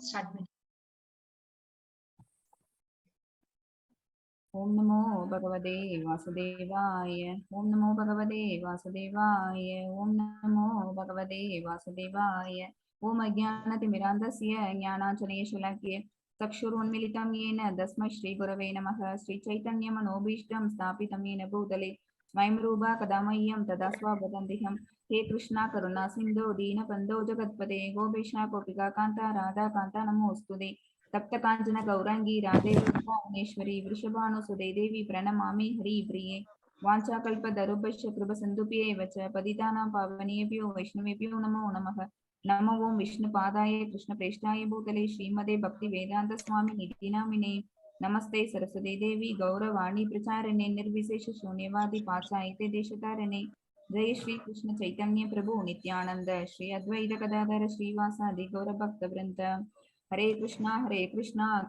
Start. ஓம் நமோ பகவதே வாசுதேவாய. ஓம் நமோ பகவதே வாசுதேவாய. ஓம் நமோ பகவதே வாசுதேவாய. ஓம் அஜானதிமிராந்தஸ்ய ஞானாஞ்சனேயशलाक्ये चक्षुरुन्मिलितं येन तस्मै श्रीगुरवे नमः। श्रीचैतन्यमनोभीष्टं स्थापितं येन भूतले स्वयं रूपा कदा मह्यं तदा स्ववदन्तिहं। हे कृष्णा करुणा सिन्धो दीनबन्धो जगत्पते गोपेशा गोपिका कान्ता राधा कान्ता नमोऽस्तुते। तप्त काञ्चन गौराङ्गी राधे वृन्दावनेश्वरी वृषभानुसुते देवी प्रणमामि हरिप्रिये। वाञ्छाकल्पतरुभ्यश्च कृपसिन्धुभ्येव च पतितानां पावनेभ्यो वैष्णवेभ्यो नमो नमः। नमो ओं विष्णुपादाय कृष्णप्रेष्ठाय भूतले श्रीमते भक्तिवेदान्तस्वामि निधि नामिने। नमस्ते सरस्वती देवी गौरवाणी प्रचारिणे निर्विशेष शून्यवादी पाचायते देशतारिणे। जय श्री कृष्ण चैतन्य प्रभु नित्यानंद श्री अद्वैत गदाधर श्रीवासादि गौरभक्तवृंद। हरे कृष्णा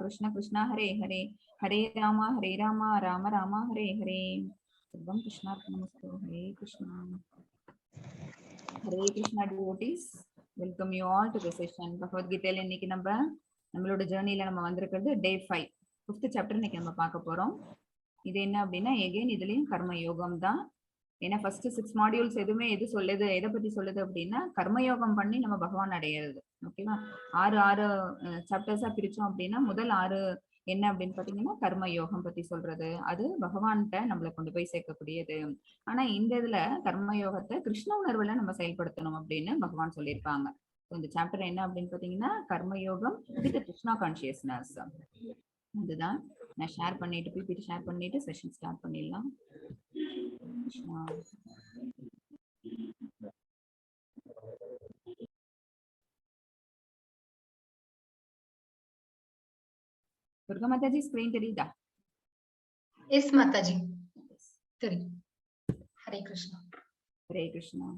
कृष्ण कृष्ण हरे हरे, हरे राम राम राम हरे हरे। सर्वं कृष्णार्पणमस्तु। हरे Krishna. Hare Krishna devotees, welcome you all to the session. பகவத்கீதையில இன்னைக்கு நம்ம நம்மளோட ஜேர்னில நம்ம வந்திருக்கிறது டே 5, 5th chapter இன்னைக்கு நம்ம பார்க்க போறோம். இது என்ன அப்படின்னா எகைன் இதுலயும் கர்ம யோகம் தான். ஏன்னா ஃபர்ஸ்ட் 6 மாடியூல்ஸ் எதுவுமே எது சொல்லுது, எதை பத்தி சொல்லுது அப்படின்னா கர்மயோகம் பண்ணி நம்ம பகவான் அடையிறது. ஓகேவா? ஆறு சாப்டர்ஸா பிரிச்சோம் அப்படின்னா முதல் 6 என்ன அப்படின்னு பாத்தீங்கன்னா கர்மயோகம் பத்தி சொல்றது, அது பகவான்கிட்ட நம்மளை கொண்டு போய் சேர்க்கக்கூடியது. ஆனா இந்த இதுல கர்மயோகத்தை கிருஷ்ண உணர்வுல நம்ம செயல்படுத்தணும் அப்படின்னு பகவான் சொல்லியிருப்பாங்க. இந்த சாப்டர் என்ன அப்படின்னு பாத்தீங்கன்னா கர்மயோகம் வித் கிருஷ்ணா கான்சியஸ்னஸ். அதுதான் நான் ஷேர் பண்ணிட்டு பிபிடி ஷேர் பண்ணிட்டு செஷன் ஸ்டார்ட் பண்ணிடலாம். கிருஷ்ணா. துர்கா மாதாஜி ஸ்கிரீன் தெரியுதா? எஸ் மாதாஜி, தெரியும். ஹரே கிருஷ்ணா. ஹரே கிருஷ்ணா.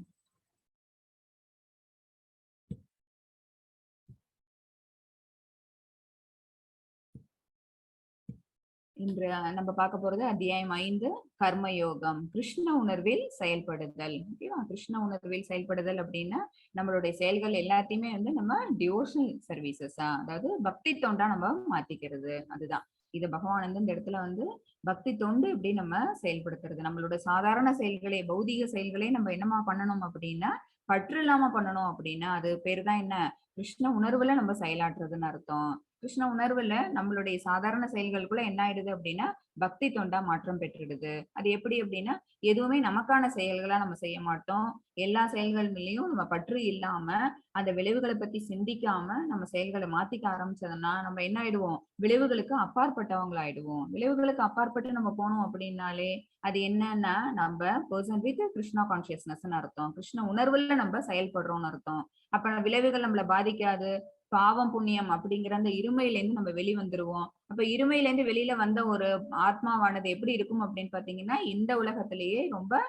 இன்று நம்ம பார்க்க போறது அத்தியாயம் 5, கர்மயோகம், கிருஷ்ண உணர்வில் செயல்படுதல். ஓகேவா? கிருஷ்ண உணர்வில் செயல்படுதல் அப்படின்னா நம்மளுடைய செயல்கள் எல்லாத்தையுமே வந்து நம்ம டிவோஷனல் சர்வீசஸா, அதாவது பக்தி தொண்டா நம்ம மாத்திக்கிறது. அதுதான் இது பகவான் வந்து இந்த இடத்துல வந்து பக்தி தொண்டு எப்படி நம்ம செயல்படுத்துறது, நம்மளோட சாதாரண செயல்களே பௌதிக செயல்களே நம்ம என்னமா பண்ணணும் அப்படின்னா பற்று இல்லாம பண்ணணும் அப்படின்னா அது பேரு தான் என்ன, கிருஷ்ண உணர்வுல நம்ம செயலாற்றுறதுன்னு அர்த்தம். கிருஷ்ண உணர்வுல நம்மளுடைய சாதாரண செயல்களுக்குள்ள என்ன ஆயிடுது அப்படின்னா பக்தி தொண்டா மாற்றம் பெற்றுடுது. அது எப்படி அப்படின்னா எதுவுமே நமக்கான செயல்களா நம்ம செய்ய மாட்டோம். எல்லா செயல்கள் மேலயும் நம்ம பற்று இல்லாம அந்த விளைவுகளை பத்தி சிந்திக்காம நம்ம செயல்களை மாத்திக்க ஆரம்பிச்சதுன்னா நம்ம என்ன ஆயிடுவோம், விளைவுகளுக்கு அப்பாற்பட்டவங்களாயிடுவோம். விளைவுகளுக்கு அப்பாற்பட்டு நம்ம போனோம் அப்படின்னாலே அது என்னன்னா நம்ம பர்சன் வித் கிருஷ்ணா கான்சியஸ்னஸ் அர்த்தம். கிருஷ்ண உணர்வுல நம்ம செயல்படுறோம்னு அர்த்தம். அப்ப விளைவுகள் நம்மளை பாதிக்காது. பாவம் புண்ணியம் அப்படிங்கிற அந்த இருமையில இருந்து நம்ம வெளி வந்துருவோம். அப்ப இருமையில இருந்து வெளியில வந்த ஒரு ஆத்மாவானது எப்படி இருக்கும் அப்படின்னு பாத்தீங்கன்னா இந்த உலகத்திலேயே ரொம்ப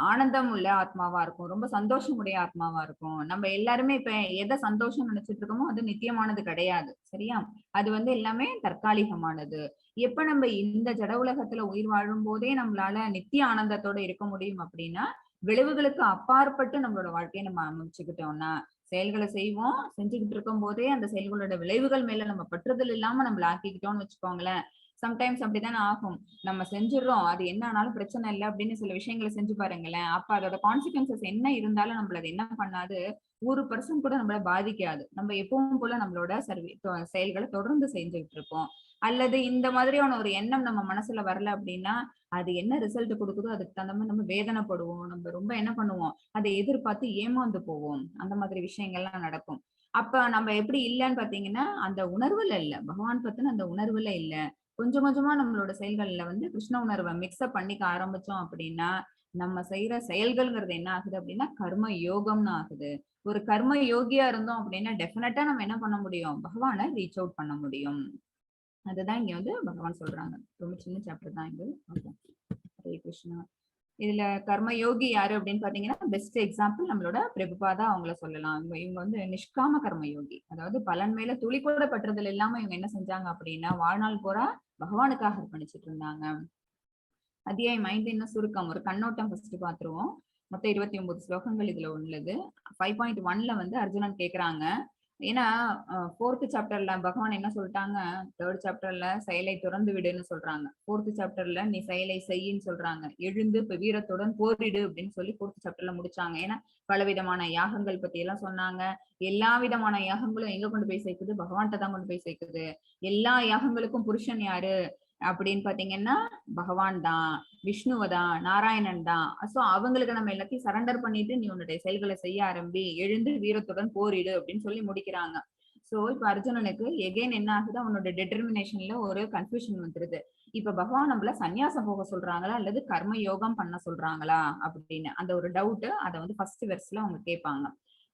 ஆனந்தம் உள்ள ஆத்மாவா இருக்கும், ரொம்ப சந்தோஷமுடைய ஆத்மாவா இருக்கும். நம்ம எல்லாருமே இப்ப எதை சந்தோஷம் நினைச்சிட்டு இருக்கோமோ அது நித்தியமானது கிடையாது, சரியா? அது வந்து எல்லாமே தற்காலிகமானது. எப்ப நம்ம இந்த ஜட உலகத்துல உயிர் வாழும் போதே நம்மளால நித்திய ஆனந்தத்தோட இருக்க முடியும் அப்படின்னா விளைவுகளுக்கு அப்பாற்பட்டு நம்மளோட வாழ்க்கையை நம்ம அமைச்சுக்கிட்டோம்னா செயல்களை செய்வோம், செஞ்சுக்கிட்டு இருக்கும் போதே அந்த செயல்களோட விளைவுகள் மேல நம்ம பற்றுதல் இல்லாம நம்மள ஆக்கிக்கிட்டோம்னு வச்சுக்கோங்களேன். சம்டைம்ஸ் அப்படித்தானே ஆகும், நம்ம செஞ்சிடறோம், அது என்ன ஆனாலும் பிரச்சனை இல்லை அப்படின்னு சில விஷயங்களை செஞ்சு பாருங்களேன். அப்ப அதோட கான்சிக்வன்சஸ் என்ன இருந்தாலும் நம்மள அது என்ன பண்ணாது, 1% கூட நம்மள பாதிக்காது. நம்ம எப்பவும் போல நம்மளோட செயல்களை தொடர்ந்து செஞ்சுக்கிட்டு இருப்போம். அல்லது இந்த மாதிரியான ஒரு எண்ணம் நம்ம மனசுல வரல அப்படின்னா அது என்ன ரிசல்ட் கொடுக்குதோ அதுக்கு தகுந்த மாதிரி நம்ம வேதனைப்படுவோம், நம்ம ரொம்ப என்ன பண்ணுவோம், அதை எதிர்பார்த்து ஏமாந்து போவோம். அந்த மாதிரி விஷயங்கள்லாம் நடக்கும். அப்ப நம்ம எப்படி இல்லைன்னு பாத்தீங்கன்னா அந்த உணர்வுல இல்ல, பகவான் பத்தின அந்த உணர்வுல இல்ல. கொஞ்சம் கொஞ்சமா நம்மளோட செயல்கள்ல வந்து கிருஷ்ண உணர்வை மிக்ஸ்அப் பண்ணிக்க ஆரம்பிச்சோம் அப்படின்னா நம்ம செய்யற செயல்கள்ங்கிறது என்ன ஆகுது அப்படின்னா கர்ம யோகம்னு ஆகுது. ஒரு கர்ம யோகியா இருந்தோம் அப்படின்னா டெஃபினட்டா நம்ம என்ன பண்ண முடியும், பகவானை ரீச் அவுட் பண்ண முடியும். அதுதான் இங்க வந்து பகவான் சொல்றாங்க. ரொம்ப சின்ன சாப்டர் தான் இது. ஓகே, ஹரே கிருஷ்ணா. இதுல கர்ம யோகி யாரு அப்படின்னு பாத்தீங்கன்னா பெஸ்ட் எக்ஸாம்பிள் நம்மளோட பிரபுபாதா அவங்கள சொல்லலாம். இவங்க வந்து நிஷ்காம கர்ம யோகி, அதாவது பலன் மேல துளி கூட பற்றுதல் இல்லாம இவங்க என்ன செஞ்சாங்க அப்படின்னா வாழ்நாள் பூரா பகவானுக்காக அர்ப்பணிச்சிட்டு இருந்தாங்க. அத்தியாயம் 5 என்ன சுருக்கம், ஒரு கண்ணோட்டம் ஃபர்ஸ்ட் பாத்துருவோம். மொத்தம் 29 ஸ்லோகங்கள் இதுல உள்ளது. 5.1 வந்து அர்ஜுனன் கேக்குறாங்க, ஏன்னா ஃபோர்த் சாப்டர்ல பகவான் என்ன சொல்லிட்டாங்க, தேர்ட் சாப்டர்ல செயலை துறந்து விடுன்னு சொல்றாங்க, ஃபோர்த் சாப்டர்ல நீ செயலை செய்யின்னு சொல்றாங்க, எழுந்து இப்ப வீரத்துடன் போரிடு அப்படின்னு சொல்லி ஃபோர்த் சாப்டர்ல முடிச்சாங்க. ஏன்னா பலவிதமான யாகங்கள் பத்தி எல்லாம் சொன்னாங்க. எல்லா விதமான யாகங்களும் எங்க கொண்டு போய் சேர்க்குது, பகவான்கிட்ட தான் கொண்டு போய் சேர்க்குது. எல்லா யாகங்களுக்கும் புருஷன் யாரு அப்படின்னு பாத்தீங்கன்னா பகவான் தான், விஷ்ணுவ தான், நாராயணன் தான். சோ அவங்களுக்கு நம்ம எல்லாத்தையும் சரண்டர் பண்ணிட்டு நீ உன்னுடைய செயல்களை செய்ய ஆரம்பி, எழுந்து வீரத்துடன் போரிடு அப்படின்னு சொல்லி முடிக்கிறாங்க. சோ இப்ப அர்ஜுனனுக்கு எகைன் என்ன ஆகுது, அவனோட டிட்டர்மினேஷன்ல ஒரு கன்ஃபியூஷன் வந்துருது. இப்ப பகவான் நம்மள சன்னியாசம் போக சொல்றாங்களா அல்லது கர்ம யோகம் பண்ண சொல்றாங்களா அப்படின்னு அந்த ஒரு டவுட், அதை வந்து ஃபர்ஸ்ட் வெர்ஸ்ல அவங்க கேட்பாங்க.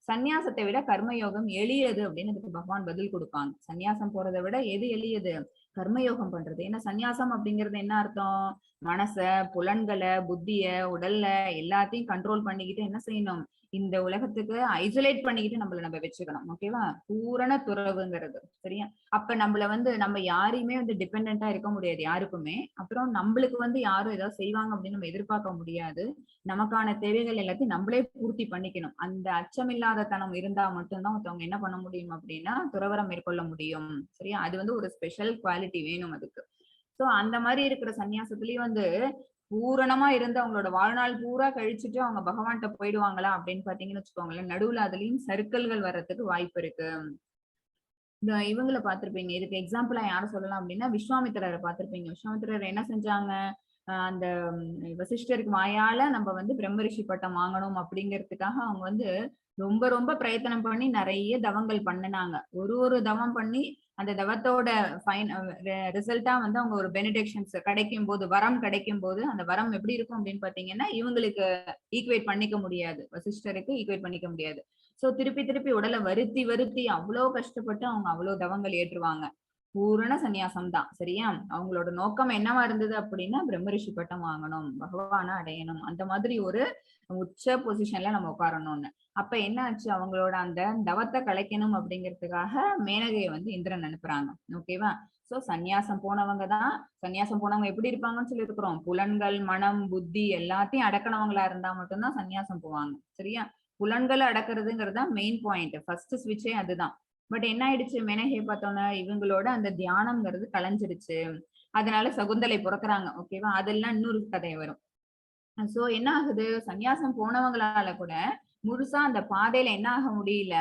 சன்னியாசத்தை விட கர்மயோகம் எளியது அப்படின்னு அதுக்கு பகவான் பதில் கொடுப்பாங்க. சன்னியாசம் போறதை விட எது எளியது, கர்மயோகம் பண்றது. ஏன்னா சன்னியாசம் அப்படிங்கிறது என்ன அர்த்தம், மனச, புலன்களை, புத்திய, உடல்ல எல்லாத்தையும் கண்ட்ரோல் பண்ணிக்கிட்டு என்ன செய்யணும், இந்த உலகத்துக்கு ஐசோலேட் பண்ணிக்கிட்டு நம்மள நம்ம வச்சுக்கணும். ஓகேவா, பூரண துறவுங்கிறது. சரியா, அப்ப நம்மள வந்து நம்ம யாரையுமே வந்து டிபெண்டா இருக்க முடியாது யாருக்குமே. அப்புறம் நம்மளுக்கு வந்து யாரும் ஏதாவது செய்வாங்க அப்படின்னு நம்ம எதிர்பார்க்க முடியாது. நமக்கான தேவைகள் எல்லாத்தையும் நம்மளே பூர்த்தி பண்ணிக்கணும். அந்த அச்சமில்லாத தனம் இருந்தா மட்டும்தான் ஒருத்தவங்க என்ன பண்ண முடியும் அப்படின்னா துறவரம் மேற்கொள்ள முடியும். சரியா, அது வந்து ஒரு ஸ்பெஷல் குவாலிட்டி வேணும் அதுக்கு. சோ அந்த மாதிரி இருக்கிற சன்னியாசத்துலயும் வந்து பூரணமா இருந்து அவங்களோட வாழ்நாள் பூரா கழிச்சுட்டு அவங்க பகவான்கிட்ட போயிடுவாங்களா அப்படின்னு பாத்தீங்கன்னு வச்சுக்கோங்களேன், நடுவுல அதுலயும் சர்க்கிள்கள் வர்றதுக்கு வாய்ப்பு இருக்கு. இந்த இவங்களை பார்த்திருப்பீங்க. இதுக்கு எக்ஸாம்பிளா யார சொல்லலாம் அப்படின்னா விஸ்வாமித்திரரை பார்த்திருப்பீங்க. விஸ்வாமித்திரர் என்ன செஞ்சாங்க, அந்த வசிஷ்டருக்கு வாயால நம்ம வந்து பிரம்ம ரிஷி பட்டம் வாங்கணும் அப்படிங்கிறதுக்காக அவங்க வந்து ரொம்ப ரொம்ப பிரயத்தனம் பண்ணி நிறைய தவங்கள் பண்ணினாங்க. ஒரு ஒரு தவம் பண்ணி அந்த தவத்தோட ஃபைன் ரிசல்ட்டா வந்து அவங்க ஒரு பெனிடெக்ஷன்ஸ் கிடைக்கும் போது, வரம் கிடைக்கும் போது அந்த வரம் எப்படி இருக்கும் அப்படின்னு பாத்தீங்கன்னா இவங்களுக்கு ஈக்குவேட் பண்ணிக்க முடியாது, வசிஷ்டருக்கு ஈக்குவேட் பண்ணிக்க முடியாது. சோ திருப்பி திருப்பி உடலை வருத்தி வருத்தி அவ்வளோ கஷ்டப்பட்டு அவங்க அவ்வளோ தவங்கள் ஏற்றுவாங்க. பூரண சன்னியாசம் தான். சரியா, அவங்களோட நோக்கம் என்னவா இருந்தது அப்படின்னா பிரம்ம ரிஷி பட்டம் வாங்கணும், பகவானை அடையணும், அந்த மாதிரி ஒரு உச்ச பொசிஷன்ல நம்ம உட்காரணும்னு. அப்ப என்ன ஆச்சு, அவங்களோட அந்த தவத்தை கலைக்கணும் அப்படிங்கிறதுக்காக மேனகையை வந்து இந்திரன் அனுப்புறாங்க. ஓகேவா, சோ சன்னியாசம் போனவங்க தான். சன்னியாசம் போனவங்க எப்படி இருப்பாங்கன்னு சொல்லி இருக்கிறோம், புலன்கள், மனம், புத்தி எல்லாத்தையும் அடக்கினவங்களா இருந்தா மட்டும்தான் சன்னியாசம் போவாங்க. சரியா, புலன்களை அடக்குறதுங்கிறது தான் மெயின் பாயிண்ட், ஃபர்ஸ்ட் ஸ்விட்சே அதுதான். பட் என்ன ஆயிடுச்சு, மேனகை பார்த்தோன்னா இவங்களோட அந்த தியானம்ங்கிறது கலைஞ்சிருச்சு. அதனால சகுந்தலை பிறக்குறாங்க. ஓகேவா, அதெல்லாம் இன்னொரு கதை வரும். சோ என்ன ஆகுது, சன்னியாசம் போனவங்களால கூட முழுசா அந்த பாதையில என்ன ஆக முடியல,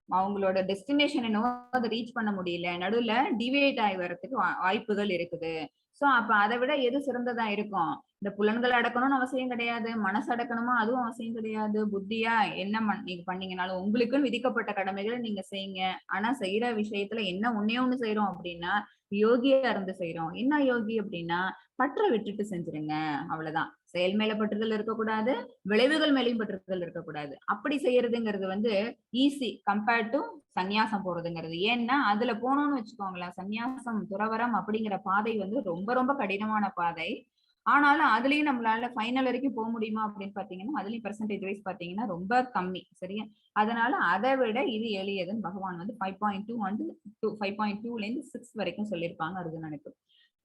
அவங்களோட டெஸ்டினேஷன் என்னவோ அதை ரீச் பண்ண முடியல, நடுவுல டிவியேட் ஆகி வர்றதுக்கு வாய்ப்புகள் இருக்குது. சோ அப்ப அதை விட எது சிறந்ததா இருக்கும், இந்த புலன்களை அடக்கணும்னு அவசியம் கிடையாது, மனசு அடக்கணுமா அதுவும் அவசியம் கிடையாது, புத்தியா என்ன நீங்க பண்ணீங்கனாலும் உங்களுக்குன்னு விதிக்கப்பட்ட கடமைகளை நீங்க செய்யுங்க. ஆனா செய்யற விஷயத்துல என்ன ஒன்னே ஒண்ணு செய்யறோம் அப்படின்னா யோகியா இருந்து செய்யறோம். என்ன யோகி அப்படின்னா பற்ற விட்டுட்டு செஞ்சிருங்க, அவ்வளவுதான். செயல் மேல பற்றுதல் இருக்கக்கூடாது, விளைவுகள் மேலையும் பற்றுதல் இருக்கக்கூடாது. அப்படி செய்யறதுங்கிறது வந்து ஈஸி கம்பேர்ட் டு சன்னியாசம் போறதுங்கிறது. ஏன்னா அதுல போனோம்னு வச்சுக்கோங்களேன், சன்னியாசம் துறவரம் அப்படிங்கிற பாதை வந்து ரொம்ப ரொம்ப கடினமான பாதை. ஆனாலும் அதுலயும் நம்மளால ஃபைனல் வரைக்கும் போக முடியுமா அப்படின்னு பாத்தீங்கன்னா அதுலயும் பெர்சன்டேஜ் வைஸ் பாத்தீங்கன்னா ரொம்ப கம்மி. சரியா, அதனால அதை விட இது எளியதுன்னு பகவான் வந்து 5.2 வந்து 5.2ல இருந்து 6 வரைக்கும் சொல்லியிருப்பாங்க அர்ஜுனனுக்கு.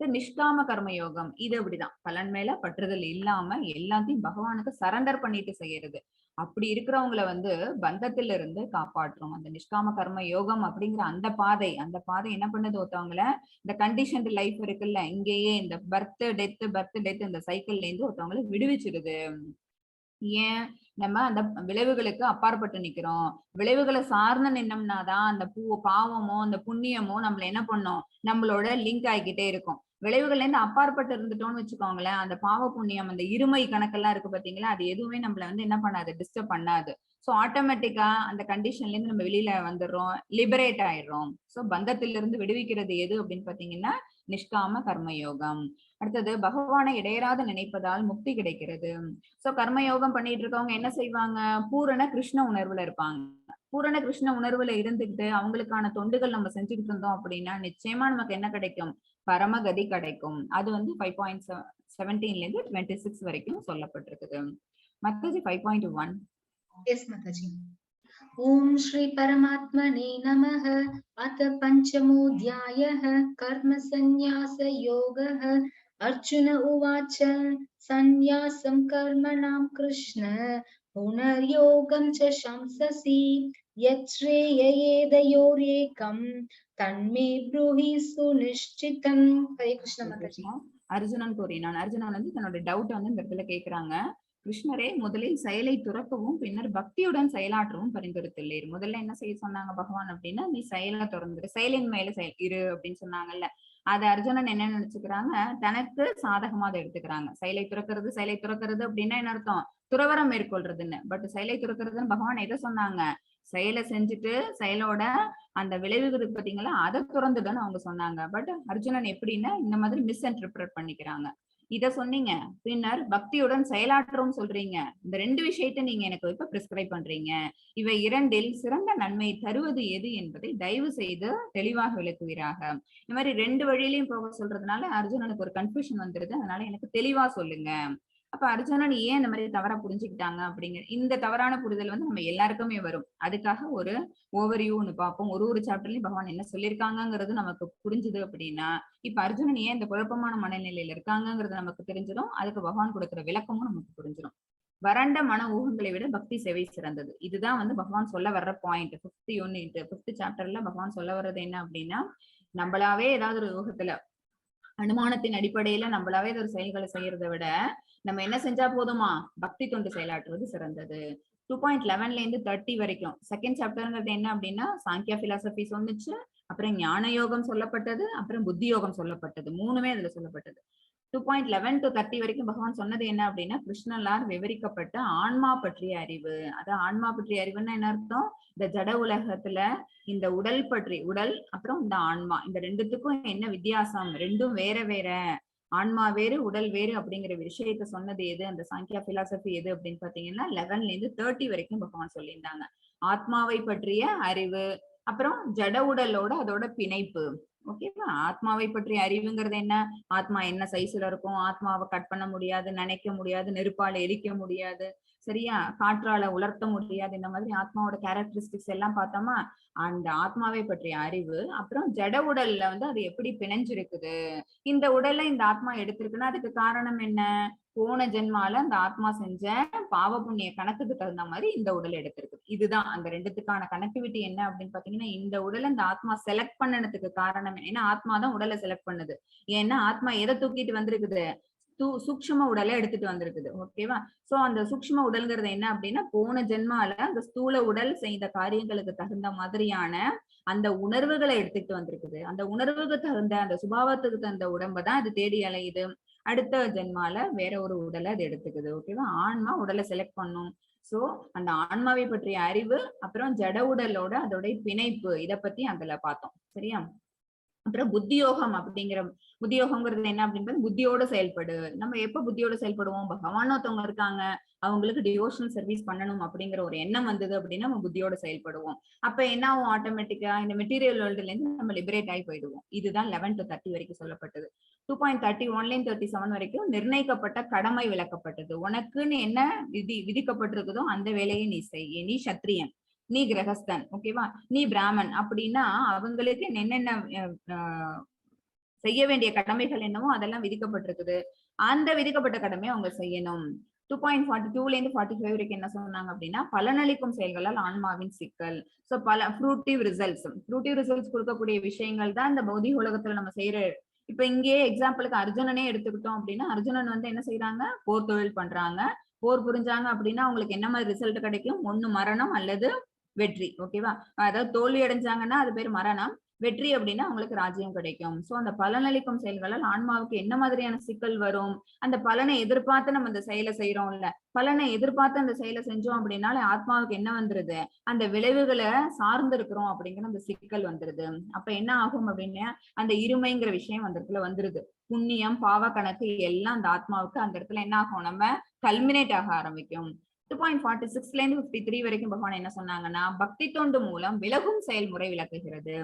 நிஷ்காம கர்ம யோகம் இது அப்படிதான், பலன் மேல பற்றுதல் இல்லாம எல்லாத்தையும் பகவானுக்கு சரண்டர் பண்ணிட்டு செய்யறது. அப்படி இருக்கிறவங்களை வந்து பந்தத்திலிருந்து இருந்து காப்பாற்றும் அந்த நிஷ்காம கர்ம யோகம் அப்படிங்கிற அந்த பாதை. அந்த பாதை என்ன பண்ணுது, ஒருத்தவங்களை இந்த கண்டிஷன்டு லைஃப் இருக்குல்ல, இங்கேயே இந்த பர்த் டெத் பர்த் டெத் இந்த சைக்கிள்ல இருந்து ஒருத்தவங்களை விடுவிச்சிருது. ஏன் நம்ம அந்த விளைவுகளுக்கு அப்பாற்பட்டு நிக்கிறோம், விளைவுகளை சார்ந்து நின்னோம்னாதான் அந்த பாவமோ அந்த புண்ணியமோ நம்மள என்ன பண்ணும், நம்மளோட லிங்க் ஆகிக்கிட்டே இருக்கும். விளைவுகள்ல இருந்து அப்பாற்பட்டு இருந்துட்டோம்னு வச்சுக்கோங்களேன், அந்த பாவ புண்ணியம் அந்த இருமை கணக்கெல்லாம் இருக்கு பாத்தீங்களா, அது எதுவுமே நம்மள வந்து என்ன பண்ணாது, டிஸ்டர்ப் பண்ணாது. ஸோ ஆட்டோமேட்டிக்கா அந்த கண்டிஷன்ல இருந்து நம்ம வெளியில வந்துடுறோம், லிபரேட் ஆயிடுறோம். ஸோ பந்தத்திலிருந்து விடுவிக்கிறது எது அப்படின்னு பாத்தீங்கன்னா நிஷ்காம கர்மயோகம். அடுத்தது பகவானை இடையராத நினைப்பதால் முக்தி கிடைக்கிறது. சோ கர்மயோகம் பண்ணிட்டு இருக்கவங்க என்ன செய்வாங்க, பூரண கிருஷ்ண உணர்வுல இருப்பாங்க. பூரண கிருஷ்ண உணர்வுல இருந்துகிட்டு அவங்களுக்கான தொண்டுகள் நம்ம செஞ்சுக்கிட்டு இருந்தோம் அப்படின்னா நிச்சயமா நமக்கு என்ன கிடைக்கும், பரமகதி கிடைக்கும். அது வந்து 5.17 இருந்து 26 வரைக்கும் சொல்லப்பட்டிருக்குது. மத்தது 5.1. எஸ் மாதாஜி. ஓம் ஸ்ரீ பரமாத்மனே நமஹ. அத பஞ்சமோத்யாயः கர்ம சந்நியாச யோகः. அர்ஜுன உவாச்ச சந்நியாசம் கர்மணாம் கிருஷ்ண புனர்யோகம் ச சம்சசி யச்ரேய ஏதயோரேகம் தன்மே ப்ரூஹி சுநிஷ்சிதம். ஹரே கிருஷ்ண மாதாஜி. அர்ஜுனன் கூறினான். அர்ஜுனன் வந்து தன்னோட டவுட் வந்து இந்த இடத்துல கேக்குறாங்க. கிருஷ்ணரே, முதலில் செயலை துறக்கவும் பின்னர் பக்தியுடன் செயலாற்றவும் பரிந்துரைத்துள்ளீர். முதல்ல என்ன செய்ய சொன்னாங்க பகவான் அப்படின்னா, நீ செயலை திறந்துரு, செயலின் மேல செயல் இரு அப்படின்னு சொன்னாங்கல்ல. அதை அர்ஜுனன் என்ன நினைச்சுக்கிறாங்க, தனக்கு சாதகமா அதை எடுத்துக்கிறாங்க. செயலை துறக்கிறது, செயலை துறக்கிறது அப்படின்னா என்ன அர்த்தம், துறவரம் மேற்கொள்றதுன்னு. பட் செயலை துறக்கிறதுன்னு பகவான் எதை சொன்னாங்க, செயலை செஞ்சுட்டு செயலோட அந்த விளைவுகள் இருக்கு பாத்தீங்களா, அதை துறந்துடுன்னு அவங்க சொன்னாங்க. பட் அர்ஜுனன் எப்படின்னா இந்த மாதிரி மிஸ்இன்டர்பிரட் பண்ணிக்கிறாங்க. இத சொன்னீங்க, பின்னர் பக்தியுடன் செயலாற்றவும் சொல்றீங்க. இந்த ரெண்டு விஷயத்தை நீங்க எனக்கு இப்ப பிரிஸ்கிரைப் பண்றீங்க. இவை இரண்டில் சிறந்த நன்மை தருவது எது என்பதை தயவு செய்து தெளிவாக விளக்குவீராக. இந்த மாதிரி ரெண்டு வழியிலையும் போக சொல்றதுனால அர்ஜுனனுக்கு ஒரு கன்ஃபியூஷன் வந்துருது. அதனால எனக்கு தெளிவா சொல்லுங்க. அப்ப அர்ஜுனன் ஏன் இந்த மாதிரி தவறா புரிஞ்சுக்கிட்டாங்க அப்படிங்கிற இந்த தவறான புரிதல் வந்து நம்ம எல்லாருக்குமே வரும். அதுக்காக ஒரு ஓவர்வியூ ஒண்ணு பார்ப்போம். ஒரு ஒரு சாப்டர்லயும் பகவான் என்ன சொல்லியிருக்காங்கிறது நமக்கு புரிஞ்சுது அப்படின்னா, இப்ப அர்ஜுனன் ஏன் இந்த குழப்பமான மனநிலையில இருக்காங்கிறது நமக்கு தெரிஞ்சிடும். அதுக்கு பகவான் கொடுக்குற விளக்கமும் நமக்கு புரிஞ்சிடும். வறண்ட மன ஊகங்களை விட பக்தி சேவை சிறந்தது. இதுதான் வந்து பகவான் சொல்ல வர்ற பாயிண்ட். ஃபிஃப்த் யூனிட், ஃபிஃப்த் சாப்டர்ல பகவான் சொல்ல வர்றது என்ன அப்படின்னா, நம்மளாவே ஏதாவது ஒரு யூகத்துல அனுமானத்தின் அடிப்படையில நம்மளாவே ஒரு செயல்களை செய்யறதை விட நம்ம என்ன செஞ்சா போதுமா, பக்தி தொண்டு செயலாற்றுவது சிறந்தது. 2.11 இருந்து 30 வரைக்கும் செகண்ட் சாப்டர்ங்கிறது என்ன அப்படின்னா, சாங்கியா பிலாசபி சொன்னிச்சு, அப்புறம் ஞான யோகம் சொல்லப்பட்டது, அப்புறம் புத்தி யோகம் சொல்லப்பட்டது. மூணுமே அதுல சொல்லப்பட்டது. 2.11 to 30 வரைக்கும் பகவான் சொன்னது என்ன அப்படின்னா, கிருஷ்ணலார் விவரிக்கப்பட்ட ஆன்மா பற்றிய அறிவு. அதான் ஆன்மா பற்றிய அறிவுன்னா என்ன அர்த்தம், இந்த ஜட உலகத்துல இந்த உடல் பற்றி, உடல் அப்புறம் இந்த ஆன்மா, இந்த ரெண்டுத்துக்கும் என்ன வித்தியாசம், ரெண்டும் வேற வேற, ஆன்மா வேறு உடல் வேறு அப்படிங்கிற விஷயத்த சொன்னது எது, அந்த சாங்கியா பிலாசபி எது அப்படின்னு பாத்தீங்கன்னா 11 இருந்து 30 வரைக்கும் பகவான் சொல்லியிருந்தாங்க. ஆத்மாவை பற்றிய அறிவு, அப்புறம் ஜட உடலோட அதோட பிணைப்பு. ஓகேவா? ஆத்மாவை பற்றிய அறிவுங்கிறது என்ன, ஆத்மா என்ன சைஸ்ல இருக்கும், ஆத்மாவை கட் பண்ண முடியாது, நினைக்க முடியாது, நெருப்பால எரிக்க முடியாது, சரியா, காற்றால உலர்த்த முடியாது, இந்த மாதிரி ஆத்மாவோட கேரக்டரிஸ்டிக்ஸ் எல்லாம் பார்த்தோமா, அந்த ஆத்மாவை பற்றிய அறிவு. அப்புறம் ஜட உடல்ல வந்து அது எப்படி பிணைஞ்சிருக்குது, இந்த உடல்ல இந்த ஆத்மா எடுத்திருக்குன்னா அதுக்கு காரணம் என்ன, போன ஜென்மால அந்த ஆத்மா செஞ்ச பாவ புண்ணிய கணக்குக்கு தகுந்த மாதிரி இந்த உடல் எடுத்திருக்கு. இதுதான் அந்த ரெண்டுத்துக்கான கனெக்டிவிட்டி என்ன அப்படின்னு பாத்தீங்கன்னா, இந்த உடலை அந்த ஆத்மா செலக்ட் பண்ணதுக்கு காரணம் என்ன, ஆத்மா தான் உடலை செலக்ட் பண்ணுது. ஏன்னா ஆத்மா எதை தூக்கிட்டு வந்திருக்குது, சூக்ஷ்ம உடலை எடுத்துட்டு வந்திருக்குது. ஓகேவா? சோ அந்த சூக்ஷ்ம உடல்ங்கிறது என்ன அப்படின்னா, போன ஜென்மால அந்த ஸ்தூல உடல் செய்த காரியங்களுக்கு தகுந்த மாதிரியான அந்த உணர்வுகளை எடுத்துட்டு வந்திருக்குது. அந்த உணர்வுக்கு தகுந்த அந்த சுபாவத்துக்கு தகுந்த உடம்பை தான் அது தேடி அலையுது. அடுத்த ஜென்மால வேற ஒரு உடலை அது எடுத்துக்குது. ஓகேவா? ஆன்மா உடலை செலக்ட் பண்ணும். சோ அந்த ஆன்மாவை பற்றிய அறிவு, அப்புறம் ஜட உடலோட அதோட பிணைப்பு, இத பத்தி அதுல பார்த்தோம். சரியா? அப்புறம் புத்தியோகம் அப்படிங்கிற புத்தியோகம்ங்கிறது என்ன அப்படின்றது, புத்தியோட செயல்படு. நம்ம எப்ப புத்தியோட செயல்படுவோம், பகவான் ஒருத்தவங்க இருக்காங்க, அவங்களுக்கு டிவோஷனல் சர்வீஸ் பண்ணணும் அப்படிங்கிற ஒரு எண்ணம் வந்தது அப்படின்னா நம்ம புத்தியோட செயல்படுவோம். அப்ப என்ன ஆகும், ஆட்டோமேட்டிக்கா இந்த மெட்டீரியல் வேர்ல்டுல இருந்து நம்ம லிபரேட் ஆகி போயிடுவோம். இதுதான் 11 to 30 வரைக்கும் சொல்லப்பட்டது. 2.31 37 வரைக்கும் நிர்ணயிக்கப்பட்ட கடமை விளக்கப்பட்டது. உனக்குன்னு என்ன விதி விதிக்கப்பட்டிருக்குதோ அந்த வேலையை நீ செய். நீ சத்திரியன், நீ கிரகஸ்தன், ஓகேவா, நீ பிராமன் அப்படின்னா அவங்களுக்கு என்னென்ன செய்ய வேண்டிய கடமைகள் என்னவோ அதெல்லாம் விதிக்கப்பட்டிருக்குது. அந்த விதிக்கப்பட்ட கடமையை அவங்க செய்யணும். 2.42 இருந்து 45 வரைக்கும் என்ன சொன்னாங்க அப்படின்னா, பலனளிக்கும் செயல்களால் ஆன்மாவின் சிக்கல். சோ பல ஃப்ரூட்டிவ் ரிசல்ட்ஸ், ஃப்ரூட்டிவ் ரிசல்ட்ஸ் கொடுக்கக்கூடிய விஷயங்கள் தான் இந்த பௌதிக உலகத்துல நம்ம செய்யற. இப்ப இங்கேயே எக்ஸாம்பிளுக்கு அர்ஜுனனே எடுத்துக்கிட்டோம் அப்படின்னா, அர்ஜுனன் வந்து என்ன செய்யறாங்க, போர் தொழில் பண்றாங்க. போர் புரிஞ்சாங்க அப்படின்னா அவங்களுக்கு என்ன மாதிரி ரிசல்ட் கிடைக்கும், ஒண்ணு மரணம் அல்லது வெற்றி. ஓகேவா? அதாவது தோல்வி அடைஞ்சாங்கன்னா அது பேர் மரணம், வெற்றி அப்படின்னா அவங்களுக்கு ராஜ்யம் கிடைக்கும். சோ அந்த பலனளிக்கும் செயல்களால் ஆன்மாவுக்கு என்ன மாதிரியான சிக்கல் வரும், அந்த பலனை எதிர்பார்த்து நம்ம அந்த செயலை செய்யறோம்ல, பலனை எதிர்பார்த்து அந்த செயலை செஞ்சோம் அப்படின்னால ஆத்மாவுக்கு என்ன வந்துருது, அந்த விளைவுகளை சார்ந்து இருக்கிறோம் அப்படிங்கிற அந்த சிக்கல் வந்துருது. அப்ப என்ன ஆகும் அப்படின்னா, அந்த இருமைங்கிற விஷயம் அந்த இடத்துல வந்துருது. புண்ணியம் பாவ கணக்கு எல்லாம் அந்த ஆத்மாவுக்கு அந்த இடத்துல என்ன ஆகும், நம்ம கல்மினேட் ஆக ஆரம்பிக்கும். 2.46 இருந்து 53 வரைக்கும் பகவான் என்ன சொன்னாங்கன்னா, பக்தி தொண்டு மூலம் விலகும் செயல்முறை விளக்குகிறது.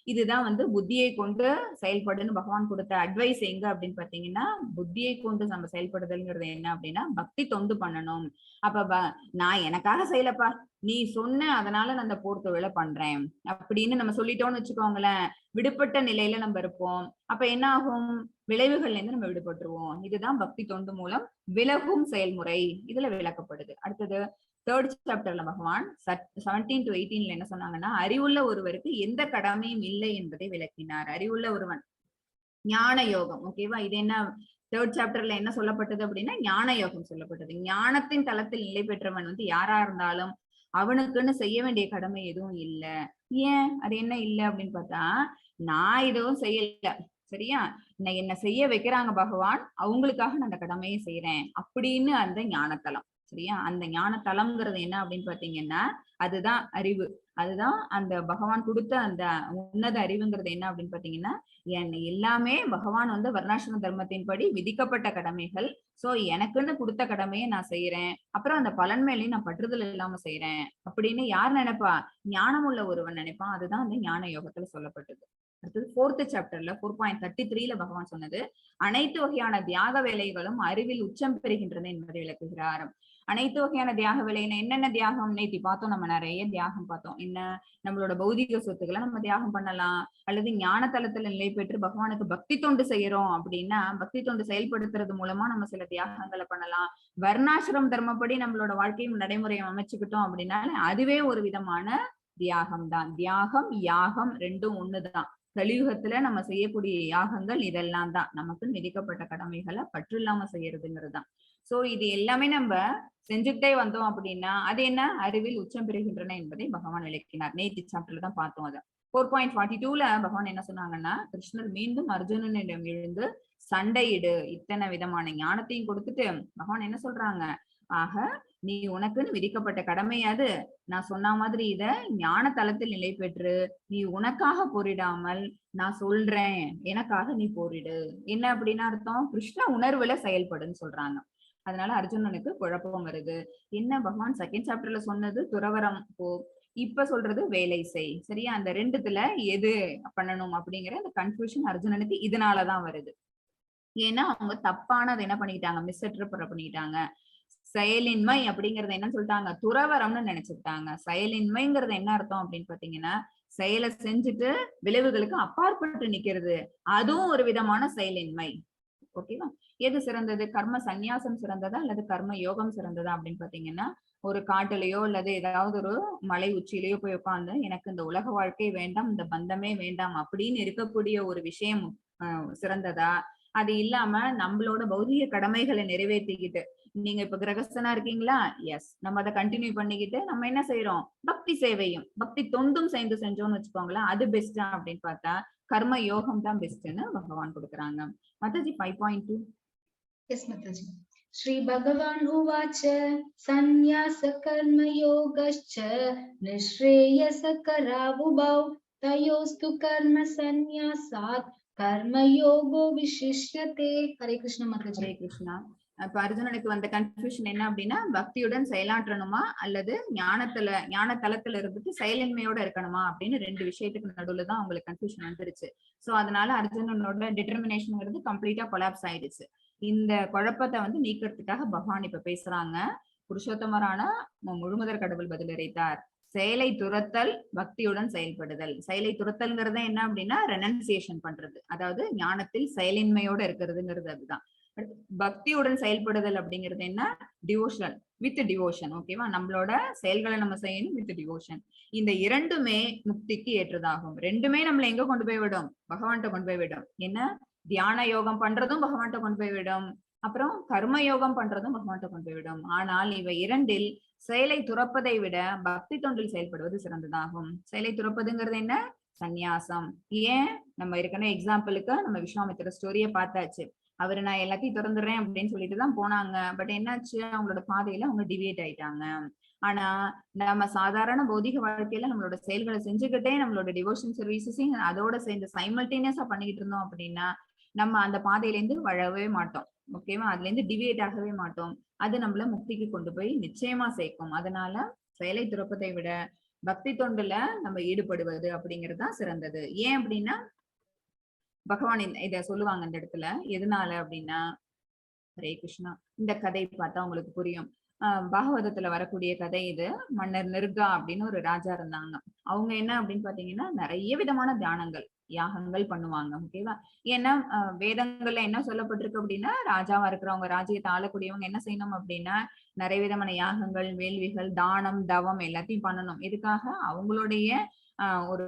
இதுதான் வந்து புத்தியை கொண்டு செயல்படுன்னு பகவான் கொடுத்த அட்வைஸ் எங்க அப்படின்னு பாத்தீங்கன்னா, புத்தியை கொண்டு நம்ம செயல்படுதல்ங்கிறது என்ன அப்படின்னா, பக்தி தொண்டு பண்ணணும். அப்ப நான் எனக்காக செய்யலப்பா, நீ சொன்ன அதனால நான் அந்த போர் தொழிலை பண்றேன் அப்படின்னு நம்ம சொல்லிட்டோம்னு வச்சுக்கோங்களேன், விடுபட்ட நிலையில நம்ம இருப்போம். அப்ப என்ன ஆகும், விளைவுகள்ல இருந்து நம்ம விடுபட்டுருவோம். இதுதான் பக்தி தொண்டு மூலம் விலகும் செயல்முறை இதுல விளக்கப்படுது. அடுத்தது தேர்ட் சாப்டர்ல பகவான் 17 டு 18ல என்ன சொன்னாங்கன்னா, அறிவுள்ள ஒருவருக்கு எந்த கடமையும் இல்லை என்பதை விளக்கினார். அறிவுள்ள ஒருவன் ஞான யோகம். ஓகேவா? இது என்ன தேர்ட் சாப்டர்ல என்ன சொல்லப்பட்டது அப்படின்னா ஞான யோகம் சொல்லப்பட்டது. ஞானத்தின் தளத்தில் நிலை பெற்றவன் வந்து யாரா இருந்தாலும் அவனுக்குன்னு செய்ய வேண்டிய கடமை எதுவும் இல்ல. ஏன் அது என்ன இல்ல அப்படின்னு பார்த்தா, நான் எதுவும் செய்யல, சரியா, என்ன செய்ய வைக்கிறாங்க பகவான், அவங்களுக்காக நான் அந்த கடமையை செய்யறேன் அப்படின்னு அந்த ஞானத்தலம். சரியா? அந்த ஞானத்தலம்ங்கிறது என்ன அப்படின்னு பாத்தீங்கன்னா அதுதான் அறிவு. அதுதான் அந்த பகவான் கொடுத்த அந்த உன்னத அறிவுங்கிறது என்ன அப்படின்னு பாத்தீங்கன்னா, என் எல்லாமே பகவான் வந்து வர்ணாசிரம தர்மத்தின்படி விதிக்கப்பட்ட கடமைகள். சோ எனக்குன்னு கொடுத்த கடமையை நான் செய்யறேன், அப்புறம் அந்த பலன் மேலேயும் நான் பற்றுதல் இல்லாம செய்யறேன் அப்படின்னு யார் நினைப்பா? ஞானமுள்ள ஒருவன் நினைப்பான். அதுதான் அந்த ஞான யோகத்துல சொல்லப்பட்டது. அடுத்தது ஃபோர்த் சாப்டர்ல 4.33ல பகவான் சொன்னது, அனைத்து வகையான தியாக வேலைகளும் அறிவில் உச்சம் பெறுகின்றன என்பதை விளக்குகிறார். அனைத்து வகையான தியாக வேலைன்னா என்னென்ன தியாகம்? நேத்தி பார்த்தோம், நம்ம நிறைய தியாகம் பார்த்தோம். என்ன, நம்மளோட பௌதிக சொத்துக்களை நம்ம தியாகம் பண்ணலாம், அல்லது ஞான தளத்துல நிலை பெற்று பகவானுக்கு பக்தி தொண்டு செய்யறோம் அப்படின்னா பக்தி தொண்டு செயல்படுத்துறது மூலமா நம்ம சில தியாகங்களை பண்ணலாம். வர்ணாசிரம் தர்மப்படி நம்மளோட வாழ்க்கையும் நடைமுறையும் அமைச்சுக்கிட்டோம் அப்படின்னா அதுவே ஒரு விதமான தியாகம் தான். தியாகம் யாகம் ரெண்டும் ஒண்ணுதான். கலியுகத்துல நம்ம செய்யக்கூடிய யாகங்கள் இதெல்லாம் தான். நமக்கு விதிக்கப்பட்ட கடமைகளை பற்று இல்லாம செய்யறதுங்கிறது தான். சோ இது எல்லாமே நம்ம செஞ்சுக்கிட்டே வந்தோம் அப்படின்னா அது என்ன, அறிவில் உச்சம் பெறுகின்றன என்பதை பகவான் விளக்கினார். நேத்து சாப்டர்ல தான் பார்த்தோம். அதை 4.42ல பகவான் என்ன சொன்னாங்கன்னா, கிருஷ்ணர் மீண்டும் அர்ஜுனனிடம் எழுந்து சண்டையிடு, இத்தனை விதமான ஞானத்தையும் கொடுத்துட்டு பகவான் என்ன சொல்றாங்க, ஆக நீ உனக்குன்னு விதிக்கப்பட்ட கடமை அது, நான் சொன்ன மாதிரி இத ஞான தளத்தில் நிலை பெற்று நீ உனக்காக போரிடாமல் நான் சொல்றேன் எனக்காக நீ போரிடு. என்ன அப்படின்னா அர்த்தம், கிருஷ்ண உணர்வுல செயல்படுன்னு சொல்றாங்க. அதனால அர்ஜுனனுக்கு குழப்பம் வருது. என்ன பகவான் செகண்ட் சாப்டர்ல சொன்னது துறவரம் போ, இப்ப சொல்றது வேலை செய். சரியா? அந்த ரெண்டுத்துல எது பண்ணணும் அப்படிங்கிற அந்த கன்ஃபியூஷன் அர்ஜுனனுக்கு இதனாலதான் வருது. ஏன்னா அவங்க தப்பானதை என்ன பண்ணிக்கிட்டாங்க, மிஸ்இன்டர்பிரட் பண்ணிக்கிட்டாங்க. செயலின்மை அப்படிங்கறது என்னன்னு சொல்லிட்டாங்க, துறவரம்னு நினைச்சுட்டாங்க. செயலின்மைங்கிறது என்ன அர்த்தம் அப்படின்னு பாத்தீங்கன்னா, செயலை செஞ்சுட்டு விளைவுகளுக்கு அப்பாற்பட்டு நிக்கிறது, அதுவும் ஒரு விதமான செயலின்மை. ஓகேவா? எது சிறந்தது, கர்ம சந்நியாசம் சிறந்ததா அல்லது கர்ம யோகம் சிறந்ததா அப்படின்னு பாத்தீங்கன்னா, ஒரு காட்டுலயோ அல்லது ஏதாவது ஒரு மலை உச்சியிலயோ போய் உட்கார்ந்து எனக்கு இந்த உலக வாழ்க்கை வேண்டாம், இந்த பந்தமே வேண்டாம் அப்படின்னு இருக்கக்கூடிய ஒரு விஷயம் சிறந்ததா, அது இல்லாம நம்மளோட பௌதிக கடமைகளை நிறைவேற்றிக்கிட்டு, நீங்க இப்ப கிரகஸ்தனா இருக்கீங்களா, எஸ், நம்ம அதை கண்டினியூ பண்ணிக்கிட்டு நம்ம என்ன செய்யறோம், பக்தி சேவையும் பக்தி தொண்டும் சேர்ந்து செஞ்சோம்னு வச்சுக்கோங்களேன், அது பெஸ்டா அப்படின்னு பார்த்தா கர்ம யோகம் தான் பெஸ்ட்னு பகவான் கொடுக்குறாங்க. மாதாஜி 5.2. எஸ் மாதாஜி. ஸ்ரீ பகவான் உவாச்ச சந்நியாச கர்ம யோகश्च நிஸ்ரேயசகராவுபௌ தயோஸ்து கர்ம சந்நியாசாத் கர்ம யோகோ விசிஷ்யதே. ஹரே கிருஷ்ண மாதாஜி. ஹரே கிருஷ்ணா. இப்ப அர்ஜுனனுக்கு வந்த கன்ஃபியூஷன் என்ன அப்படின்னா, பக்தியுடன் செயலாற்றணுமா அல்லது ஞான தளத்துல இருந்துட்டு செயலின்மையோட இருக்கணுமா அப்படின்னு ரெண்டு விஷயத்துக்கு நடுவுல தான் அவங்களுக்கு கன்ஃபியூஷன் வந்துருச்சு. சோ அதனால அர்ஜுனனோட டிட்டர்மினேஷன்ங்கிறது கம்ப்ளீட்டா கொலாப்ஸ் ஆயிடுச்சு. இந்த குழப்பத்தை வந்து நீக்கிறதுக்காக பகவான் இப்ப பேசுறாங்க. புருஷோத்தமரான முழுமுதற் கடவுள் பதிலளித்தார். செயலை துரத்தல், பக்தியுடன் செயல்படுதல். செயலை துரத்தல்ங்கிறது என்ன அப்படின்னா ரெனன்சியேஷன் பண்றது, அதாவது ஞானத்தில் செயலின்மையோட இருக்கிறதுங்கிறது அதுதான். பக்தியுடன் செயல்படுதல் அப்படிங்கிறது என்ன, டிவோஷனல் வித் டிவோஷன். ஓகேவா? நம்மளோட செயல்களை நம்ம செய்யணும் வித் டிவோஷன். இந்த இரண்டுமே முக்திக்கு ஏற்றதாகும். ரெண்டுமே நம்மளை எங்க கொண்டு போய் விடும், பகவான்கிட்ட கொண்டு போய் விடும். என்ன, தியான யோகம் பண்றதும் பகவான்கிட்ட கொண்டு போய் விடும், அப்புறம் கர்ம யோகம் பண்றதும் பகவான்கிட்ட கொண்டு போய் விடும். ஆனால் இவை இரண்டில் செயலை துறப்பதை விட பக்தி தொண்டில் செயல்படுவது சிறந்ததாகும். செயலை துறப்பதுங்கிறது என்ன, சந்நியாசம். ஏன், நம்ம ஏற்கனவே எக்ஸாம்பிளுக்கு நம்ம விஸ்வாமித்திர ஸ்டோரிய பார்த்தாச்சு. அவரு நான் எல்லாத்தையும் திறந்துடுறேன் அப்படின்னு சொல்லிட்டு தான் போனாங்க. பட் என்னாச்சு, அவங்களோட பாதையில அவங்க டிவியேட் ஆயிட்டாங்க. ஆனா நம்ம சாதாரண பௌதிக வாழ்க்கையில நம்மளோட செயல்களை செஞ்சுக்கிட்டே நம்மளோட டிவோஷன் சர்வீசஸையும் அதோட சேர்ந்து சைமல்டேனியஸா பண்ணிக்கிட்டு இருந்தோம் அப்படின்னா நம்ம அந்த பாதையில இருந்து வழவே மாட்டோம். ஓகேவா? அதுல இருந்து டிவியேட் ஆகவே மாட்டோம். அது நம்மள முக்திக்கு கொண்டு போய் நிச்சயமா சேர்க்கும். அதனால செயலை துறப்பதை விட பக்தி தொண்டுல நம்ம ஈடுபடுவது அப்படிங்கிறது தான் சிறந்தது. ஏன் அப்படின்னா பகவான் இத சொல்லுவாங்க இந்த இடத்துல. எதனால அப்படின்னா, ஹரே கிருஷ்ணா, இந்த கதை பார்த்தா உங்களுக்கு புரியும். பாகவதத்துல வரக்கூடிய கதை இது. மன்னர் நிர்கா அப்படின்னு ஒரு ராஜா இருந்தாங்க. அவங்க என்ன அப்படின்னு பாத்தீங்கன்னா நிறைய விதமான தியானங்கள் யாகங்கள் பண்ணுவாங்க. ஓகேவா? ஏன்னா வேதங்கள்ல என்ன சொல்லப்பட்டிருக்கு அப்படின்னா, ராஜாவா இருக்கிறவங்க, ராஜ்யத்தை ஆளக்கூடியவங்க என்ன செய்யணும் அப்படின்னா நிறைய விதமான யாகங்கள், வேள்விகள், தானம், தவம் எல்லாத்தையும் பண்ணணும். எதுக்காக? அவங்களுடைய ஒரு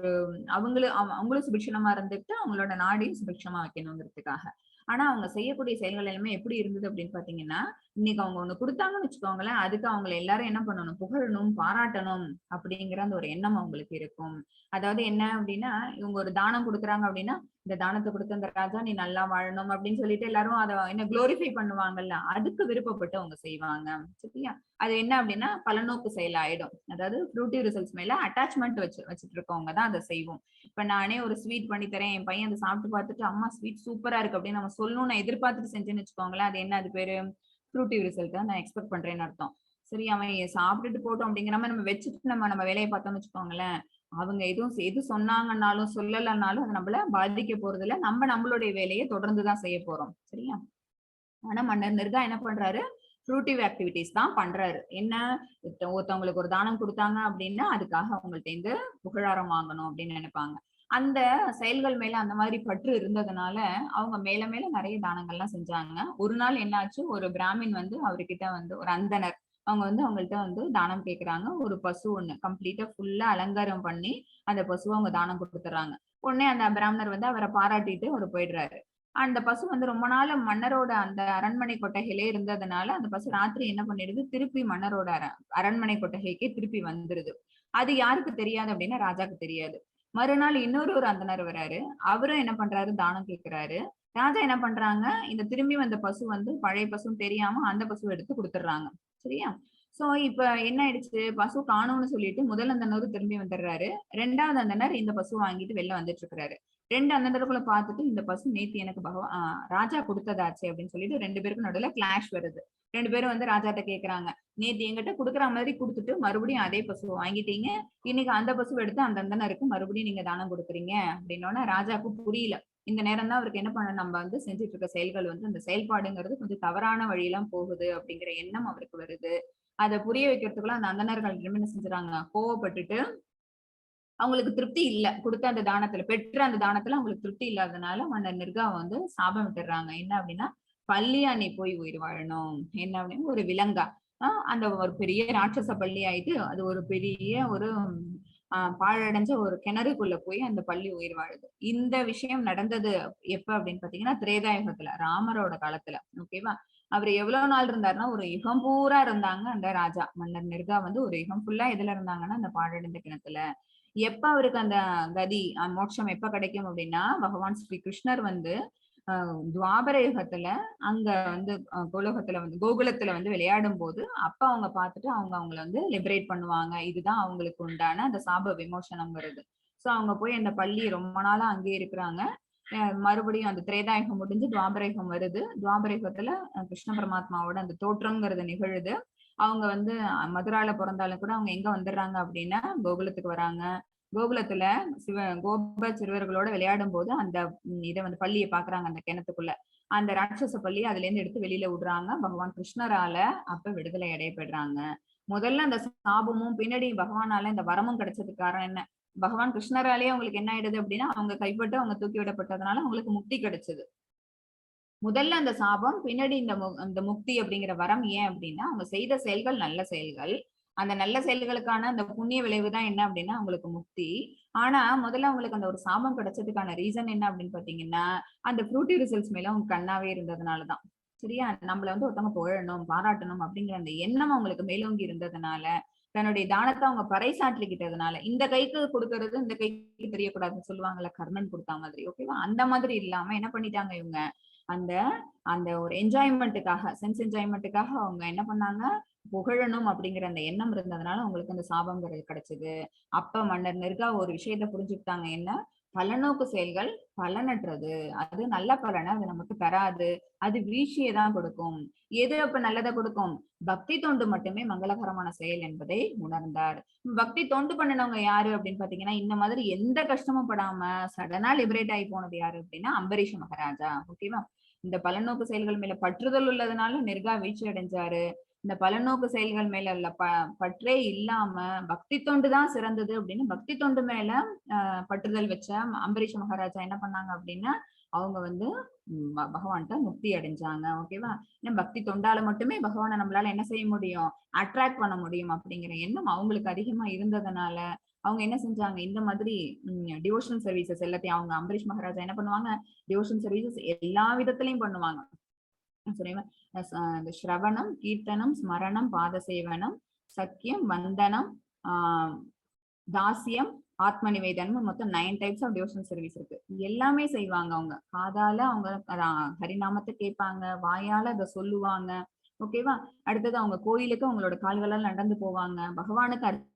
அவங்களும் சுபிக்ஷமா இருந்துட்டு அவங்களோட நாடையும் சுபிக்ஷமா வைக்கணுங்கிறதுக்காக. ஆனா அவங்க செய்யக்கூடிய செயல்கள் எல்லாமே எப்படி இருந்தது அப்படின்னு பாத்தீங்கன்னா, இன்னைக்கு அவங்க ஒண்ணு கொடுத்தாங்கன்னு வச்சுக்கோங்களேன், அதுக்கு அவங்களை எல்லாரும் என்ன பண்ணணும், புகழணும், பாராட்டணும் அப்படிங்கிற அந்த ஒரு எண்ணம் அவங்களுக்கு இருக்கும். அதாவது என்ன அப்படின்னா, இவங்க ஒரு தானம் கொடுக்குறாங்க அப்படின்னா, இந்த தானத்தை கொடுத்த அந்த ராஜா நீ நல்லா வாழணும் அப்படின்னு சொல்லிட்டு எல்லாரும் அதை என்ன குளோரிஃபை பண்ணுவாங்கல்ல, அதுக்கு விருப்பப்பட்டு அவங்க செய்வாங்க. சரியா? அது என்ன அப்படின்னா பலநோக்கு செயல் ஆயிடும். அதாவது ஃப்ரூட்டிவ் ரிசல்ட்ஸ் மேல அட்டாச்மெண்ட் வச்சுட்டு இருக்கவங்க தான் அதை செய்வோம். இப்ப நானே ஒரு ஸ்வீட் பண்ணி தரேன், என் பையன் அதை சாப்பிட்டு பார்த்துட்டு அம்மா ஸ்வீட் சூப்பரா இருக்கு அப்படின்னு நம்ம சொல்லணும்னு நான் எதிர்பார்த்துட்டு செஞ்சேன்னு வச்சுக்கோங்களேன், அது என்ன, அது பேரு ஃப்ரூட்டிவ் ரிசல்ட் தான் நான் எக்ஸ்பெக்ட் பண்றேன்னு அர்த்தம். சரி, அவன் சாப்பிட்டுட்டு போட்டோம் அப்படிங்கிற மாதிரி நம்ம வச்சுட்டு நம்ம நம்ம வேலையை பார்த்தோம்னு வச்சுக்கோங்களேன், அவங்க எதுவும் எது சொன்னாங்கன்னாலும் சொல்லலைன்னாலும் அது நம்மள பாதிக்க போறது இல்லை. நம்ம நம்மளுடைய வேலையை தொடர்ந்துதான் செய்ய போறோம். சரியா? ஆனா மன்னர் நிர்கா என்ன பண்றாரு, ஃப்ரூட்டிவ் ஆக்டிவிட்டிஸ் தான் பண்றாரு. என்ன, ஒருத்தவங்களுக்கு ஒரு தானம் கொடுத்தாங்க அப்படின்னா அதுக்காக அவங்கள்ட்ட இருந்து புகழாரம் வாங்கணும் அப்படின்னு நினைப்பாங்க. அந்த செயல்கள் மேல அந்த மாதிரி பற்று இருந்ததுனால அவங்க மேல மேல நிறைய தானங்கள்லாம் செஞ்சாங்க. ஒரு நாள் என்னாச்சு, ஒரு பிராமின் வந்து அவர்கிட்ட வந்து ஒரு அந்தனர் அவங்க வந்து அவங்கள்ட்ட வந்து தானம் கேக்குறாங்க. ஒரு பசு ஒண்ணு கம்ப்ளீட்டா ஃபுல்லா அலங்காரம் பண்ணி அந்த பசுவை அவங்க தானம் கொடுத்துறாங்க. உடனே அந்த பிராமணர் வந்து அவரை பாராட்டிட்டு அவர் போயிடுறாரு. அந்த பசு வந்து ரொம்ப நாள் மன்னரோட அந்த அரண்மனை கொட்டகையிலே இருந்ததுனால அந்த பசு ராத்திரி என்ன பண்ணிடுது, திருப்பி மன்னரோட அரண்மனை கொட்டகைக்கே திருப்பி வந்துருது. அது யாருக்கு தெரியாது அப்படின்னா ராஜாக்கு தெரியாது. மறுநாள் இன்னொரு ஒரு அந்தனர் வர்றாரு. அவரும் என்ன பண்றாரு, தானம் கேட்கிறாரு. ராஜா என்ன பண்றாங்க, இந்த திரும்பி வந்த பசு வந்து பழைய பசுன்னு தெரியாம அந்த பசுவை எடுத்து கொடுத்துடுறாங்க. சரியா? சோ இப்ப என்ன ஆயிடுச்சு, பசு காணும்னு சொல்லிட்டு முதல் அந்தனர் திரும்பி வந்துடுறாரு. ரெண்டாவது அந்தனர் இந்த பசு வாங்கிட்டு வெளில வந்துட்டு இருக்கிறாரு. ரெண்டு அந்தனர்களை பார்த்துட்டு இந்த பசு நேத்தி எனக்கு ராஜா கொடுத்ததாச்சே அப்படின்னு சொல்லிட்டு ரெண்டு பேருக்கும் நடுவுல கிளாஷ் வருது. ரெண்டு பேரும் வந்து ராஜாட்ட கேக்குறாங்க, நேத்து எங்கிட்ட குடுக்குற மாதிரி கொடுத்துட்டு மறுபடியும் அதே பசுவை வாங்கிட்டீங்க, இன்னைக்கு அந்த பசுவை எடுத்து அந்த அந்தனருக்கு மறுபடியும் நீங்க தானம் கொடுக்குறீங்க அப்படின்னோன்னா ராஜாவுக்கு புரியல. இந்த நேரம் தான் அவருக்கு என்ன பண்ண, நம்ம வந்து செஞ்சுட்டு இருக்க செயல்கள் வந்து அந்த செயல்பாடுங்கிறது கொஞ்சம் தவறான வழியெல்லாம் போகுது அப்படிங்கிற எண்ணம் அவருக்கு வருது. அதை புரிய வைக்கிறதுக்குள்ள அந்த அந்தணர்கள் என்ன செஞ்சுறாங்க, கோவப்பட்டுட்டு அவங்களுக்கு திருப்தி இல்ல, கொடுத்த அந்த தானத்துல பெற்ற அந்த தானத்துல அவங்களுக்கு திருப்தி இல்லாதனால மன்னர் நிர்கா வந்து சாபம் விட்டுறாங்க. என்ன அப்படின்னா, பள்ளியா நீ போய் உயிர் வாழணும். என்ன அப்படின்னா ஒரு விலங்கா, அந்த ஒரு பெரிய ராட்சச பள்ளி ஆயிட்டு அது ஒரு பெரிய ஒரு பாழடைஞ்ச ஒரு கிணறுக்குள்ள போய் அந்த பள்ளி உயிர் வாழுது. இந்த விஷயம் நடந்தது எப்ப அப்படின்னு பாத்தீங்கன்னா திரேதாயுகத்துல, ராமரோட காலத்துல. ஓகேவா? அவர் எவ்வளவு நாள் இருந்தாருன்னா ஒரு யுகம் பூரா இருந்தாங்க அந்த ராஜா மன்னர் நிர்கா வந்து ஒரு யுகம் ஃபுல்லா எதுல இருந்தாங்கன்னா அந்த பாழடைந்த கிணத்துல. எப்ப அவருக்கு அந்த கதி மோட்சம் எப்ப கிடைக்கும் அப்படின்னா, பகவான் ஸ்ரீ கிருஷ்ணர் வந்து துவாபர யுகத்துல அங்க வந்து கோலோகத்துல வந்து கோகுலத்துல வந்து விளையாடும் போது அப்ப அவங்க பார்த்துட்டு அவங்க அவங்கள வந்து லிபரேட் பண்ணுவாங்க. இதுதான் அவங்களுக்கு உண்டான அந்த சாப விமோசனம்ங்கிறது. சோ அவங்க போய் அந்த பள்ளி ரொம்ப நாளா அங்கேயே இருக்கிறாங்க. மறுபடியும் அந்த திரேதாயுகம் முடிஞ்சு துவாபரயுகம் வருது. துவாபரயுகத்துல கிருஷ்ண பரமாத்மாவோட அந்த தோற்றம்ங்கிறது நிகழுது. அவங்க வந்து மதுரால பிறந்தாலும் கூட அவங்க எங்க வந்துடுறாங்க அப்படின்னா கோகுலத்துக்கு வராங்க. கோகுலத்துல கோப சிறுவர்களோட விளையாடும் போது அந்த இதை வந்து பள்ளியை பாக்குறாங்க. அந்த கிணத்துக்குள்ள அந்த ராட்சச பள்ளியை அதுல இருந்து எடுத்து வெளியில விடுறாங்க. பகவான் கிருஷ்ணரால அப்ப விடுதலை அடையப்படுறாங்க. முதல்ல அந்த சாபமும் பின்னாடி பகவானால இந்த வரமும் கிடைச்சதுக்கு காரணம் என்ன, பகவான் கிருஷ்ணராலேயே அவங்களுக்கு என்ன ஆயிடுது அப்படின்னா அவங்க கைப்பட்டு அவங்க தூக்கி விடப்பட்டதுனால அவங்களுக்கு முக்தி கிடைச்சது. முதல்ல அந்த சாபம், பின்னாடி இந்த முக்தி அப்படிங்கிற வரம். ஏன் அப்படின்னா அவங்க செய்த செயல்கள் நல்ல செயல்கள், அந்த நல்ல செயல்களுக்கான அந்த புண்ணிய விளைவு தான் என்ன அப்படின்னா அவங்களுக்கு முக்தி. ஆனா முதல்ல அவங்களுக்கு அந்த ஒரு சாபம் கிடைச்சதுக்கான ரீசன் என்ன அப்படின்னு பாத்தீங்கன்னா அந்த ஃப்ரூட்டி ரிசல்ட்ஸ் மேல அவங்க கண்ணாவே இருந்ததுனாலதான். சரியா? நம்மள வந்து ஒருத்தவங்க புகழணும் பாராட்டணும் அப்படிங்கிற அந்த எண்ணம் அவங்களுக்கு மேலோங்கி இருந்ததுனால, தன்னுடைய தானத்தை அவங்க பறைசாற்றிக்கிட்டதுனால, இந்த கைக்கு கொடுக்கறது இந்த கைக்கு தெரியக்கூடாதுன்னு சொல்லுவாங்கல்ல, கர்ணன் கொடுத்த மாதிரி. ஓகேவா? அந்த மாதிரி இல்லாம என்ன பண்ணிட்டாங்க இவங்க, அந்த அந்த ஒரு என்ஜாய்மெண்ட்டுக்காக, சென்ஸ் என்ஜாய்மெண்ட்டுக்காக அவங்க என்ன பண்ணாங்க, புகழணும் அப்படிங்கிற அந்த எண்ணம் இருந்ததுனால அவங்களுக்கு அந்த சாபங்கிறது கிடைச்சது. அப்ப மன்னர் நிர்கா ஒரு விஷயத்த புரிஞ்சுக்கிட்டாங்க, என்ன, பலநோக்கு செயல்கள் பலனற்றது, அது நல்ல பலனை அது நமக்கு தராது, அது வீழ்ச்சியை தான் கொடுக்கும். எது அப்ப நல்லதை கொடுக்கும், பக்தி தொண்டு மட்டுமே மங்களகரமான செயல் என்பதை உணர்ந்தார். பக்தி தொண்டு பண்ணினவங்க யாரு அப்படின்னு பாத்தீங்கன்னா இந்த மாதிரி எந்த கஷ்டமும் படாம சடனா லிபரேட் ஆகி போனது யாரு அப்படின்னா அம்பரீஷ மகாராஜா. ஓகேவா? இந்த பலநோக்கு செயல்கள் மேல பற்றுதல் உள்ளதுனால நிர்கா வீழ்ச்சி அடைஞ்சாரு. இந்த பலநோக்கு செயல்கள் மேல உள்ள பற்றே இல்லாம பக்தி தொண்டு தான் சிறந்தது அப்படின்னு பக்தி தொண்டு மேல பற்றுதல் வச்ச அம்பரீஷ மகாராஜா என்ன பண்ணாங்க அப்படின்னா அவங்க வந்து பகவான்கிட்ட முக்தி அடைஞ்சாங்க. ஓகேவா? ஏன்னா பக்தி தொண்டால மட்டுமே பகவானை நம்மளால என்ன செய்ய முடியும், அட்ராக்ட் பண்ண முடியும் அப்படிங்கிற எண்ணம் அவங்களுக்கு அதிகமா இருந்ததுனால அவங்க என்ன செஞ்சாங்க, இந்த மாதிரி டிவோஷனல் சர்வீசஸ் எல்லாத்தையும் அவங்க அம்பரீஷ் மகாராஜா என்ன பண்ணுவாங்க, டிவோஷனல் சர்வீசஸ் எல்லா விதத்திலையும் பண்ணுவாங்க. சரிங்களா? இந்த ஸ்ரவணம், கீர்த்தனம், ஸ்மரணம், பாதசேவனம், சக்கியம், வந்தனம், தாசியம், ஆத்ம நிவேதனம், மொத்தம் 9 டைப்ஸ் ஆஃப் டிவோஷனல் சர்வீஸ் இருக்கு. எல்லாமே செய்வாங்க அவங்க. காதால அவங்க ஹரிநாமத்தை கேட்பாங்க, வாயால அதை சொல்லுவாங்க. ஓகேவா? அடுத்தது அவங்க கோயிலுக்கு அவங்களோட கால்களால் நடந்து போவாங்க, பகவானுக்கு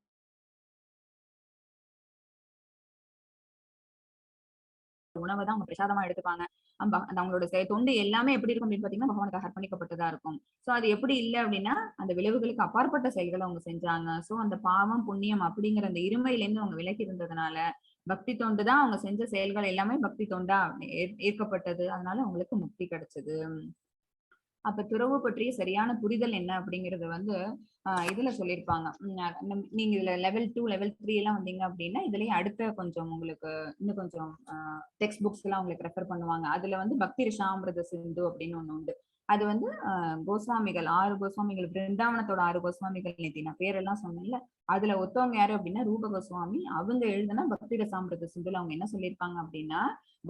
உணவை தான் அவங்க பிரசாதமா எடுத்துப்பாங்க. அந்த அவங்களோட தொண்டு எல்லாமே எப்படி இருக்கும் அப்படின்னு பாத்தீங்கன்னா பகவானுக்கு அர்ப்பணிக்கப்பட்டதா இருக்கும். சோ அது எப்படி இல்லை அப்படின்னா அந்த விளைவுகளுக்கு அப்பாற்பட்ட செயல்களை அவங்க செஞ்சாங்க. சோ அந்த பாவம் புண்ணியம் அப்படிங்கிற அந்த இருமையில இருந்து அவங்க விலகி இருந்ததுனால பக்தி தொண்டு தான் அவங்க செஞ்ச செயல்கள் எல்லாமே பக்தி தொண்டா ஏற்கப்பட்டது. அதனால அவங்களுக்கு முக்தி கிடைச்சது. அப்ப துறவு பற்றிய சரியான புரிதல் என்ன அப்படிங்கறத வந்து இதுல சொல்லியிருப்பாங்க. நீங்க இதுல லெவல் 2 லெவல் 3 எல்லாம் வந்தீங்க அப்படின்னா இதுலயே அடுத்த கொஞ்சம் உங்களுக்கு இன்னும் கொஞ்சம் டெக்ஸ்ட் புக்ஸ் எல்லாம் உங்களுக்கு ரெஃபர் பண்ணுவாங்க. அதுல வந்து பக்தி ரிஷாமிரத சிந்து அப்படின்னு ஒண்ணு உண்டு. அது வந்து கோஸ்வாமிகள் 6 கோஸ்வாமிகள், பிருந்தாவனத்தோட 6 கோஸ்வாமிகள், நேத்தி நான் பேரெல்லாம் சொன்னேன்ல, அதுல ஒத்தவங்க யாரு அப்படின்னா ரூப கோஸ்வாமி. அவங்க எழுதுனா பக்தி ரசாமிரத சிந்துல அவங்க என்ன சொல்லியிருப்பாங்க அப்படின்னா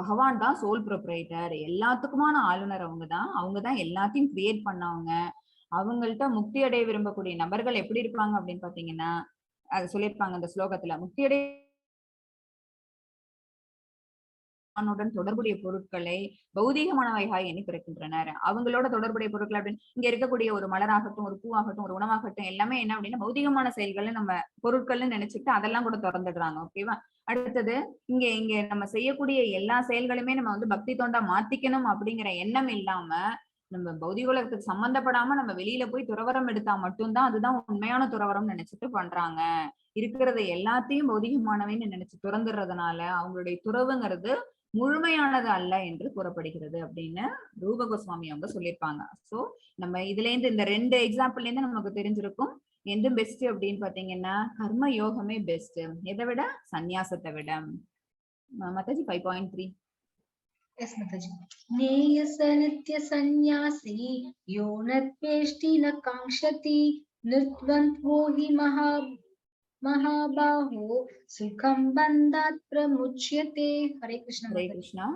பகவான் தான் சோல் ப்ரொப்ரைட்டர், எல்லாத்துக்குமான ஆளுநர் அவங்க தான், அவங்க தான் எல்லாத்தையும் கிரியேட் பண்ணவங்க. அவங்கள்ட்ட முக்தி அடைய விரும்பக்கூடிய நபர்கள் எப்படி இருப்பாங்க அப்படின்னு பாத்தீங்கன்னா அது சொல்லியிருப்பாங்க அந்த ஸ்லோகத்துல, முக்தி அடைய தொடர்புடைய பொருட்களை பௌதீகமானவைகாய் எண்ணி பிறக்கின்றனர். அவங்களோட தொடர்புடைய பொருட்கள் அப்படின்னு இங்க இருக்கக்கூடிய ஒரு மலராகட்டும், ஒரு பூவாகட்டும், ஒரு உணவாகட்டும், எல்லாமே என்ன அப்படின்னா பௌதீகமான செயல்களை நம்ம பொருட்கள்னு நினைச்சுட்டு அதெல்லாம் கூட திறந்துடுறாங்க. ஓகேவா? அடுத்தது இங்க இங்க நம்ம செய்யக்கூடிய எல்லா செயல்களுமே நம்ம வந்து பக்தி தொண்டா மாத்திக்கணும் அப்படிங்கிற எண்ணம் இல்லாம நம்ம பௌதிக உலகத்துக்கு சம்பந்தப்படாம நம்ம வெளியில போய் துறவரம் எடுத்தா மட்டும்தான் அதுதான் உண்மையான துறவரம் நினைச்சிட்டு பண்றாங்க. இருக்கிறத எல்லாத்தையும் பௌதிகமானவைன்னு நினைச்சு துறந்துடுறதுனால அவங்களுடைய துறவுங்கிறது முழுமையானது அல்ல என்று கூறப்படுகிறது அப்படின்னு ரூப கோஸ்வாமி அவங்க சொல்லியிருப்பாங்க. சோ நம்ம இதுல இருந்து இந்த 2 எக்ஸாம்பிள்ல இருந்து நமக்கு தெரிஞ்சிருக்கும் எந்த பெஸ்ட் அப்படின்னு பாத்தீங்கன்னா கர்ம யோகமே பெஸ்ட். எதை விட? சந்நியாசத்தை விட. மாதாஜி 5.3. எஸ் மாதாஜி. நேயச நித்ய சந்நியாசி யோ நத்வேஷ்டி ந காங்க்ஷதி நிர்த்வந்த்வோ he மகாபாஹோ சுகம் பந்தாத் பிரமுச்யதே. ஹரே கிருஷ்ணா. ஹரே கிருஷ்ணா.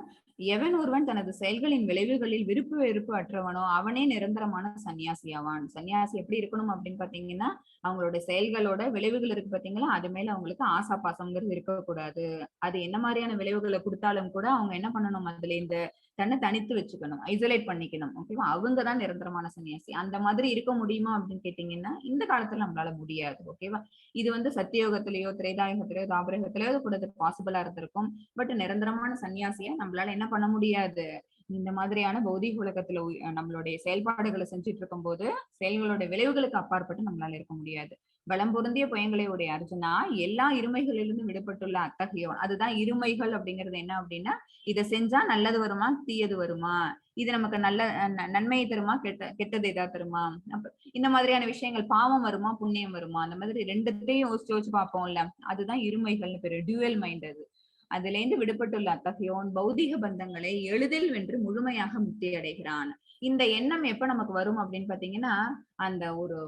எவன் ஒருவன் தனது செயல்களின் விளைவுகளில் விருப்பு வெறுப்பு அற்றவனோ அவனே நிரந்தரமான சன்னியாசி ஆவான். சன்னியாசி எப்படி இருக்கணும் அப்படின்னு பாத்தீங்கன்னா அவங்களோட செயல்களோட விளைவுகள் இருக்கு பாத்தீங்களா, அது மேல அவங்களுக்கு ஆசா பாசம்ங்கிறது இருக்கக்கூடாது. அது என்ன மாதிரியான விளைவுகளை கொடுத்தாலும் கூட அவங்க என்ன பண்ணணும், அதுல இந்த தன்னை தனித்து வச்சுக்கணும், ஐசோலேட் பண்ணிக்கணும். ஓகேவா? அவங்கதான் நிரந்தரமான சன்னியாசி. அந்த மாதிரி இருக்க முடியுமா அப்படின்னு கேட்டீங்கன்னா இந்த காலத்துல நம்மளால முடியாது. ஓகேவா? இது வந்து சத்தியோகத்திலேயோ திரேதாயுகத்திலேயோ தாபரயுகத்திலேயோ கூட பாசிபிளா இருந்திருக்கும். பட் நிரந்தரமான சன்னியாசியா நம்மளால என்ன பண்ண முடியாது. இந்த மாதிரியான பௌதிக உலகத்துல நம்மளுடைய செயல்பாடுகளை செஞ்சுட்டு இருக்கும் போது செயல்களோட விளைவுகளுக்கு அப்பாற்பட்டு நம்மளால இருக்க முடியாது. பலம் பொருந்திய பயங்களை உடைய அர்ஜுனா எல்லா இருமைகளிலிருந்தும் விடுபட்டுள்ள அத்தகையோன். அதுதான் இருமைகள் அப்படிங்கிறது என்ன அப்படின்னா இதை செஞ்சா நல்லது வருமா தீயது வருமா, இது நமக்கு நல்ல நன்மையை தருமா கெட்டது ஏதாவது தருமா, அப்ப இந்த மாதிரியான விஷயங்கள், பாவம் வருமா புண்ணியம் வருமா, அந்த மாதிரி ரெண்டுத்தையும் யோசிச்சு யோசிச்சு பார்ப்போம்ல, அதுதான் இருமைகள்னு பேரு, டியூவல் மைண்ட். அது அதுல இருந்து விடுபட்டுள்ள அத்தகையோன் பௌதிக பந்தங்களை எளிதில் வென்று முழுமையாக முக்தி அடைகிறான். இந்த எண்ணம் எப்ப நமக்கு வரும் அப்படின்னு பாத்தீங்கன்னா அந்த ஒரு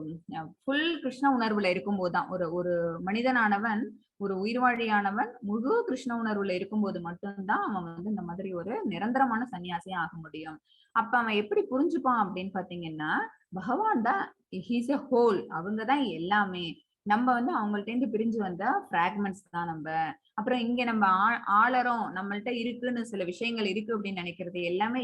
ஃபுல் கிருஷ்ண உணர்வுல இருக்கும்போதுதான். ஒரு ஒரு மனிதனானவன், ஒரு உயிர்வாழியானவன் முழு கிருஷ்ண உணர்வுல இருக்கும்போது மட்டும்தான் அவன் வந்து இந்த மாதிரி ஒரு நிரந்தரமான சன்னியாசியா ஆக முடியும். அப்ப அவன் எப்படி புரிஞ்சுப்பான் அப்படின்னு பாத்தீங்கன்னா பகவான் தான் ஹீஸ் எ ஹோல், அவங்கதான் எல்லாமே. நம்ம வந்து அவங்கள்ட்ட இருந்து பிரிஞ்சு வந்த பிராக்மெண்ட்ஸ் தான் நம்ம. அப்புறம் இங்க நம்ம ஆளறோம், நம்மள்ட்ட இருக்குன்னு சில விஷயங்கள் இருக்கு அப்படின்னு நினைக்கிறது எல்லாமே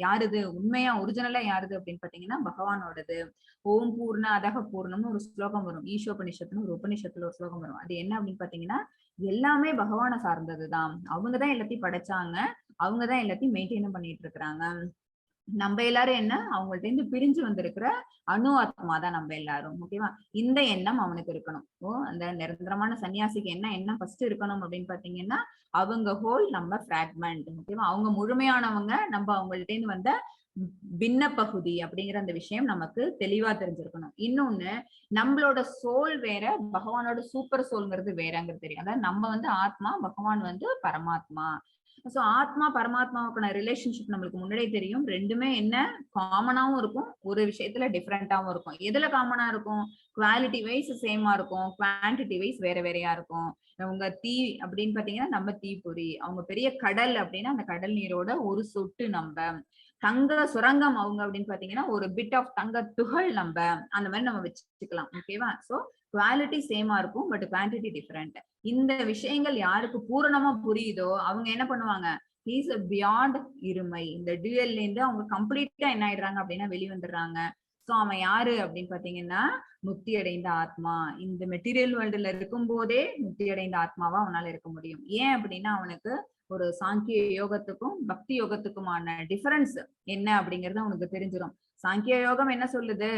யாருது உண்மையா ஒரிஜினலா யாருது அப்படின்னு பாத்தீங்கன்னா பகவானோடது. ஓம் பூர்ண அதக பூர்ணம்னு ஒரு ஸ்லோகம் வரும், ஈஷோபனிஷத்துன்னு ஒரு உபனிஷத்துல ஒரு ஸ்லோகம் வரும். அது என்ன அப்படின்னு பாத்தீங்கன்னா எல்லாமே பகவானை சார்ந்ததுதான். அவங்கதான் எல்லாத்தையும் படைச்சாங்க, அவங்கதான் எல்லாத்தையும் மெயின்டைன் பண்ணிட்டு இருக்கிறாங்க. நம்ம எல்லாரும் என்ன, அவங்கள்ட்ட இருந்து பிரிஞ்சு வந்திருக்கிற அணு ஆத்மா தான் நம்ம எல்லாரும். ஓகேவா? இந்த எண்ணம் அவனுக்கு இருக்கணும். ஓ, அந்த நிரந்தரமான சன்னியாசிக்கு என்ன எண்ணம் ஃபர்ஸ்ட் இருக்கணும் அப்படின்னு பாத்தீங்கன்னா அவங்க ஹோல், நம்ம பிராக்மெண்ட். ஓகேவா? அவங்க முழுமையானவங்க, நம்ம அவங்கள்ட்ட இருந்து வந்த பின்ன பகுதி அப்படிங்கிற அந்த விஷயம் நமக்கு தெளிவா தெரிஞ்சிருக்கணும். இன்னொன்னு, நம்மளோட சோல் வேற, பகவானோட சூப்பர் சோல்ங்கிறது வேறங்கிறது தெரியும். அதாவது நம்ம வந்து ஆத்மா, பகவான் வந்து பரமாத்மா. சோ ஆத்மா பரமாத்மாவுக்கான ரிலேஷன்ஷிப் நம்மளுக்கு முன்னாடியே தெரியும். ரெண்டுமே என்ன காமனாவும் இருக்கும், ஒரு விஷயத்துல டிஃப்ரெண்டாவும் இருக்கும். எதுல காமனா இருக்கும்? குவாலிட்டி வைஸ் சேமா இருக்கும், குவான்டிட்டி வைஸ் வேற வேறையா இருக்கும். அவங்க தீ அப்படின்னு பாத்தீங்கன்னா நம்ம தீப்பொறி, அவங்க பெரிய கடல் அப்படின்னா அந்த கடல் நீரோட ஒரு சொட்டு நம்ம, தங்க சுரங்கம் அவங்க அப்படின்னு பாத்தீங்கன்னா ஒரு பிட் ஆஃப் தங்க துகள் நம்ம, அந்த மாதிரி நம்ம வச்சுக்கலாம். ஓகேவா? சோ குவாலிட்டி சேமா இருக்கும், பட் குவான்டிட்டி டிஃப்ரெண்ட். இந்த விஷயங்கள் யாருக்கு பூரணமா புரியுதோ அவங்க என்ன பண்ணுவாங்க, is beyond இருமை. இந்த டியூயல்ல இருந்து அவங்க கம்ப்ளீட்டா என்ன ஆயிடுறாங்க அப்படின்னா வெளிவந்துடுறாங்க. சோ அவன் யாரு அப்படின்னு பாத்தீங்கன்னா முக்தி அடைந்த ஆத்மா. இந்த மெட்டீரியல் வேர்ல்டுல இருக்கும் போதே முக்தி அடைந்த ஆத்மாவா அவனால இருக்க முடியும். ஏன் அப்படின்னா அவனுக்கு ஒரு சாங்கிய யோகத்துக்கும் பக்தி யோகத்துக்குமான டிஃபரன்ஸ் என்ன அப்படிங்கறது அவனுக்கு தெரிஞ்சிடும். சாங்கிய யோகம் என்ன சொல்லுது?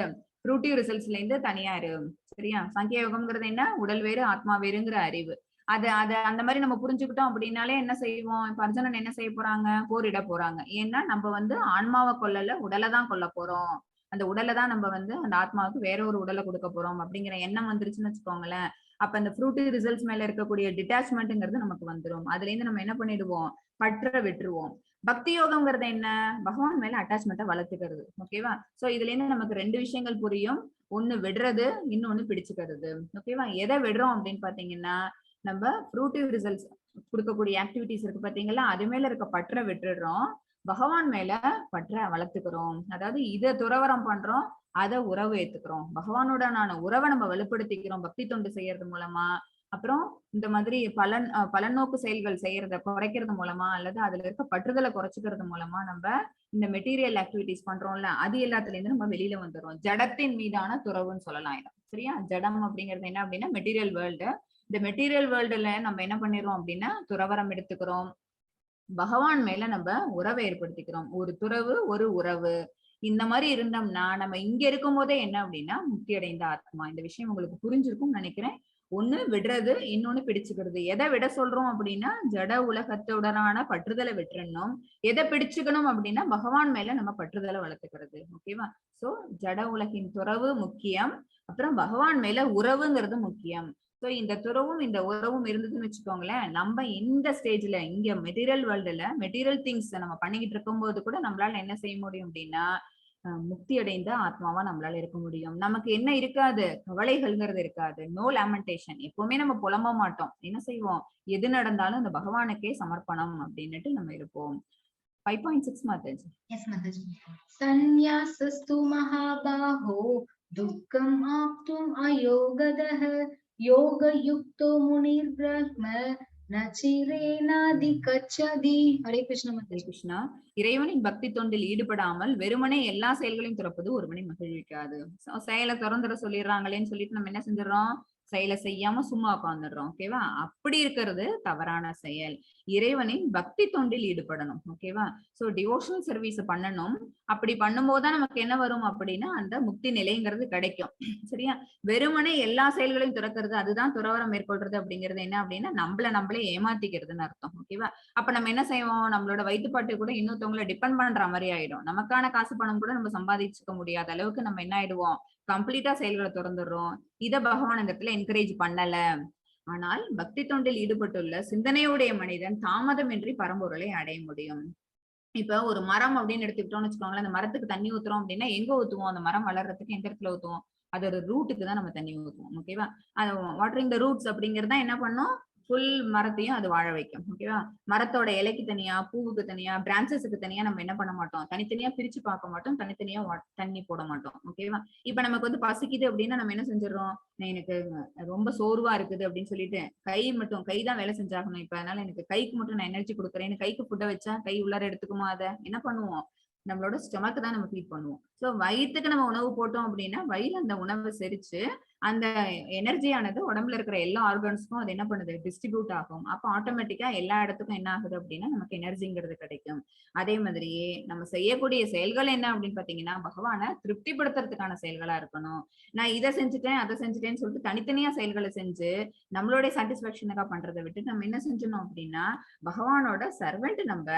ஃப்ரூட்டிவ் ரிசல்ட்ஸ்ல இருந்து தனியா இரு. சரியா? சாங்கிய யோகம்ங்கிறது என்ன? உடல் வேறு ஆத்மா வேறுங்கிற அறிவு. அது அது அந்த மாதிரி நம்ம புரிஞ்சுக்கிட்டோம் அப்படின்னாலே என்ன செய்வோம்? இப்ப அர்ஜுனன் என்ன செய்ய போறாங்க? போரிட போறாங்க. ஏன்னா நம்ம வந்து ஆன்மாவை கொல்லல, உடலை தான் கொல்ல போறோம். அந்த உடலை தான் நம்ம வந்து அந்த ஆத்மாவுக்கு வேற ஒரு உடலை கொடுக்க போறோம் அப்படிங்கிற எண்ணம் வந்துருச்சுன்னு வச்சுக்கோங்களேன். அப்ப அந்த ஃப்ரூட்டிவ் ரிசல்ட்ஸ் மேல இருக்கக்கூடிய டிட்டாச்மெண்ட்ங்கிறது நமக்கு வந்துரும். அதுல இருந்து நம்ம என்ன பண்ணிடுவோம்? பற்ற விட்டுருவோம். பக்தி யோகம்ங்கிறது என்ன? பகவான் மேல அட்டாச்மெண்ட்டை வளர்த்துக்கிறது. ஓகேவா? சோ இதுல இருந்து நமக்கு ரெண்டு விஷயங்கள் புரியும். ஒண்ணு விடுறது, இன்னொன்னு பிடிச்சுக்கிறது. ஓகேவா? எதை விடுறோம் அப்படின்னு பாத்தீங்கன்னா நம்ம ஃப்ரூட்டிவ் ரிசல்ட்ஸ் கொடுக்கக்கூடிய ஆக்டிவிட்டிஸ் இருக்கு பாத்தீங்களா, அது மேல இருக்க பற்றை விட்டுடுறோம், பகவான் மேல பற்றை வளர்த்துக்கிறோம். அதாவது இதை துறவரம் பண்றோம், அதை உறவு ஏத்துக்கிறோம். பகவானுடனான உறவை நம்ம வலுப்படுத்திக்கிறோம் பக்தி தொண்டு செய்யறது மூலமா. அப்புறம் இந்த மாதிரி பலநோக்கு செயல்கள் செய்யறத குறைக்கிறது மூலமா, அல்லது அதுல இருக்க பற்றுதலை குறைச்சிக்கிறது மூலமா நம்ம இந்த மெட்டீரியல் ஆக்டிவிட்டிஸ் பண்றோம்ல, அது எல்லாத்துல இருந்து நம்ம வெளியில வந்துடுறோம். ஜடத்தின் மீதான துறவுன்னு சொல்லலாம் இதை. சரியா? ஜடம் அப்படிங்கிறது என்ன அப்படின்னா மெட்டீரியல் வேர்ல்டு. இந்த மெட்டீரியல் வேர்ல்டுல நம்ம என்ன பண்ணிடுறோம் அப்படின்னா துறவரம் எடுத்துக்கிறோம், பகவான் மேல நம்ம உறவை ஏற்படுத்திக்கிறோம். ஒரு துறவு ஒரு உறவு. இந்த மாதிரி இருந்தோம்னா நம்ம இங்க இருக்கும் போதே என்ன அப்படின்னா முக்தி அடைந்த ஆத்மா. இந்த விஷயம் உங்களுக்கு புரிஞ்சிருக்கும்னு நினைக்கிறேன். ஒண்ணு விடுறது, இன்னொன்னு பிடிச்சுக்கிறது. எதை விட சொல்றோம் அப்படின்னா ஜட உலகத்துடனான பற்றுதலை விட்டுறணும். எதை பிடிச்சுக்கணும் அப்படின்னா பகவான் மேல நம்ம பற்றுதலை வளர்த்துக்கிறது. ஓகேவா? சோ ஜட உலகின் துறவு முக்கியம், அப்புறம் பகவான் மேல உறவுங்கிறது முக்கியம். சோ இந்த துறவும் இந்த உறவும் இருந்ததுன்னு வச்சுக்கோங்களேன், நம்ம இந்த ஸ்டேஜ்ல இங்க மெட்டீரியல் வேர்ல்டுல மெட்டீரியல் திங்ஸ் நம்ம பண்ணிக்கிட்டு இருக்கும்போது கூட நம்மளால என்ன செய்ய முடியும் அப்படின்னா முக்தி அடைந்த ஆத்மாவா நம்மளால இருக்க முடியும். நமக்கு என்ன இருக்காது? கவலைகள்ங்கிறது இருக்காது. No lamentation. எப்பவுமே நம்ம புலம்ப மாட்டோம். என்ன செய்வோம்? எது நடந்தாலும் அந்த பகவானுக்கே சமர்ப்பணம் அப்படின்னுட்டு நம்ம இருப்போம். 5.6 மாதாஜி. எஸ் மாதாஜி. சந்நியாசஸ்து மகாபாஹோ துக்கம் ஆப்தும் அயோகதஹ யோகயுக்தோ முனிர் பிரம்ம நச்சிரேனாதிகச்சதி. ஹரே கிருஷ்ண ஹரே மாதாஜி. கிருஷ்ணா. இறைவனின் பக்தி தொண்டில் ஈடுபடாமல் வெறுமனே எல்லா செயல்களையும் துறப்பது ஒருவனை மகிழ்விக்காது. செயலை திறந்துட சொல்லிடுறாங்களேன்னு சொல்லிட்டு நம்ம என்ன செஞ்சிடறோம்? செயலை செய்யாம சும்மா உட்காந்துடுறோம். ஓகேவா? அப்படி இருக்கிறது தவறான செயல். இறைவனின் பக்தி தொண்டில் ஈடுபடணும். ஓகேவா? சோ டிவோஷனல் சர்வீஸ் பண்ணணும். அப்படி பண்ணும்போதுதான் நமக்கு என்ன வரும் அப்படின்னா அந்த முக்தி நிலைங்கிறது கிடைக்கும். சரியா? வெறுமனே எல்லா செயல்களையும் துறக்கிறது, அதுதான் துறவரம் மேற்கொள்றது அப்படிங்கிறது என்ன அப்படின்னா நம்மள நம்மளே ஏமாத்திக்கிறதுன்னு அர்த்தம். ஓகேவா? அப்ப நம்ம என்ன செய்வோம்? நம்மளோட வயிற்றுப்பாட்டு கூட இன்னொருத்தவங்களை டிபெண்ட் பண்ற மாதிரி ஆயிடும். நமக்கான காசு பணம் கூட நம்ம சம்பாதிச்சுக்க முடியாத அளவுக்கு நம்ம என்ன ஆயிடுவோம்? கம்ப்ளீட்டா செயல்களை திறந்துடுறோம். இத பகவான் இந்த இடத்துல என்கரேஜ் பண்ணல. ஆனால் பக்தி தொண்டில் ஈடுபட்டுள்ள சிந்தனையுடைய மனிதன் தாமதமின்றி பரம்பொருளை அடைய முடியும். இப்ப ஒரு மரம் அப்படின்னு எடுத்துக்கிட்டோம்னு வச்சுக்கோங்களேன், அந்த மரத்துக்கு தண்ணி ஊத்துறோம் அப்படின்னா எங்க ஊத்துவோம்? அந்த மரம் வளர்றதுக்கு எந்த இடத்துல ஊத்துவோம்? அதோட ரூட்டுக்கு தான் நம்ம தண்ணி ஊத்துவோம். ஓகேவா? அது வாட்டரிங் the roots அப்படிங்கறத என்ன பண்ணும்? ஃபுல் மரத்தையும் அது வாழ வைக்கும். ஓகேவா? மரத்தோட இலைக்கு தனியா, பூவுக்கு தனியா, பிரான்ச்சஸுக்கு தனியா நம்ம என்ன பண்ண மாட்டோம்? தனித்தனியா பிரிச்சு பார்க்க மாட்டோம், தனித்தனியா தண்ணி போட மாட்டோம். ஓகேவா? இப்ப நமக்கு வந்து பசிக்குது அப்படின்னா நம்ம என்ன செஞ்சிடறோம்? எனக்கு ரொம்ப சோர்வா இருக்குது அப்படின்னு சொல்லிட்டு கை தான் வேலை செஞ்சாகணும் இப்ப, அதனால எனக்கு கைக்கு மட்டும் நான் எனர்ஜி கொடுக்குறேன்னு கைக்கு ஃபுட்டை வச்சா கை உள்ளார எடுத்துக்குமா? அதை என்ன பண்ணுவோம்? நம்மளோட ஸ்டொமக்கு தான் நம்ம ஃபீட் பண்ணுவோம். ஸோ வயிற்றுக்கு நம்ம உணவு போட்டோம் அப்படின்னா வயிறு அந்த உணவை செரிச்சு அந்த எனர்ஜியானது உடம்புல இருக்கிற எல்லா ஆர்கன்ஸ்க்கும் அது என்ன பண்ணுது? டிஸ்ட்ரிபியூட் ஆகும். அப்போ ஆட்டோமேட்டிக்கா எல்லா இடத்துக்கும் என்ன ஆகுது அப்படின்னா நமக்கு எனர்ஜிங்கிறது கிடைக்கும். அதே மாதிரியே நம்ம செய்யக்கூடிய செயல்கள் என்ன அப்படின்னு பாத்தீங்கன்னா பகவானை திருப்திப்படுத்துறதுக்கான செயல்களா இருக்கணும். நான் இதை செஞ்சுட்டேன் அதை செஞ்சுட்டேன்னு சொல்லிட்டு தனித்தனியா செயல்களை செஞ்சு நம்மளுடைய சாட்டிஸ்பாக்சனுக்காக பண்றதை விட்டு நம்ம என்ன செஞ்சிடணும் அப்படின்னா பகவானோட சர்வெண்ட் நம்ம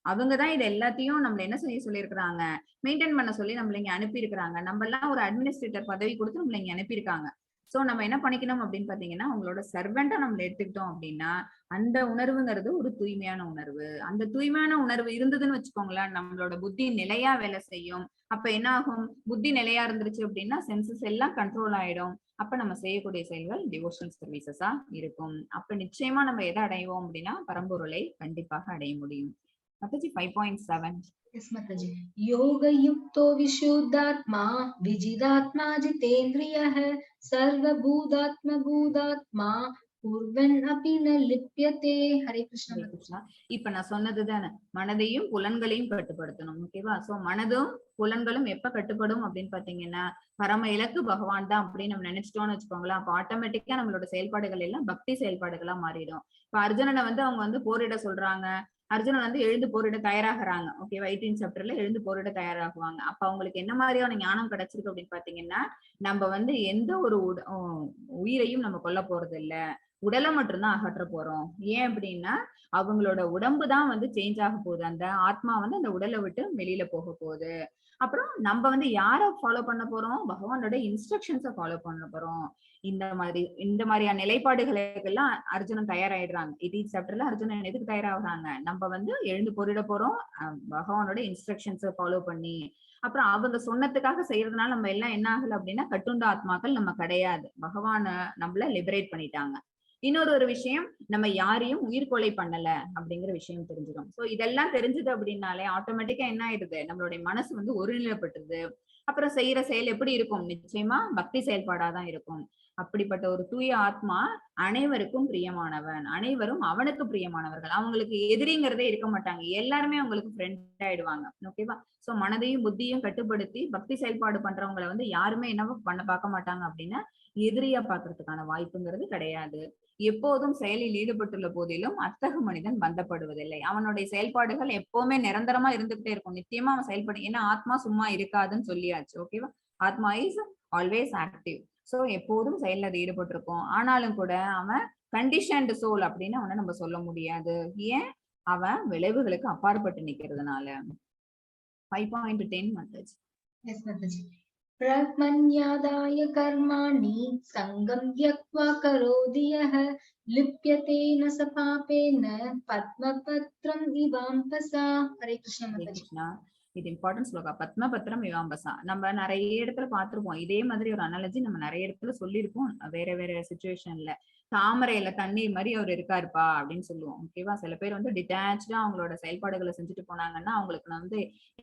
அவங்கதான் இது எல்லாத்தையும் நம்மள என்ன செய்ய சொல்லியிருக்கிறாங்க, மெயின்டைன் பண்ண சொல்லி நம்மள இங்க அனுப்பி இருக்கிறாங்க. நம்ம எல்லாம் ஒரு அட்மினிஸ்ட்ரேட்டர் பதவி கொடுத்து நம்மள இங்க அனுப்பியிருக்காங்க. சோ நம்ம என்ன பண்ணிக்கணும் அப்படின்னு பாத்தீங்கன்னா, அவங்களோட சர்வெண்டா நம்மள எடுத்துக்கிட்டோம் அப்படின்னா அந்த உணர்வுங்கிறது ஒரு தூய்மையான உணர்வு. அந்த தூய்மையான உணர்வு இருந்ததுன்னு வச்சுக்கோங்களேன், நம்மளோட புத்தி நிலையா வேலை செய்யும். அப்ப என்ன ஆகும், புத்தி நிலையா இருந்துருச்சு அப்படின்னா சென்சஸ் எல்லாம் கண்ட்ரோல் ஆயிடும். அப்ப நம்ம செய்யக்கூடிய செயல்கள் டிவோஷனல் சர்வீசஸா இருக்கும். அப்ப நிச்சயமா நம்ம எதை அடைவோம் அப்படின்னா பரம்பொருளை கண்டிப்பாக அடைய முடியும். மாதாஜி, 5.7. Yes, Mataji. योगयुक्तो विशुद्धात्मा विजितात्मा जितेन्द्रियः सर्वभूतात्मभूतात्मा कुर्वन् अपि न लिप्यते. ஹரே கிருஷ்ணா. ஹரே கிருஷ்ணா. இப்ப நான் சொன்னது தானே, மனதையும் புலன்களையும் கட்டுப்படுத்தணும். ஓகேவா? சோ மனதும் புலன்களும் எப்ப கட்டுப்படும் அப்படின்னு பாத்தீங்கன்னா, பரம இலக்கு பகவான் தான் அப்படின்னு நம்ம நினைச்சிட்டோம்னு வச்சுக்கோங்களேன், அப்ப ஆட்டோமேட்டிக்கா நம்மளோட செயல்பாடுகள் எல்லாம் பக்தி செயல்பாடுகளா மாறிடும். இப்ப அர்ஜுனனை வந்து அவங்க வந்து போரிட சொல்றாங்க. அர்ஜுனன் வந்து எழுந்து போரிட தயாராகிறாங்க. ஓகேவா? 18 சாப்டர்ல எழுந்து போரிட தயாராகுவாங்க. அப்ப அவங்களுக்கு என்ன மாதிரியான ஞானம் கிடைச்சிருக்கு அப்படின்னு பாத்தீங்கன்னா, நம்ம வந்து எந்த ஒரு உயிரையும் நம்ம கொல்ல போறது இல்ல, உடலை மட்டும்தான் அகற்ற போறோம். ஏன் அப்படின்னா அவங்களோட உடம்பு தான் வந்து சேஞ்ச் ஆக போகுது, அந்த ஆத்மா வந்து அந்த உடலை விட்டு வெளியில போக போகுது. அப்புறம் நம்ம வந்து யாரை ஃபாலோ பண்ண போறோம், பகவானோட இன்ஸ்ட்ரக்ஷன்ஸை ஃபாலோ பண்ண போறோம். இந்த மாதிரியான நிலைப்பாடுகளுக்கெல்லாம் அர்ஜுனன் தயாராயிடுறாங்க. 18 சாப்டர்ல அர்ஜுனன் எதுக்கு தயாராகுறாங்க, நம்ம வந்து எழுந்து போரிட போறோம், பகவானோட இன்ஸ்ட்ரக்ஷன்ஸை ஃபாலோ பண்ணி. அப்புறம் அவங்க சொன்னதுக்காக செய்யறதுனால நம்ம எல்லாம் என்ன ஆகல அப்படின்னா கட்டுண்ட ஆத்மாக்கள் நம்ம கிடையாது, பகவான நம்மள லிபரேட் பண்ணிட்டாங்க. இன்னொரு ஒரு விஷயம், நம்ம யாரையும் உயிர்கொலை பண்ணல அப்படிங்கிற விஷயம் தெரிஞ்சிடும். சோ இதெல்லாம் தெரிஞ்சது அப்படின்னாலே ஆட்டோமேட்டிக்கா என்ன ஆயிடுது, நம்மளுடைய மனசு வந்து ஒருநிலைப்பட்டுருது. அப்புறம் செய்யற செயல் எப்படி இருக்கும், நிச்சயமா பக்தி செயல்பாடாதான் இருக்கும். அப்படிப்பட்ட ஒரு தூய ஆத்மா அனைவருக்கும் பிரியமானவன், அனைவரும் அவனுக்கு பிரியமானவர்கள். அவங்களுக்கு எதிரிங்கிறதே இருக்க மாட்டாங்க, எல்லாருமே அவங்களுக்கு ஃப்ரெண்ட் ஆயிடுவாங்க. ஓகேவா? சோ மனதையும் புத்தியும் கட்டுப்படுத்தி பக்தி செயல்பாடு பண்றவங்களை வந்து யாருமே என்ன பண்ண பார்க்க மாட்டாங்க அப்படின்னா எதிரியா பாக்குறதுக்கான வாய்ப்புங்கிறது கிடையாது. எப்போதும் செயலில் ஈடுபட்டுள்ள போதிலும் அத்தகு மனிதன் பந்தப்படுவதில்லை. அவனுடைய செயல்பாடுகள் எப்பவுமே நிரந்தரமா இருந்துகிட்டே இருக்கும், நித்தியமா அவன் செயல்படு. ஏன்னா ஆத்மா சும்மா இருக்காதுன்னு சொல்லியாச்சு. ஓகேவா? ஆத்மா is always active. So எப்போதும் செயலில் அது ஈடுபட்டிருக்கும். ஆனாலும் கூட அவன் கண்டிஷன்டு சோல் அப்படின்னு அவனை நம்ம சொல்ல முடியாது. ஏன்? அவன் விளைவுகளுக்கு அப்பாற்பட்டு நிக்கிறதுனால. 5.10 மாதாஜி. Yes, Mataji. ब्रह्मण्यादाय कर्माणि सङ्गं त्यक्त्वा करोति यः लिप्यते न स पापेन पद्मपत्रम् इवाम्भसा. ஹரே கிருஷ்ணா. ஹரே மாதாஜி. கிருஷ்ணா. இது இம்பார்ட்டன்ட் ஸ்லோகா. பத்மபத்ரம் இவாம்பசா நம்ம நிறைய இடத்துல பார்த்திருப்போம். இதே மாதிரி ஒரு அனாலஜி நம்ம நிறைய இடத்துல சொல்லியிருப்போம், வேற வேற சுச்சுவேஷன்ல. தாமரையில தண்ணீர் மாதிரி அவர் இருக்காருப்பா அப்படின்னு சொல்லுவோம். ஓகேவா? சில பேர் வந்து டிட்டாச்சா அவங்களோட செயல்பாடுகளை செஞ்சுட்டு போனாங்கன்னா அவங்களுக்கு நான் வந்து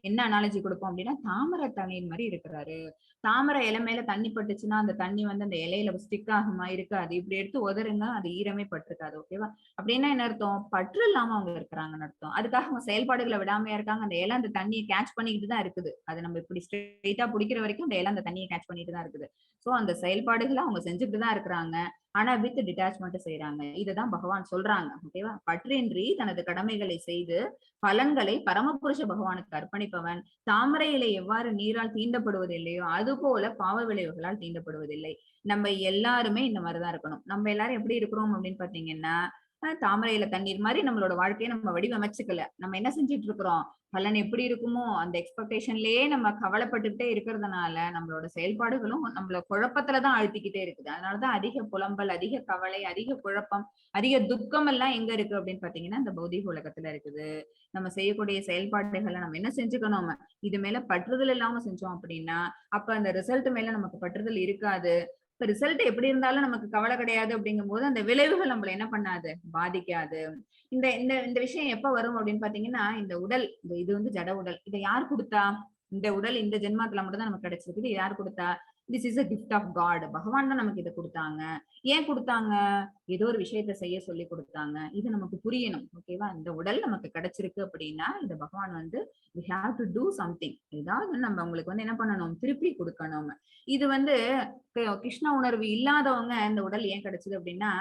என்ன அனாலஜி கொடுப்போம் அப்படின்னா, தாமரை தண்ணீர் மாதிரி இருக்கிறாரு. தாமரை இலை மேல தண்ணி பட்டுச்சுன்னா அந்த தண்ணி வந்து அந்த இலையில ஸ்டிக் ஆகுமா? இருக்காது. இப்படி எடுத்து உதறுங்க, அது ஈரமே பட்டிருக்காது. ஓகேவா? அப்படின்னா என்ன அர்த்தம்? பற்று இல்லாம அவங்க இருக்கிறாங்கன்னு அர்த்தம். அதுக்காக அவங்க செயல்பாடுகளை விடாமையா இருக்காங்க. அந்த இலை அந்த தண்ணியை கேட்ச் பண்ணிக்கிட்டு தான் இருக்குது. அது நம்ம இப்படி ஸ்ட்ரெயிட்டா பிடிக்கிற வரைக்கும் அந்த இலை அந்த தண்ணியை கேட்ச் பண்ணிட்டு தான் இருக்குது. சோ அந்த செயல்பாடுகளை அவங்க செஞ்சுட்டு தான் இருக்கிறாங்க, ஆனா வித் டிட்டாச்மெண்ட் செய்யறாங்க. இதுதான் பகவான் சொல்றாங்க. ஓகேவா? பற்றின்றி தனது கடமைகளை செய்து பலன்களை பரமபுருஷ பகவானுக்கு அர்ப்பணிப்பவன் தாமரை இலை எவ்வாறு நீரால் தீண்டப்படுவதில்லையோ அதுபோல பாவ விளைவுகளால் தீண்டப்படுவதில்லை. நம்ம எல்லாருமே இந்த மாதிரிதான் இருக்கணும். நம்ம எல்லாரும் எப்படி இருக்கிறோம் அப்படின்னு பாத்தீங்கன்னா, தாமரையில தண்ணீர் மாதிரி நம்மளோட வாழ்க்கையை நம்ம வடிவமைச்சுக்கல. நம்ம என்ன செஞ்சுட்டு இருக்கிறோம், பலன் எப்படி இருக்குமோ அந்த எக்ஸ்பெக்டேஷன்லயே நம்ம கவலைப்பட்டுக்கிட்டே இருக்கிறதுனால நம்மளோட செயல்பாடுகளும் நம்மள குழப்பத்துலதான் ஆழ்த்திக்கிட்டே இருக்குது. அதனாலதான் அதிக புலம்பல், அதிக கவலை, அதிக குழப்பம், அதிக துக்கம் எல்லாம் எங்க இருக்கு அப்படின்னு பாத்தீங்கன்னா இந்த பௌதிக உலகத்துல இருக்குது. நம்ம செய்யக்கூடிய செயல்பாடுகளை நம்ம என்ன செஞ்சுக்கணும், இது மேல பற்றுதல் இல்லாம செஞ்சோம் அப்படின்னா அப்ப அந்த ரிசல்ட் மேல நமக்கு பற்றுதல் இருக்காது. இப்ப ரிசல்ட் எப்படி இருந்தாலும் நமக்கு கவலை கிடையாது. அப்படிங்கும் போது அந்த விளைவுகள் நம்மள என்ன பண்ணாது, பாதிக்காது. இந்த இந்த இந்த விஷயம் எப்ப வரும் அப்படின்னு பாத்தீங்கன்னா, இந்த உடல், இந்த இது வந்து ஜட உடல், இதை யார் கொடுத்தா? இந்த உடல் இந்த ஜென்மத்துல மட்டும் தான் நமக்கு கிடைச்சிருக்குது. இது யார் கொடுத்தா? This is a gift of God. பகவான் தான் நமக்கு இதை கொடுத்தாங்க. ஏன் கொடுத்தாங்க? ஏதோ ஒரு விஷயத்த செய்ய சொல்லி கொடுத்தாங்க. இது நமக்கு புரியணும். ஓகேவா? இந்த உடல் நமக்கு கிடைச்சிருக்கு அப்படின்னா இந்த பகவான் வந்து we have to do something. ஏதாவது நம்ம உங்களுக்கு வந்து என்ன பண்ணணும், திருப்பி கொடுக்கணும். இது வந்து கிருஷ்ண உணர்வு இல்லாதவங்க இந்த உடல் ஏன் கிடைச்சது அப்படின்னா,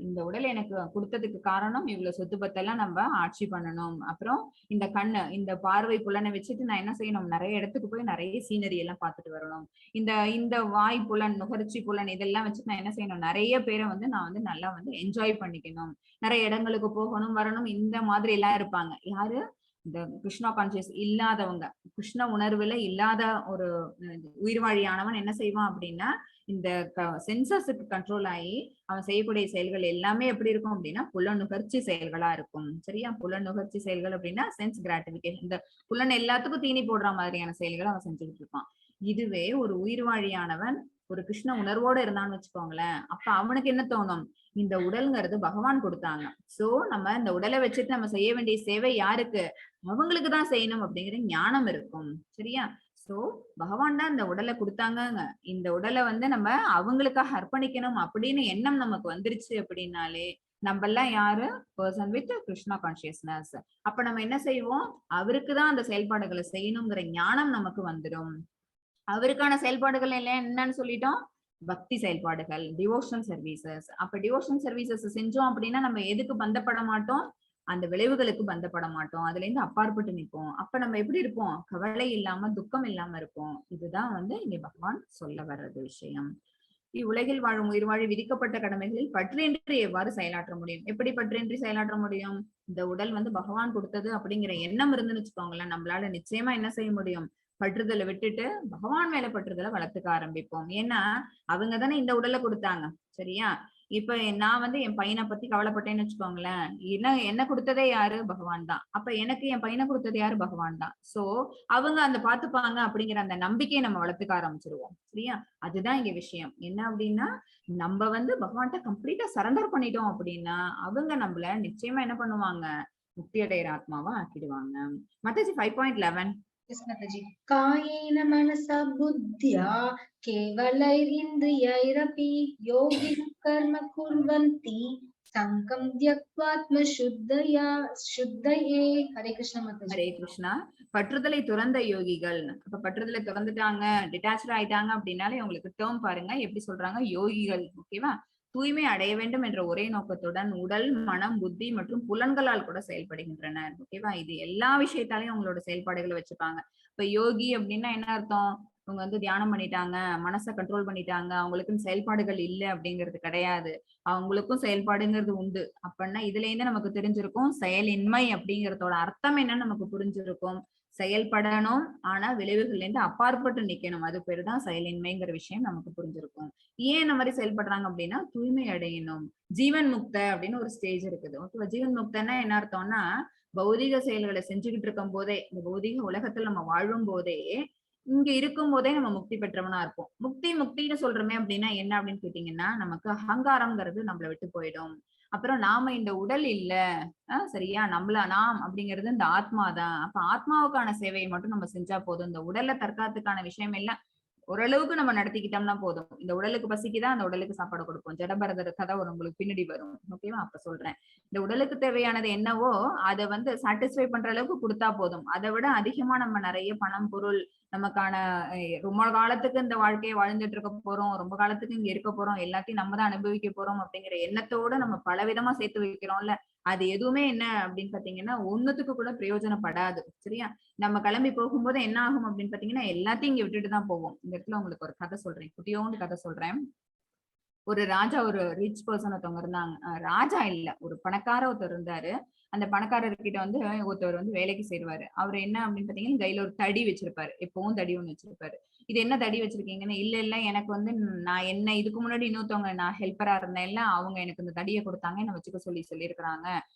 இந்த உடல் எனக்கு கொடுத்ததுக்கு காரணம் இவ்வளவு சொத்து பத்தெல்லாம் நம்ம ஆட்சி பண்ணணும். அப்புறம் இந்த கண்ணு, இந்த பார்வை புலனை வச்சுட்டு நான் என்ன செய்யணும், நிறைய இடத்துக்கு போய் நிறைய சீனரி எல்லாம் பார்த்துட்டு வரணும். இந்த இந்த வாய் புலன், நுகர்ச்சி புலன், இதெல்லாம் வச்சுட்டு நான் என்ன செய்யணும், நிறைய பேரை வந்து நான் வந்து நல்லா வந்து என்ஜாய் பண்ணிக்கணும், நிறைய இடங்களுக்கு போகணும் வரணும், இந்த மாதிரி எல்லாம் இருப்பாங்க. யாரு? இந்த கிருஷ்ணா கான்சியஸ் இல்லாதவங்க, கிருஷ்ண உணர்வுல இல்லாத ஒரு உயிர்வாழியானவன் என்ன செய்வான் அப்படின்னா, இந்த சென்சஸுக்கு கண்ட்ரோல் ஆகி அவன் செய்யக்கூடிய செயல்கள் எல்லாமே எப்படி இருக்கும் அப்படின்னா புலனுகர்ச்சி செயல்களா இருக்கும். சரியா? புலனுகர்ச்சி செயல்கள் அப்படின்னா சென்ஸ் கிராட்டிபிகேஷன். இந்த புலன் எல்லாத்துக்கும் தீனி போடுற மாதிரியான செயல்களை அவன் செஞ்சுக்கிட்டு இருப்பான். இதுவே ஒரு உயிர்வாழியானவன் ஒரு கிருஷ்ண உணர்வோட இருந்தான்னு வச்சுக்கோங்களேன், அப்ப அவனுக்கு என்ன தோணும்? இந்த உடல்ங்கிறது பகவான் கொடுத்தாங்க, சோ நம்ம இந்த உடலை வச்சுட்டு நம்ம செய்ய வேண்டிய சேவை யாருக்கு? அவங்களுக்கு தான் செய்யணும் அப்படிங்கிற ஞானம் இருக்கும். சரியா? சோ பகவான் தான் இந்த உடலை கொடுத்தாங்க, இந்த உடலை வந்து நம்ம அவங்களுக்காக அர்ப்பணிக்கணும் அப்படின்னு எண்ணம் நமக்கு வந்துருச்சு அப்படின்னாலே நம்ம எல்லாம் யாரு? Person with Krishna consciousness. அப்ப நம்ம என்ன செய்வோம்? அவருக்கு தான் அந்த செயல்பாடுகளை செய்யணுங்கிற ஞானம் நமக்கு வந்துடும். அவருக்கான செயல்பாடுகள் எல்லாம் என்னன்னு சொல்லிட்டோம்? பக்தி செயல்பாடுகள், டிவோஷனல் சர்வீசஸ். அப்ப டிவோஷனல் சர்வீசஸ் செஞ்சோம் அப்படின்னா நம்ம எதுக்கு பந்தப்பட மாட்டோம்? அந்த விளைவுகளுக்கு பந்தப்பட மாட்டோம், அதுல இருந்து அப்பாற்பட்டு நிற்போம். அப்ப நம்ம எப்படி இருப்போம்? கவலை இல்லாம துக்கம் இல்லாம இருப்போம். இதுதான் வந்து இங்க பகவான் சொல்ல வர்றது விஷயம். இவ்வுலகில் வாழும் உயிர் வாழி விதிக்கப்பட்ட கடமைகளில் பற்றின்றி எவ்வாறு செயலாற்ற முடியும்? எப்படி பற்றின்றி செயலாற்ற முடியும்? இந்த உடல் வந்து பகவான் கொடுத்தது அப்படிங்கிற எண்ணம் இருந்துன்னு வச்சுக்கோங்களேன், நம்மளால நிச்சயமா என்ன செய்ய முடியும்? பற்றுதலை விட்டுட்டு பகவான் மேல பற்றுதலை வளர்த்துக்க ஆரம்பிப்போம். ஏன்னா அவங்க தானே இந்த உடலை கொடுத்தாங்க. சரியா? இப்ப நான் வந்து என் பையனை பத்தி கவலைப்பட்டேன்னு வச்சுக்கோங்களேன், என்ன என்ன கொடுத்ததே யாரு? பகவான் தான். அப்ப எனக்கு என் பையனை கொடுத்தது யாரு? பகவான் தான். சோ அவங்க அந்த பாத்துப்பாங்க அப்படிங்கிற அந்த நம்பிக்கையை நம்ம வளர்த்துக்க ஆரம்பிச்சிருவோம். சரியா? அதுதான் இங்க விஷயம். என்ன அப்படின்னா, நம்ம வந்து பகவான்கிட்ட கம்ப்ளீட்டா சரண்டர் பண்ணிட்டோம் அப்படின்னா அவங்க நம்மள நிச்சயமா என்ன பண்ணுவாங்க? முக்தி அடைகிற ஆத்மாவா ஆக்கிடுவாங்க. மாதாஜி, 5.11. Yes, Mataji. कायेन मनसा बुद्ध्या केवलैरिन्द्रियैरपि योगिनः कर्म कुर्वन्ति सङ्गं त्यक्त्वात्मशुद्धया शुद्धये. ஹரே கிருஷ்ணா மாதாஜி. ஹரே கிருஷ்ணா. பற்றுதலை துறந்த யோகிகள். அப்ப பற்றுதலை துறந்துட்டாங்க, டிட்டாச் ஆயிட்டாங்க அப்படின்னாலே உங்களுக்கு டேர்ம் பாருங்க எப்படி சொல்றாங்க, யோகிகள். ஓகேவா? தூய்மை அடைய வேண்டும் என்ற ஒரே நோக்கத்துடன் உடல், மனம், புத்தி மற்றும் புலன்களால் கூட செயல்படுகின்றனர். ஓகேவா? இது எல்லா விஷயத்தாலையும் அவங்களோட செயல்பாடுகளை வச்சுப்பாங்க. இப்ப யோகி அப்படின்னா என்ன அர்த்தம்? இவங்க வந்து தியானம் பண்ணிட்டாங்க, மனசை கண்ட்ரோல் பண்ணிட்டாங்க, அவங்களுக்குன்னு செயல்பாடுகள் இல்லை அப்படிங்கிறது கிடையாது. அவங்களுக்கும் செயல்பாடுங்கிறது உண்டு. அப்படின்னா இதுல இருந்து நமக்கு தெரிஞ்சிருக்கும் செயலின்மை அப்படிங்கறதோட அர்த்தம் என்னன்னு நமக்கு புரிஞ்சிருக்கும். செயல்படணும், ஆனா விளைவுகள்ல இருந்து அப்பாற்பட்டு நிக்கணும், அது பேருதான் செயலின்மைங்கிற விஷயம் நமக்கு புரிஞ்சிருக்கும். ஏன் இந்த மாதிரி செயல்படுறாங்க அப்படின்னா தூய்மை அடையணும். ஜீவன் முக்த அப்படின்னு ஒரு ஸ்டேஜ் இருக்குது. ஓகேவா? ஜீவன் முக்தன்னா என்ன அர்த்தம்னா, பௌதிக செயல்களை செஞ்சுக்கிட்டு இருக்கும் போதே, இந்த பௌதிக உலகத்துல நம்ம வாழும் போதே, இங்க இருக்கும் போதே நம்ம முக்தி பெற்றவனா இருப்போம். முக்தி முக்தின்னு சொல்றோமே அப்படின்னா என்ன அப்படின்னு கேட்டீங்கன்னா, நமக்கு அகங்காரம்ங்கிறது நம்மளை விட்டு போயிடும். அப்புறம் நாம இந்த உடல் இல்ல, சரியா, நம்மள நாம் அப்படிங்கிறது இந்த ஆத்மா தான். அப்ப ஆத்மாவுக்கான சேவையை மட்டும் நம்ம செஞ்சா போதும். இந்த உடலை தற்காத்துக்கான விஷயம் எல்லாம் ஓரளவுக்கு நம்ம நடத்திக்கிட்டோம்னா போதும். இந்த உடலுக்கு பசிக்குதா, அந்த உடலுக்கு சாப்பாடு கொடுப்போம். ஜடபரதர் கதை ஒரு உங்களுக்கு பின்னாடி வரும். ஓகேவா? அப்ப சொல்றேன், இந்த உடலுக்கு தேவையானது என்னவோ அதை வந்து சாட்டிஸ்ஃபை பண்ற அளவுக்கு கொடுத்தா போதும். அதை விட அதிகமா நம்ம நிறைய பணம், பொருள், நமக்கான ரொம்ப காலத்துக்கு இந்த வாழ்க்கையை வாழ்ந்துட்டு இருக்க போறோம், ரொம்ப காலத்துக்கு இங்க இருக்க போறோம், எல்லாத்தையும் நம்ம தான் அனுபவிக்க போறோம் அப்படிங்கிற எண்ணத்தோட நம்ம பல விதமா சேர்த்து வைக்கிறோம்ல, அது எதுவுமே என்ன அப்படின்னு பாத்தீங்கன்னா ஒண்ணுத்துக்கு கூட பிரயோஜனப்படாது. சரியா? நம்ம கிளம்பி போகும்போது என்ன ஆகும் அப்படின்னு பாத்தீங்கன்னா எல்லாத்தையும் இங்க விட்டுட்டு தான் போவோம். இந்த இடத்துல உங்களுக்கு ஒரு கதை சொல்றேன், குட்டியோண்டு கதை சொல்றேன். ஒரு ராஜா, ஒரு ரிச் பர்சன் ஒருத்தவங்க இருந்தாங்க. ராஜா இல்ல, ஒரு பணக்கார ஒருத்தர் இருந்தாரு. அந்த பணக்காரர்கிட்ட வந்து ஒருத்தர் வந்து வேலைக்கு சேருவாரு. அவர் என்ன அப்படின்னு பாத்தீங்கன்னா கையில ஒரு தடி வச்சிருப்பாரு, எப்பவும் தடி ஒண்ணு வச்சிருப்பாரு. இது என்ன தடி வச்சிருக்கீங்கன்னு, இல்ல இல்ல எனக்கு வந்து நான் என்ன இதுக்கு முன்னாடி இன்னொருத்தவங்க நான் ஹெல்ப்பரா இருந்தேன்ல, அவங்க எனக்கு இந்த தடியை கொடுத்தாங்க, என்ன வச்சுக்க சொல்லி சொல்லியிருக்கிறாங்க,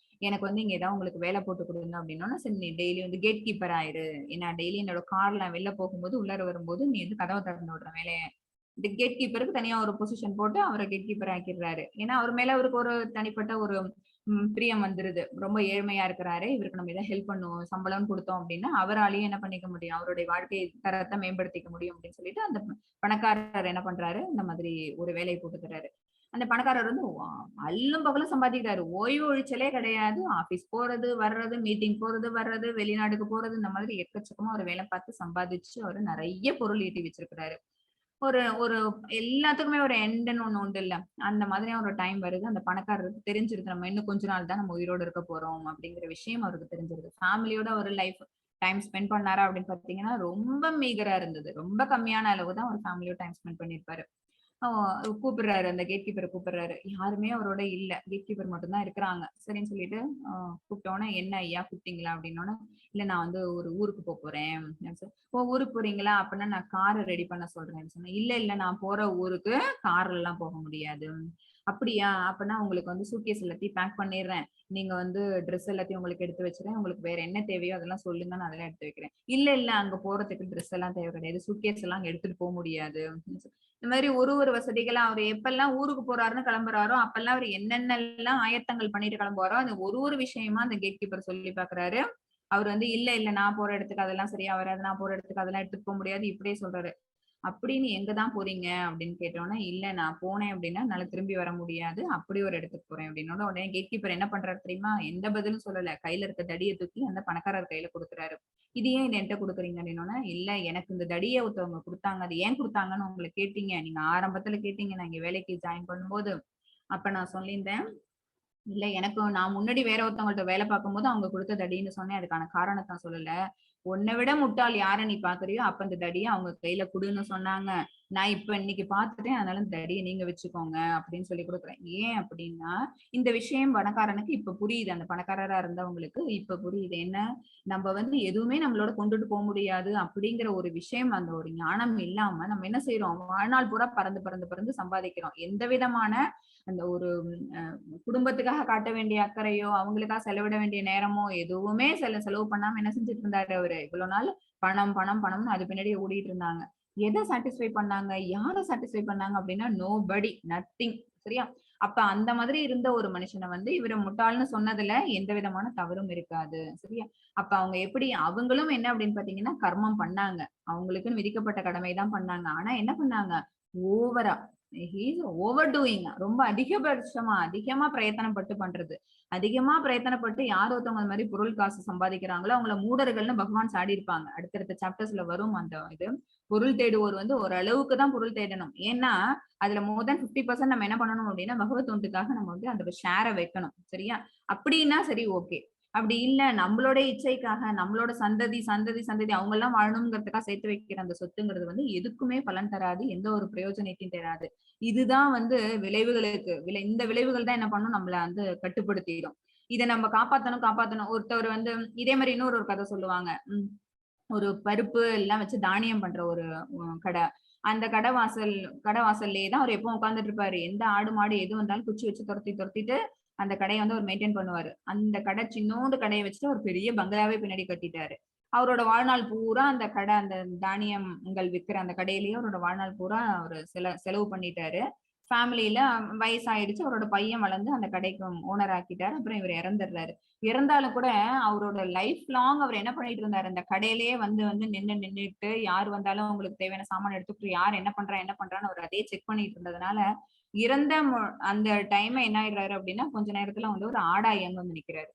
எனக்கு வந்து இங்க ஏதாவது உங்களுக்கு வேலை போட்டு கொடுங்க அப்படின்னா, சரி நீ டெய்லி வந்து கேட் கீப்பர் ஆயிரு, ஏன்னா டெய்லி என்னோட கார்ல வெளில போகும்போது உள்ளார வரும்போது நீ வந்து கதவை திறந்து விடுற வேலையை. இந்த கேட் கீப்பருக்கு தனியா ஒரு பொசிஷன் போட்டு அவரை கேட் கீப்பர் ஆக்கிடுறாரு. ஏன்னா அவர் மேல அவருக்கு ஒரு தனிப்பட்ட ஒரு பிரியம் வந்துருது. ரொம்ப ஏழ்மையா இருக்கிறாரு, இவருக்கு நம்ம எதாவது ஹெல்ப் பண்ணுவோம், சம்பளம்னு கொடுத்தோம் அப்படின்னா அவராலேயே என்ன பண்ணிக்க முடியும், அவருடைய வாழ்க்கை தரத்தை மேம்படுத்திக்க முடியும் அப்படின்னு சொல்லிட்டு அந்த பணக்காரர் என்ன பண்றாரு, இந்த மாதிரி ஒரு வேலையை போட்டு தர்றாரு. அந்த பணக்காரர் வந்து அல்லும் பகலும் சம்பாதிக்கிறாரு, ஓய்வு ஒழிச்சலே கிடையாது, ஆபீஸ் போறது வர்றது, மீட்டிங் போறது வர்றது, வெளிநாடுக்கு போறது, இந்த மாதிரி எக்கச்சக்கமா ஒரு வேலை பார்த்து சம்பாதிச்சு அவரு நிறைய பொருள் ஈட்டி வச்சிருக்கிறாரு. ஒரு ஒரு எல்லாத்துக்குமே ஒரு எண்டுன்னு ஒண்ணு உண்டு இல்ல, அந்த மாதிரி ஒரு டைம் வருது. அந்த பணக்காரருக்கு தெரிஞ்சிருது, நம்ம இன்னும் கொஞ்ச நாள் தான் நம்ம உயிரோடு இருக்க போறோம் அப்படிங்கிற விஷயம் அவருக்கு தெரிஞ்சிருது. ஃபேமிலியோட ஒரு லைஃப் டைம் ஸ்பெண்ட் பண்ணாரா அப்படின்னு பாத்தீங்கன்னா ரொம்ப மீகரா இருந்தது, ரொம்ப கம்மியான அளவு தான் ஒரு ஃபேமிலியோட டைம் ஸ்பெண்ட் பண்ணிருப்பாரு. கூப்பிடுறாரு, அந்த கேட் கீப்பரை கூப்பிடுறாரு. யாருமே அவரோட இல்ல, கேட் கீப்பர் மட்டும்தான் இருக்கிறாங்க. சரின்னு சொல்லிட்டு கூப்பிட்டோன்னே, என்ன ஐயா கூப்பிட்டீங்களா அப்படின்னோடனே, இல்ல நான் வந்து ஒரு ஊருக்கு போறேன். ஓ ஊருக்கு போறீங்களா, அப்படின்னா நான் காரை ரெடி பண்ண சொல்றேன்னு சொன்னேன். இல்ல இல்ல நான் போற ஊருக்கு கார்ல எல்லாம் போக முடியாது. அப்படியா, அப்படின்னா உங்களுக்கு வந்து சூட்கேஸ் எல்லாத்தையும் பேக் பண்ணிடுறேன், நீங்க வந்து ட்ரெஸ் எல்லாத்தையும் உங்களுக்கு எடுத்து வச்சுறேன், உங்களுக்கு வேற என்ன தேவையோ அதெல்லாம் சொல்லுங்க, நான் அதெல்லாம் எடுத்து வைக்கிறேன். இல்ல இல்ல அங்க போறதுக்கு ட்ரெஸ் எல்லாம் தேவை கிடையாது, சூட்கேஸ் எல்லாம் அங்க எடுத்துட்டு போக முடியாது. இந்த மாதிரி ஒரு ஒரு வசதிகளா அவர் எப்பெல்லாம் ஊருக்கு போறாருன்னு கிளம்புறாரோ அப்பெல்லாம் அவர் என்னென்னலாம் ஆயத்தங்கள் பண்ணிட்டு கிளம்புவாரோ அந்த ஒரு ஒரு விஷயமா அந்த கேட் கீப்பர் சொல்லி பாக்குறாரு. அவர் வந்து இல்ல இல்ல நான் போற இடத்துக்கு அதெல்லாம் சரியா வராது, நான் போற இடத்துக்கு அதெல்லாம் எடுத்துட்டு போக முடியாது இப்படியே சொல்றாரு. அப்படின்னு எங்கதான் போறீங்க அப்படின்னு கேட்டோன்னே, இல்ல நான் போனேன் அப்படின்னா என்னால திரும்பி வர முடியாது, அப்படி ஒரு இடத்துக்கு போறேன் அப்படின்னோட உடனே கேட் கீப்பர் என்ன பண்றாரு தெரியுமா, எந்த பதிலும் சொல்லல, கையில இருக்க தடியை தூக்கி அந்த பணக்காரர் கையில கொடுக்குறாரு. இது ஏன் இதை என்கிட்ட கொடுக்குறீங்க அப்படின்னோடனே, இல்ல எனக்கு இந்த தடியை ஒருத்தவங்க கொடுத்தாங்க, அது ஏன் கொடுத்தாங்கன்னு உங்களை கேட்டீங்க, நீங்க ஆரம்பத்துல கேட்டீங்க நான் இங்க வேலைக்கு ஜாயின் பண்ணும்போது, அப்ப நான் சொல்லியிருந்தேன் இல்ல எனக்கு நான் முன்னாடி வேற ஒருத்தவங்கள்ட்ட வேலை பார்க்கும்போது அவங்க கொடுத்த தடின்னு சொன்னேன், அதுக்கான காரணத்தை சொல்லல, உன்னை விட முட்டாள் யார நீ பாக்குறியோ அப்ப இந்த தடியை அவங்க கையில குடுன்னு சொன்னாங்க, நான் இப்ப இன்னைக்கு பாத்துட்டேன், அதனால இந்த தடியை நீங்க வச்சுக்கோங்க அப்படின்னு சொல்லி கொடுக்குறேன். ஏன் அப்படின்னா இந்த விஷயம் பணக்காரனுக்கு இப்ப புரியுது, அந்த பணக்காரரா இருந்தவங்களுக்கு இப்ப புரியுது, என்ன நம்ம வந்து எதுவுமே நம்மளோட கொண்டுட்டு போக முடியாது அப்படிங்கிற ஒரு விஷயம், அந்த ஒரு ஞானம் இல்லாம நம்ம என்ன செய்யறோம், வாழ்நாள் பூரா பறந்து பறந்து பறந்து சம்பாதிக்கிறோம். எந்த விதமான அந்த ஒரு குடும்பத்துக்காக காட்ட வேண்டிய அக்கறையோ அவங்களுக்காக செலவிட வேண்டிய நேரமோ எதுவுமே செலவு பண்ணாம என்ன செஞ்சுட்டு இருந்தாரு அவரு, இவ்வளவு நாள் பணம் பணம் பணம்னு அது பின்னாடியே ஓடிட்டு இருந்தாங்க. எதை சாட்டிஸ்ஃபை பண்ணாங்க, யாரை சாட்டிஸ்ஃபை பண்ணாங்க அப்படின்னா நோபடி, நத்திங். சரியா? அப்ப அந்த மாதிரி இருந்த ஒரு மனுஷனை வந்து இவரை முட்டாள்னு சொன்னதுல எந்த விதமான தவறும் இருக்காது. சரியா? அப்ப அவங்க எப்படி, அவங்களும் என்ன அப்படின்னு பாத்தீங்கன்னா கர்மம் பண்ணாங்க, அவங்களுக்குன்னு விதிக்கப்பட்ட கடமை தான் பண்ணாங்க. ஆனா என்ன பண்ணாங்க, ஓவரா ஓவர் டூயிங், ரொம்ப அதிகபட்சமா அதிகமா பிரயத்தனப்பட்டு பண்றது, அதிகமா பிரயத்தனப்பட்டு யார் ஒருத்தவங்க அந்த மாதிரி பொருள் காசு சம்பாதிக்கிறாங்களோ அவங்கள மூடர்கள்னு பகவான் சாடி இருப்பாங்க. அடுத்தடுத்த சாப்டர்ஸ்ல வரும் அந்த இது. பொருள் தேடுவோர் வந்து ஓரளவுக்கு தான் பொருள் தேடணும், ஏன்னா அதுல மோர் தென் 50% நம்ம என்ன பண்ணணும் அப்படின்னா பகவத் தொண்டுக்காக நம்ம வந்து அந்த ஷேரை வைக்கணும். சரியா? அப்படின்னா சரி, ஓகே. அப்படி இல்ல நம்மளோட இச்சைக்காக நம்மளோட சந்ததி சந்ததி சந்ததி அவங்க எல்லாம் வாழணுங்கிறதுக்காக சேர்த்து வைக்கிற அந்த சொத்துங்கிறது வந்து எதுக்குமே பலன் தராது, எந்த ஒரு பிரயோஜனத்தையும் தராது. இதுதான் வந்து விளைவுகளுக்கு இந்த விளைவுகள் தான் என்ன பண்ணும், நம்மள வந்து கட்டுப்படுத்திடும். இதை நம்ம காப்பாத்தணும் காப்பாத்தணும். ஒருத்தர் வந்து இதே மாதிரி இன்னொரு ஒரு கதை சொல்லுவாங்க. ஒரு பருப்பு எல்லாம் வச்சு தானியம் பண்ற ஒரு கடை, அந்த கடை வாசல்லையே தான் அவர் எப்பவும் உட்கார்ந்துட்டு இருப்பாரு. எந்த ஆடு மாடு எது வந்தாலும் குச்சி வச்சு துரத்தி துரத்திட்டு அந்த கடையை வந்து அவர் மெயின்டைன் பண்ணுவாரு. அந்த கடை சின்னோண்டு கடையை வச்சுட்டு ஒரு பெரிய பங்களாவே பின்னாடி கட்டிட்டாரு. அவரோட வாழ்நாள் பூரா அந்த கடை, அந்த தானியங்கள் விற்கிற அந்த கடையிலேயே அவரோட வாழ்நாள் பூரா அவரு செலவு பண்ணிட்டாரு. ஃபேமிலியில வயசாயிடுச்சு, அவரோட பையன் வளர்ந்து அந்த கடைக்கு ஓனர் ஆக்கிட்டாரு. அப்புறம் இவர் இறந்துடுறாரு. இறந்தாலும் கூட அவரோட லைஃப் லாங் அவர் என்ன பண்ணிட்டு இருந்தாரு, அந்த கடையிலேயே வந்து வந்து நின்னு நின்னுட்டு யார் வந்தாலும் அவங்களுக்கு தேவையான சாமான் எடுத்துக்கிட்டு யார் என்ன பண்றா என்ன பண்றான்னு அவர் அதே செக் பண்ணிட்டு இருந்ததுனால இறந்த அந்த டைம் என்ன ஆயிடுறாரு அப்படின்னா கொஞ்ச நேரத்துல வந்து ஒரு ஆடா இயங்க வந்து நிக்கிறாரு.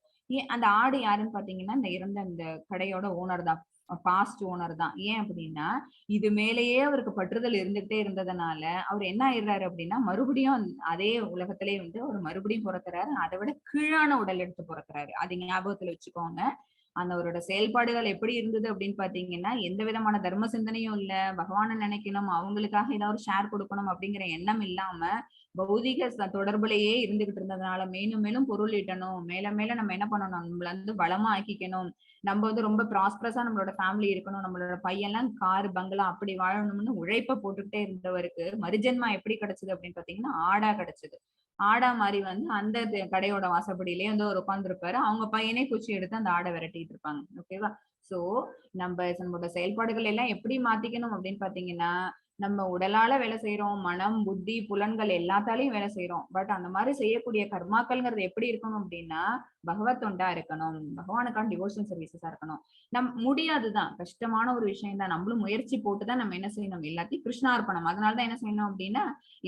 அந்த ஆடு யாருன்னு பாத்தீங்கன்னா இந்த இறந்த அந்த கடையோட ஓனர் தான், பாஸ்ட் ஓனர் தான். ஏன் அப்படின்னா இது மேலேயே அவருக்கு பற்றுதல் இருந்துகிட்டே இருந்ததுனால அவர் என்ன ஆயிடுறாரு அப்படின்னா மறுபடியும் அதே உலகத்திலே வந்து அவர் மறுபடியும் பிறக்கிறாரு. அதை விட கீழான உடல் எடுத்து பிறக்கிறாரு. அது ஞாபகத்துல வச்சுக்கோங்க. அந்த அவரோட செயல்பாடுகள் எப்படி இருந்தது அப்படின்னு பாத்தீங்கன்னா எந்த விதமான தர்ம சிந்தனையும் இல்ல, பகவானை நினைக்கணும், அவங்களுக்காக ஏதாவது ஒரு ஷேர் கொடுக்கணும் அப்படிங்கிற எண்ணம் இல்லாம பௌதிக தொடர்புலயே இருந்துகிட்டு இருந்ததுனால மேலும் மேலும் பொருள் ஈட்டணும், மேல மேல நம்ம என்ன பண்ணணும், நம்மள வந்து வளமா ஆக்கிக்கணும், நம்ம வந்து ரொம்ப ப்ராஸ்பரஸா நம்மளோட ஃபேமிலி இருக்கணும், நம்மளோட பையன்லாம் காரு பங்களா அப்படி வாழணும்னு உழைப்ப போட்டுக்கிட்டே இருந்தவருக்கு மறுஜென்மா எப்படி கிடைச்சது அப்படின்னு பாத்தீங்கன்னா ஆடா கிடைச்சது. ஆடா மாதிரி வந்து அந்த கடையோட வாசப்படியிலேயே வந்து அவர் உட்கார்ந்துருப்பாரு. அவங்க பையனே குச்சி எடுத்து அந்த ஆடை விரட்டிட்டு இருப்பாங்க. ஓகேவா? சோ நம்மளோட செயல்பாடுகள் எல்லாம் எப்படி மாத்திக்கணும் அப்படின்னு பாத்தீங்கன்னா நம்ம உடலால வேலை செய்யறோம், மனம் புத்தி புலன்கள் எல்லாத்தாலையும் வேலை செய்யறோம். பட் அந்த மாதிரி செய்யக்கூடிய கர்மாக்கள்ங்கிறது எப்படி இருக்கணும் அப்படின்னா பகவத் தொண்டா இருக்கணும், பகவானுக்கான டிவோஷன் சர்வீசஸா இருக்கணும். நம் முடியாதுதான், கஷ்டமான ஒரு விஷயம் தான். நம்மளும் முயற்சி போட்டுதான் நம்ம என்ன செய்யணும், எல்லாத்தையும் கிருஷ்ணார்ப்பணம். அதனாலதான் என்ன செய்யணும் அப்படின்னா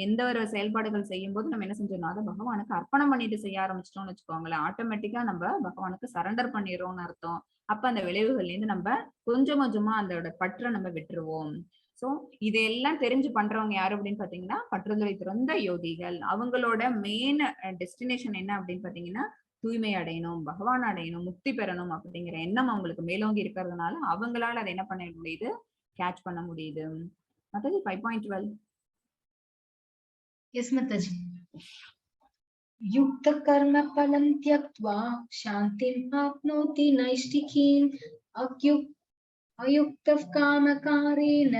எந்த ஒரு செயல்பாடுகள் செய்யும் போது நம்ம என்ன செஞ்சிடணும், அதை பகவானுக்கு அர்ப்பணம் பண்ணிட்டு செய்ய ஆரம்பிச்சிட்டோம்னு வச்சுக்கோங்களேன், ஆட்டோமேட்டிக்கா நம்ம பகவானுக்கு சரண்டர் பண்ணிடுறோம்னு அர்த்தம். அப்ப அந்த விளைவுகள்ல இருந்து நம்ம கொஞ்சம் கொஞ்சமா அதோட பற்றை நம்ம விட்டுருவோம். சோ இதெல்லாம் தெரிஞ்சு பண்றவங்க யாரு அப்படின்னு பாத்தீங்கன்னா பற்றுதலை துறந்த யோகிகள். அவங்களோட மெயின் டெஸ்டினேஷன் என்ன அப்படின்னு பாத்தீங்கன்னா தூய்மை அடையணும், பகவான் அடையணும், முக்தி பெறணும் அப்படிங்கிற எண்ணம் அவங்களுக்கு மேலோங்கி இருக்கிறதுனால அவங்களால அதை என்ன பண்ண முடியுது, கேட்ச் பண்ண முடியுது. மற்றது 5.12. Yes, Mataji. युक्त कर्म फलं त्यक्त्वा शान्तिम् आप्नोति नैष्ठिकीम् अयुक्तः कामकारेण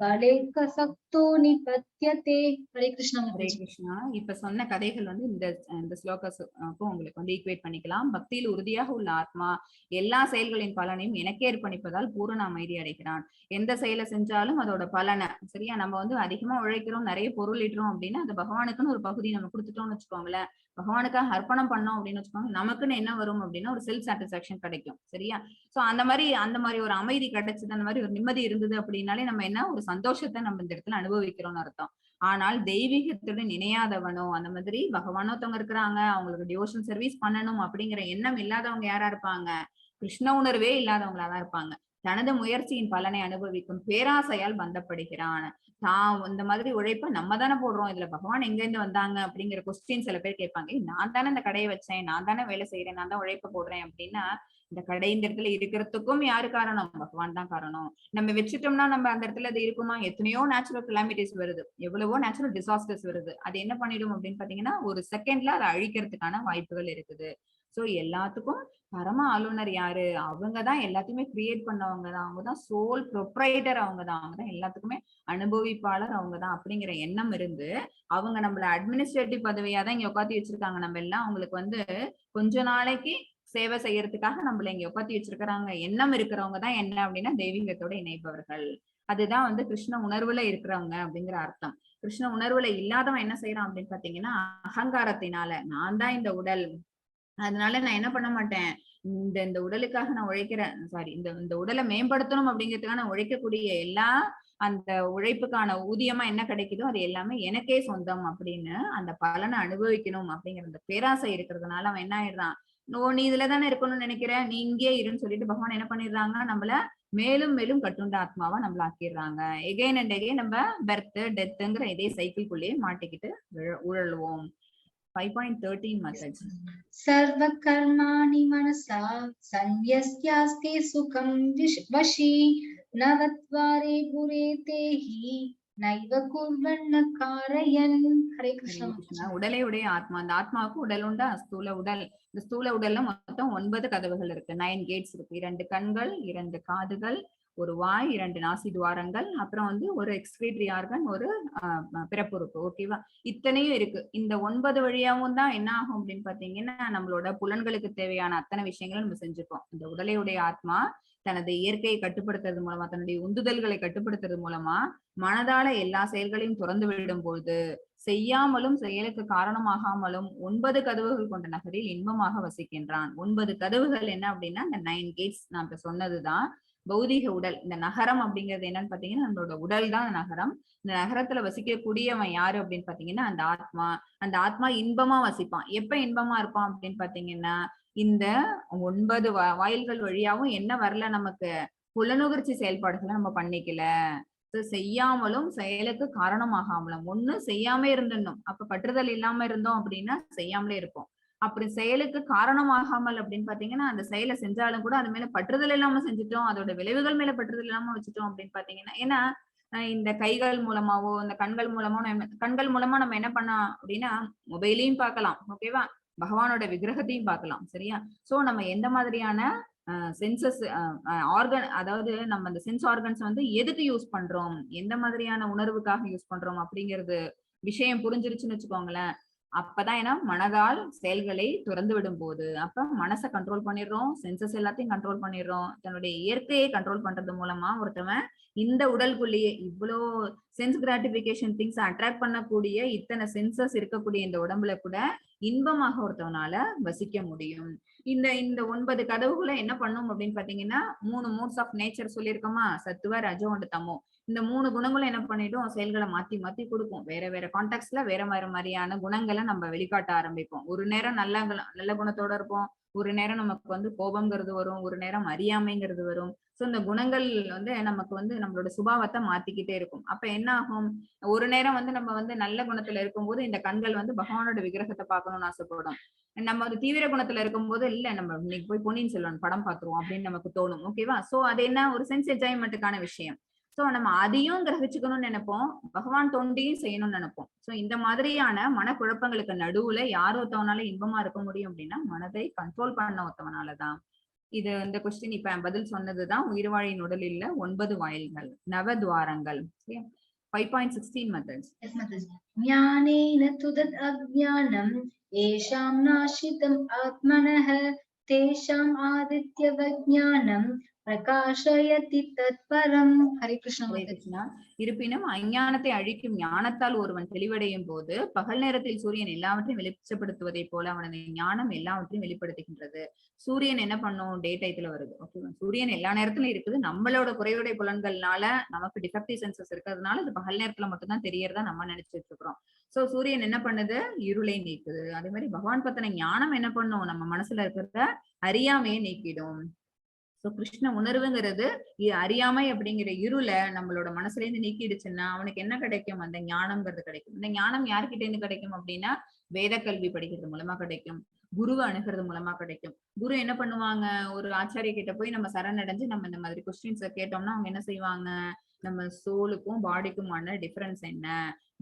फले कसक्तो निपत्यते. ஹரே கிருஷ்ணா. ஹரே மாதாஜி. கிருஷ்ணா. இப்ப சொன்ன கதைகள் வந்து இந்த இந்த ஸ்லோகத்துக்கும் உங்களுக்கு வந்து ஈக்குவேட் பண்ணிக்கலாம். பக்தியில் உறுதியாக உள்ள ஆத்மா எல்லா செயல்களின் பலனையும் எனக்கே அர்ப்பணிப்பதால் பூரண அமைதி அடைகிறான். எந்த செயலை செஞ்சாலும் அதோட பலனை, சரியா, நம்ம வந்து அதிகமா உழைக்கிறோம், நிறைய பொருள் ஈட்டுறோம் அப்படின்னா அது பகவானுக்குன்னு ஒரு பகுதி நம்ம கொடுத்துட்டோம்னு வச்சுக்கோங்களேன், பகவானுக்காக அர்ப்பணம் பண்ணோம் அப்படின்னு வச்சுக்கோங்க, நமக்குன்னு என்ன வரும் அப்படின்னா ஒரு செல்ஃப் சாட்டிஸ்பாக்சன் கிடைக்கும். சரியா? சோ அந்த மாதிரி ஒரு அமைதி கிடைச்சது, அந்த மாதிரி ஒரு நிம்மதி இருந்தது அப்படின்னாலே நம்ம என்ன ஒரு சந்தோஷத்தை நம்ம இந்த இடத்துல அனுபவிக்கிறோம்னு அர்த்தம். ஆனால் தெய்வீகத்துடன் இணையாதவனோ, அந்த மாதிரி பகவானோ ஒருத்தவங்க இருக்கிறாங்க, அவங்களுக்கு டிவோஷன் சர்வீஸ் பண்ணணும் அப்படிங்கிற எண்ணம் இல்லாதவங்க யாரா இருப்பாங்க? கிருஷ்ண உணர்வே இல்லாதவங்களாதான் இருப்பாங்க. தனது முயற்சியின் பலனை அனுபவிக்கும் பேராசையால் பந்தப்படுகிறான். தான் இந்த மாதிரி உழைப்ப நம்ம தானே போடுறோம், இதுல பகவான் எங்க இருந்து வந்தாங்க அப்படிங்கிற கொஸ்டின் சில பேர் கேட்பாங்க. "ஏய், நான் தானே இந்த கடையை வச்சேன், நான் தானே வேலை செய்யறேன், நான் தான் உழைப்ப போடுறேன்" அப்படின்னா இந்த கடை இந்த இடத்துல இருக்கிறதுக்கும் யாரு காரணம்? பகவான் தான் காரணம். நம்ம வச்சுட்டோம்னா நம்ம அந்த இடத்துல அது இருக்குமா? எத்தனையோ நேச்சுரல் கிளாமிட்டிஸ் வருது, எவ்வளவோ நேச்சுரல் டிசாஸ்டர்ஸ் வருது. அது என்ன பண்ணிடும் அப்படின்னு பாத்தீங்கன்னா ஒரு செகண்ட்ல அதை அழிக்கிறதுக்கான வாய்ப்புகள் இருக்குது. சோ எல்லாத்துக்கும் பரம ஆளுநர் யாரு? அவங்கதான் எல்லாத்தையுமே கிரியேட் பண்ணவங்க தான், அவங்கதான் சோல் ப்ரொப்ரைட்டர், அவங்கதான் அவங்கதான் எல்லாத்துக்குமே அனுபவிப்பாளர் அவங்கதான் அப்படிங்கிற எண்ணம் இருந்து அவங்க நம்மள அட்மினிஸ்ட்ரேட்டிவ் பதவியா தான் இங்க உட்காத்தி வச்சிருக்காங்க. நம்ம எல்லாம் அவங்களுக்கு வந்து கொஞ்ச நாளைக்கு சேவை செய்யறதுக்காக நம்மள இங்க உட்காத்தி வச்சிருக்கிறாங்க. எண்ணம் இருக்கிறவங்க தான் என்ன அப்படின்னா தெய்வீகத்தோட இணைப்பவர்கள். அதுதான் வந்து கிருஷ்ண உணர்வுல இருக்கிறவங்க அப்படிங்கிற அர்த்தம். கிருஷ்ண உணர்வுல இல்லாதவன் என்ன செய்யறான் அப்படின்னு பாத்தீங்கன்னா அகங்காரத்தினால நான் தான் இந்த உடல், அதனால நான் என்ன பண்ண மாட்டேன், இந்த இந்த உடலுக்காக நான் உழைக்கிறேன், சாரி, இந்த இந்த உடலை மேம்படுத்தணும் அப்படிங்கிறதுக்காக நான் உழைக்கக்கூடிய எல்லா அந்த உழைப்புக்கான ஊதியமா என்ன கிடைக்குதோ அது எல்லாமே எனக்கே சொந்தம் அப்படின்னு அந்த பலனை அனுபவிக்கணும் அப்படிங்கிற அந்த பேராசை இருக்கிறதுனால அவன் என்ன ஆயிடுறான், "ஓ, நீ இதுலதானே இருக்கணும்னு நினைக்கிற, நீ இங்கே இருன்னு சொல்லிட்டு பகவான் என்ன பண்ணிடுறாங்க, நம்மள மேலும் மேலும் கட்டுண்ட ஆத்மாவா நம்மள ஆக்கிடுறாங்க. எகைன் அண்ட் எகைன் நம்ம பெர்த் டெத்துங்கிற இதே சைக்கிள்குள்ளேயே மாட்டிக்கிட்டு உழலுவோம். 5.13, மாதாஜி. सर्वकर्माणि मनसा संन्यस्यास्ते सुखं वशी नवद्वारे पुरे ते हि नैव कुर्वन् न कारयन्. ஹரே கிருஷ்ணா. ஹரே கிருஷ்ணா. உடலை உடைய ஆத்மா, அந்த ஆத்மாவுக்கு உடல் உண்டா? ஸ்தூல உடல். இந்த ஸ்தூல உடல்ல மொத்தம் 9 கதவுகள் இருக்கு, 9 கேட்ஸ் இருக்கு. 2 கண்கள், 2 காதுகள், ஒரு வாய், 2 நாசி துவாரங்கள், அப்புறம் வந்து ஒரு எக்ஸ்கிரீட்டரி ஆர்கன், ஒரு பிறப்புறுப்பு. ஓகேவா? இத்தனையும் இருக்கு. இந்த 9 வழியாவும் தான் என்ன ஆகும் அப்படின்னு பாத்தீங்கன்னா நம்மளோட புலன்களுக்கு தேவையான அத்தனை விஷயங்களும் நம்ம செஞ்சுப்போம். இந்த உடலையுடைய ஆத்மா தனது இயற்கையை கட்டுப்படுத்துறது மூலமா, தன்னுடைய உந்துதல்களை கட்டுப்படுத்துறது மூலமா மனதால எல்லா செயல்களையும் துறந்து விடும் பொழுது செய்யாமலும் செயலுக்கு காரணமாகாமலும் 9 கதவுகள் கொண்ட நகரில் இன்பமாக வசிக்கின்றான். 9 கதவுகள் என்ன அப்படின்னா இந்த 9 கேட்ஸ் நான் இப்ப சொன்னதுதான். பௌதிக உடல், இந்த நகரம் அப்படிங்கிறது என்னன்னு பாத்தீங்கன்னா நம்மளோட உடல் தான் நகரம். இந்த நகரத்துல வசிக்கக்கூடியவன் யாரு அப்படின்னு பாத்தீங்கன்னா அந்த ஆத்மா. அந்த ஆத்மா இன்பமா வசிப்பான். எப்ப இன்பமா இருப்பான் அப்படின்னு பாத்தீங்கன்னா இந்த 9 வாயில்கள் வழியாவும் என்ன வரல, நமக்கு புலனுகர்ச்சி செயல்பாடுகளை நம்ம பண்ணிக்கல. செய்யாமலும் செயலுக்கு காரணமாகாமலும், ஒண்ணு செய்யாம இருந்துடணும். அப்ப பற்றுதல் இல்லாம இருந்தோம் அப்படின்னா செய்யாமலே இருப்போம். அப்படி செயலுக்கு காரணமாகாமல் அப்படின்னு பாத்தீங்கன்னா அந்த செயலை செஞ்சாலும் கூட அது மேல பற்றுதல் இல்லாம செஞ்சுட்டோம், அதோட விளைவுகள் மேல பற்றுதல் இல்லாம வச்சுட்டோம் அப்படின்னு பாத்தீங்கன்னா, ஏன்னா இந்த கைகள் மூலமாவோ இந்த கண்கள் மூலமோ நம்ம, கண்கள் மூலமா நம்ம என்ன பண்ணோம் அப்படின்னா மொபைலையும் பார்க்கலாம், ஓகேவா, பகவானோட விக்கிரகத்தையும் பார்க்கலாம், சரியா? சோ நம்ம எந்த மாதிரியான சென்சஸ் ஆர்கன், அதாவது நம்ம அந்த சென்ஸ் ஆர்கன்ஸ் வந்து எதுக்கு யூஸ் பண்றோம், எந்த மாதிரியான உணர்வுக்காக யூஸ் பண்றோம் அப்படிங்கிறது விஷயம் புரிஞ்சிருச்சுன்னு வச்சுக்கோங்களேன். அப்பதான் ஏன்னா மனதால் செயல்களை துறந்து விடும் போது அப்ப மனசை கண்ட்ரோல் பண்ணிடுறோம், சென்சஸ் எல்லாத்தையும் கண்ட்ரோல் பண்ணிடுறோம். தன்னுடைய இயற்கையை கண்ட்ரோல் பண்றது மூலமா ஒருத்தவன் இந்த உடலுக்குள்ளேயே இவ்வளோ சென்ஸ் கிராட்டிபிகேஷன் திங்ஸ் அட்ராக்ட் பண்ணக்கூடிய இத்தனை சென்சஸ் இருக்கக்கூடிய இந்த உடம்புல கூட இன்பமாக ஒருத்தவனால வசிக்க முடியும். இந்த இந்த 9 கதவுகளை என்ன பண்ணும் அப்படின்னு பாத்தீங்கன்னா 3 மோட்ஸ் ஆஃப் நேச்சர் சொல்லியிருக்கோமா, சத்துவ, ரஜோ அண்ட் தமோ. இந்த 3 குணங்களும் என்ன பண்ணிடும், செயல்களை மாத்தி மாத்தி கொடுக்கும். வேற வேற கான்டாக்ட்ஸ்ல வேற வேற மாதிரியான குணங்களை நம்ம வெளிக்காட்ட ஆரம்பிப்போம். ஒரு நேரம் நல்ல நல்ல குணத்தோட இருப்போம், ஒரு நேரம் நமக்கு வந்து கோபம்ங்கிறது வரும், ஒரு நேரம் அறியாமைங்கிறது வரும். சோ இந்த குணங்கள் வந்து நமக்கு வந்து நம்மளோட சுபாவத்தை மாத்திக்கிட்டே இருக்கும். அப்ப என்ன ஆகும், ஒரு நேரம் வந்து நம்ம வந்து நல்ல குணத்துல இருக்கும்போது இந்த கண்கள் வந்து பகவானோட விக்கிரகத்தை பார்க்கணும்னு ஆசைப்படும். நம்ம வந்து தீவிர குணத்துல இருக்கும்போது இல்ல நம்ம இன்னைக்கு போய் பொன்னியின் செல்வன் படம் பாத்துருவோம் அப்படின்னு நமக்கு தோணும். ஓகேவா? சோ அது என்ன ஒரு சென்ஸ் என்ஜாய்மெண்ட்டுக்கான விஷயம். சோ நம்ம அதையும் கிரகிச்சுக்கணும்னு நினைப்போம், பகவான் தொண்டையும் செய்யணும்னு நினைப்போம். சோ இந்த மாதிரியான மனக்குழப்பங்களுக்கு நடுவுல யார் ஒருத்தவனால இன்பமா இருக்க முடியும் அப்படின்னா மனதை கண்ட்ரோல் பண்ண ஒருத்தவனாலதான். இது இந்த கொஸ்டின் இப்ப பதில் சொன்னதுதான். உயிர்வாழியின் உடலில் 9 வாயில்கள், நவதுவாரங்கள். 5.16 methods. Yes, Mataji. ज्ञानेन तु तद् अज्ञानम् येषां नाशितम् आत्मनः तेषाम् आदित्यवज्ञानं பிரகாசயதி தத்பரம். ஹரே கிருஷ்ணா ஹரே மாதாஜி. கிருஷ்ணா. இருப்பினும் அஞ்ஞானத்தை அழிக்கும் ஞானத்தால் ஒருவன் தெளிவடையும் போது பகல் நேரத்தில் சூரியன் எல்லாவற்றையும் வெளிச்சப்படுத்துவதை போல அவனது ஞானம் எல்லாவற்றையும் வெளிப்படுத்துகின்றது. சூரியன் என்ன பண்ணும்? டே டைத்துல வருது. ஓகேவா? சூரியன் எல்லா நேரத்திலும் இருக்குது. நம்மளோட குறையுடை புலன்கள்னால நமக்கு டிஃபெக்டிவ் சென்சஸ் இருக்கிறதுனால இது பகல் நேரத்துல மட்டும்தான் தெரியறதா நம்ம நினைச்சிட்டு இருக்கிறோம். சோ சூரியன் என்ன பண்ணுது? இருளை நீக்குது. அதே மாதிரி பகவான் பத்தின ஞானம் என்ன பண்ணும்? நம்ம மனசுல இருக்கிற அறியாமையை நீக்கிடும். சோ கிருஷ்ண உணர்வுங்கிறது அறியாமை அப்படிங்கிற இருளை நம்மளோட மனசுல இருந்து நீக்கிடுச்சுன்னா அவனுக்கு என்ன கிடைக்கும்? அந்த ஞானம்ங்கிறது கிடைக்கும். இந்த ஞானம் யார்கிட்ட இருந்து கிடைக்கும் அப்படின்னா வேத கல்வி படிக்கிறது மூலமா கிடைக்கும், குருவை அணுகிறது மூலமா கிடைக்கும். குரு என்ன பண்ணுவாங்க? ஒரு ஆச்சாரிய கிட்ட போய் நம்ம சரணடைஞ்சு நம்ம இந்த மாதிரி கொஸ்டின்ஸ் கேட்டோம்னா அவங்க என்ன செய்வாங்க? நம்ம சோலுக்கும் பாடிக்குமான டிஃபரன்ஸ் என்ன,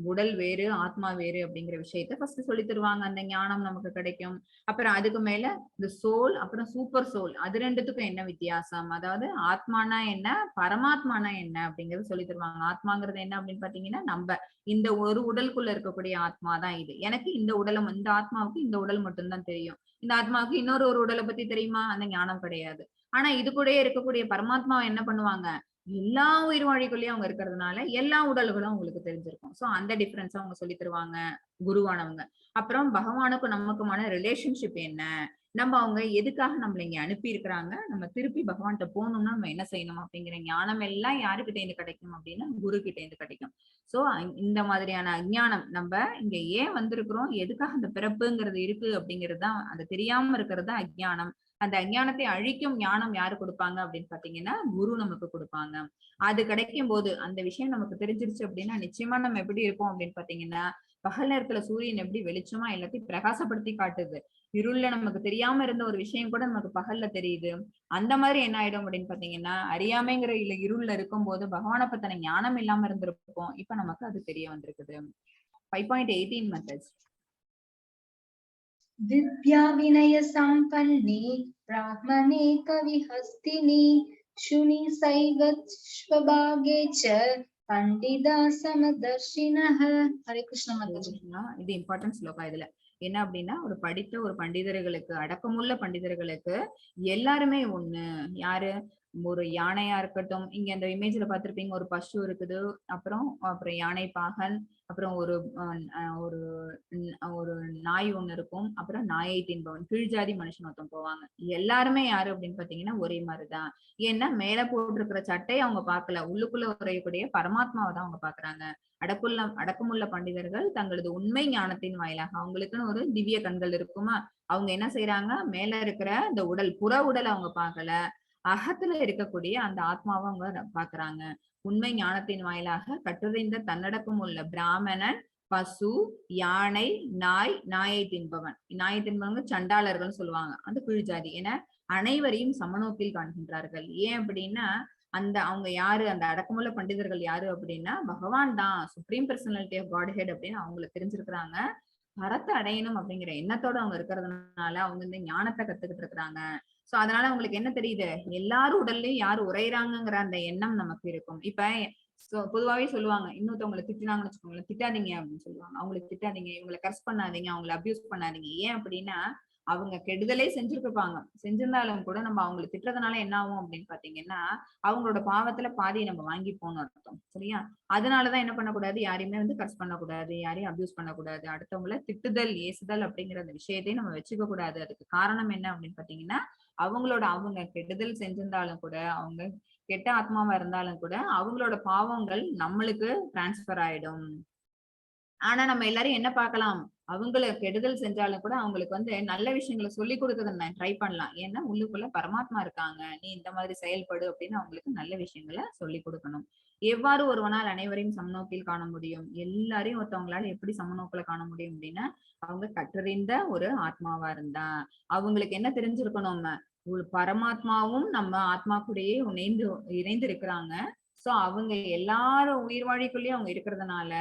உடல் வேறு ஆத்மா வேறு அப்படிங்கிற விஷயத்த ஃபர்ஸ்ட் சொல்லி தருவாங்க. அந்த ஞானம் நமக்கு கிடைக்கும். அப்புறம் அதுக்கு மேல இந்த சோல், அப்புறம் சூப்பர் சோல், அது ரெண்டுத்துக்கும் என்ன வித்தியாசம், அதாவது ஆத்மானா என்ன பரமாத்மானா என்ன அப்படிங்கறத சொல்லி தருவாங்க. ஆத்மாங்கிறது என்ன அப்படின்னு பாத்தீங்கன்னா நம்ம இந்த ஒரு உடலுக்குள்ள இருக்கக்கூடிய ஆத்மா தான் இது. எனக்கு இந்த உடலும் இந்த ஆத்மாவுக்கு இந்த உடல் மட்டும்தான் தெரியும். இந்த ஆத்மாவுக்கு இன்னொரு ஒரு உடலை பத்தி தெரியுமா? அந்த ஞானம் கிடையாது. ஆனா இது கூட இருக்கக்கூடிய பரமாத்மாவை என்ன பண்ணுவாங்க? எல்லா உயிர் வாழிக்குள்ளேயும் அவங்க இருக்கிறதுனால எல்லா உடல்களும் அவங்களுக்கு தெரிஞ்சிருக்கும். சோ அந்த டிஃபரன்ஸ் அவங்க சொல்லி தருவாங்க குருவானவங்க. அப்புறம் பகவானுக்கும் நமக்குமான ரிலேஷன்ஷிப் என்ன, நம்ம அவங்க எதுக்காக நம்மள இங்க அனுப்பி இருக்கிறாங்க, நம்ம திருப்பி பகவான்கிட்ட போகணும்னா நம்ம என்ன செய்யணும் அப்படிங்கிற ஞானம் எல்லாம் யாருக்கிட்ட இருந்து கிடைக்கும் அப்படின்னா குரு கிட்ட இருந்து கிடைக்கும். சோ இந்த மாதிரியான அஞ்ஞானம் நம்ம இங்க ஏன் வந்திருக்கிறோம், எதுக்காக அந்த பிறப்புங்கிறது இருக்கு அப்படிங்கிறது தான், அது தெரியாம இருக்கிறது தான் அஜ்ஞானம். அந்த அஞ்ஞானத்தை அழிக்கும் ஞானம் யாரு கொடுப்பாங்க அப்படின்னு பாத்தீங்கன்னா குரு நமக்கு கொடுப்பாங்க. அது கிடைக்கும் போது அந்த விஷயம் நமக்கு தெரிஞ்சிருச்சு அப்படின்னா நிச்சயமா நம்ம எப்படி இருப்போம் அப்படின்னு பாத்தீங்கன்னா பகல் நேரத்துல சூரியன் எப்படி வெளிச்சமா எல்லாத்தையும் பிரகாசப்படுத்தி காட்டுது, இருள்ல நமக்கு தெரியாம இருந்த ஒரு விஷயம் கூட நமக்கு பகல்ல தெரியுது. அந்த மாதிரி என்ன ஆயிடும் அப்படின்னு பாத்தீங்கன்னா அறியாமைங்கிற இல்ல இருள்ல இருக்கும் போது பகவானை பத்தின ஞானம் இல்லாம இருந்திருப்போம். இப்ப நமக்கு அது தெரிய வந்திருக்குது. 5.18 மெத்தட்ஸ். வித்யா வினய சம்பன்னே பிராமணே கவிஹஸ்தினி சுனி சைவ ச பண்டிதா சமதர்ஷினஹ. ஹரே கிருஷ்ண மாதாஜி. இது இம்பார்ட்டன்ட் ஸ்லோகா. இதுல என்ன அப்படின்னா ஒரு படித்த ஒரு பண்டிதர்களுக்கு, அடக்கமுள்ள பண்டிதர்களுக்கு எல்லாருமே ஒண்ணு. யாரு? ஒரு யானையா இருக்கட்டும், இங்க அந்த இமேஜ்ல பாத்திருப்பீங்க, ஒரு பசு இருக்குது, அப்புறம் அப்புறம் யானை பாகன், அப்புறம் ஒரு ஒரு ஒரு நாய் ஒண்ணு இருக்கும், அப்புறம் நாயை தின்பவன், கீழ்ஜாதி மனுஷன் ஒருத்தன் போவாங்க. எல்லாருமே யாரு அப்படின்னு பாத்தீங்கன்னா ஒரே மாதிரிதான். ஏன்னா மேல போட்டிருக்கிற சட்டை அவங்க பாக்கல, உள்ளுக்குள்ள உறையக்கூடிய பரமாத்மாவை தான் அவங்க பாக்குறாங்க. அடக்கமுள்ள பண்டிதர்கள் தங்களது உண்மை ஞானத்தின் வாயிலாக, அவங்களுக்குன்னு ஒரு திவ்ய கண்கள் இருக்குமா, அவங்க என்ன செய்யறாங்க, மேல இருக்கிற இந்த உடல் புற உடல் அவங்க பாக்கல, அகத்துல இருக்கக்கூடிய அந்த ஆத்மாவை அவங்க பாக்குறாங்க. உண்மை ஞானத்தின் வாயிலாக கற்றறிந்த தன்னடக்கம் உள்ள பிராமணன், பசு, யானை, நாய், நாயை தின்பவன், நாயை தின்பவங்க சண்டாளர்கள் சொல்லுவாங்க, அந்த கீழ்ஜாதி என அனைவரையும் சமநோக்கில் காண்கின்றார்கள். ஏன் அப்படின்னா அந்த அவங்க யாரு, அந்த அடக்கமுள்ள பண்டிதர்கள் யாரு அப்படின்னா பகவான் தான் supreme personality of Godhead அப்படின்னு அவங்களை தெரிஞ்சிருக்கிறாங்க. பரத்தை அடையணும் அப்படிங்கிற எண்ணத்தோட அவங்க இருக்கிறதுனால அவங்க இந்த ஞானத்தை கத்துக்கிட்டு இருக்கிறாங்க. சோ அதனால அவங்களுக்கு என்ன தெரியுது, எல்லாரும் உடல்லயும் யாரு உரையிறாங்கிற அந்த எண்ணம் நமக்கு இருக்கும். இப்ப பொதுவாவே சொல்லுவாங்க, இன்னொருத்தவங்களை திட்டுனாங்கன்னு வச்சுக்கோங்களேன், திட்டாதீங்க அப்படின்னு சொல்லுவாங்க. அவங்களை திட்டாதீங்க, இவங்களை கர்ஸ் பண்ணாதீங்க, அவங்களை அபியூஸ் பண்ணாதீங்க. ஏன் அப்படின்னா அவங்க கெடுதலே செஞ்சிருப்பாங்க, செஞ்சிருந்தாலும் கூட நம்ம அவங்களை திட்டுறதுனால என்ன ஆகும் அப்படின்னு பாத்தீங்கன்னா அவங்களோட பாவத்துல பாதியை நம்ம வாங்கி போகணும் அர்த்தம், சரியா? அதனாலதான் என்ன பண்ணக்கூடாது, யாரையுமே கர்ஸ் பண்ணக்கூடாது, யாரையும் அபியூஸ் பண்ணக்கூடாது, அடுத்தவங்களை திட்டுதல் ஏசுதல் அப்படிங்கிற அந்த விஷயத்தையும் நம்ம வச்சுக்க கூடாது. அதுக்கு காரணம் என்ன அப்படின்னு பாத்தீங்கன்னா அவங்க கெடுதல் செஞ்சிருந்தாலும் கூட, அவங்க கெட்ட ஆத்மாவா இருந்தாலும் கூட அவங்களோட பாவங்கள் நம்மளுக்கு டிரான்ஸ்பர் ஆயிடும். ஆனா நம்ம எல்லாரும் என்ன பார்க்கலாம், அவங்கள கெடுதல் செஞ்சாலும் கூட அவங்களுக்கு நல்ல விஷயங்களை சொல்லி கொடுக்கறத ட்ரை பண்ணலாம். ஏன்னா உள்ளுக்குள்ள பரமாத்மா இருக்காங்க, நீ இந்த மாதிரி செயல்படு அப்படின்னு அவங்களுக்கு நல்ல விஷயங்களை சொல்லி கொடுக்கணும். எவ்வாறு ஒருவனால் அனைவரையும் சமநோக்கில் காண முடியும்? எல்லாரையும் ஒருத்தவங்களால எப்படி சமநோக்கில காண முடியும் அப்படின்னா அவங்க கற்றறிந்த ஒரு ஆத்மாவா இருந்தா அவங்களுக்கு என்ன தெரிஞ்சிருக்கணும், ஒரு பரமாத்மாவும் நம்ம ஆத்மா கூடயே இணைந்து இருக்கிறாங்க. சோ அவங்க எல்லாரும் உயிர் வாழிக்குள்ளேயும் அவங்க இருக்கிறதுனால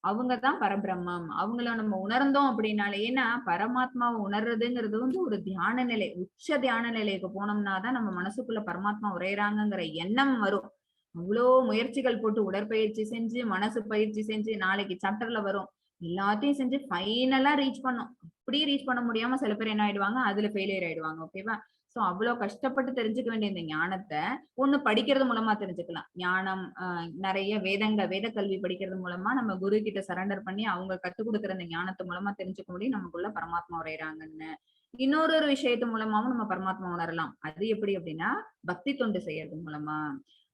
அவங்கதான் பரபிரம்மம். அவங்கள நம்ம உணர்ந்தோம் அப்படின்னாலே, ஏன்னா பரமாத்மாவை உணர்றதுங்கிறது வந்து ஒரு தியான நிலை, உச்ச தியான நிலைக்கு போனோம்னா தான் நம்ம மனசுக்குள்ள பரமாத்மா உரையறாங்கிற எண்ணம் வரும். அவ்வளோ முயற்சிகள் போட்டு உடற்பயிற்சி செஞ்சு மனசு பயிற்சி செஞ்சு நாளைக்கு சாப்டர்ல வரும், எல்லாத்தையும் செஞ்சு ஃபைனலா ரீச் பண்ணும். அப்படியே ரீச் பண்ண முடியாம சில பேர் என்ன ஆயிடுவாங்க, அதுல ஃபெயிலியர் ஆயிடுவாங்க. ஓகேவா? சோ அவ்வளவு கஷ்டப்பட்டு தெரிஞ்சுக்க வேண்டிய இந்த ஞானத்தை ஒண்ணு படிக்கிறது மூலமா தெரிஞ்சுக்கலாம். ஞானம் நிறைய வேதங்க வேத கல்வி படிக்கிறது மூலமா நம்ம குரு கிட்ட சரண்டர் பண்ணி அவங்க கத்துக் கொடுக்குற அந்த ஞானத்து மூலமா தெரிஞ்சுக்க முடியும் நமக்குள்ள பரமாத்மா உரையறாங்கன்னு. இன்னொரு ஒரு விஷயத்து மூலமாவும் நம்ம பரமாத்மா உணரலாம். அது எப்படி அப்படின்னா பக்தி தொண்டு செய்யறது மூலமா.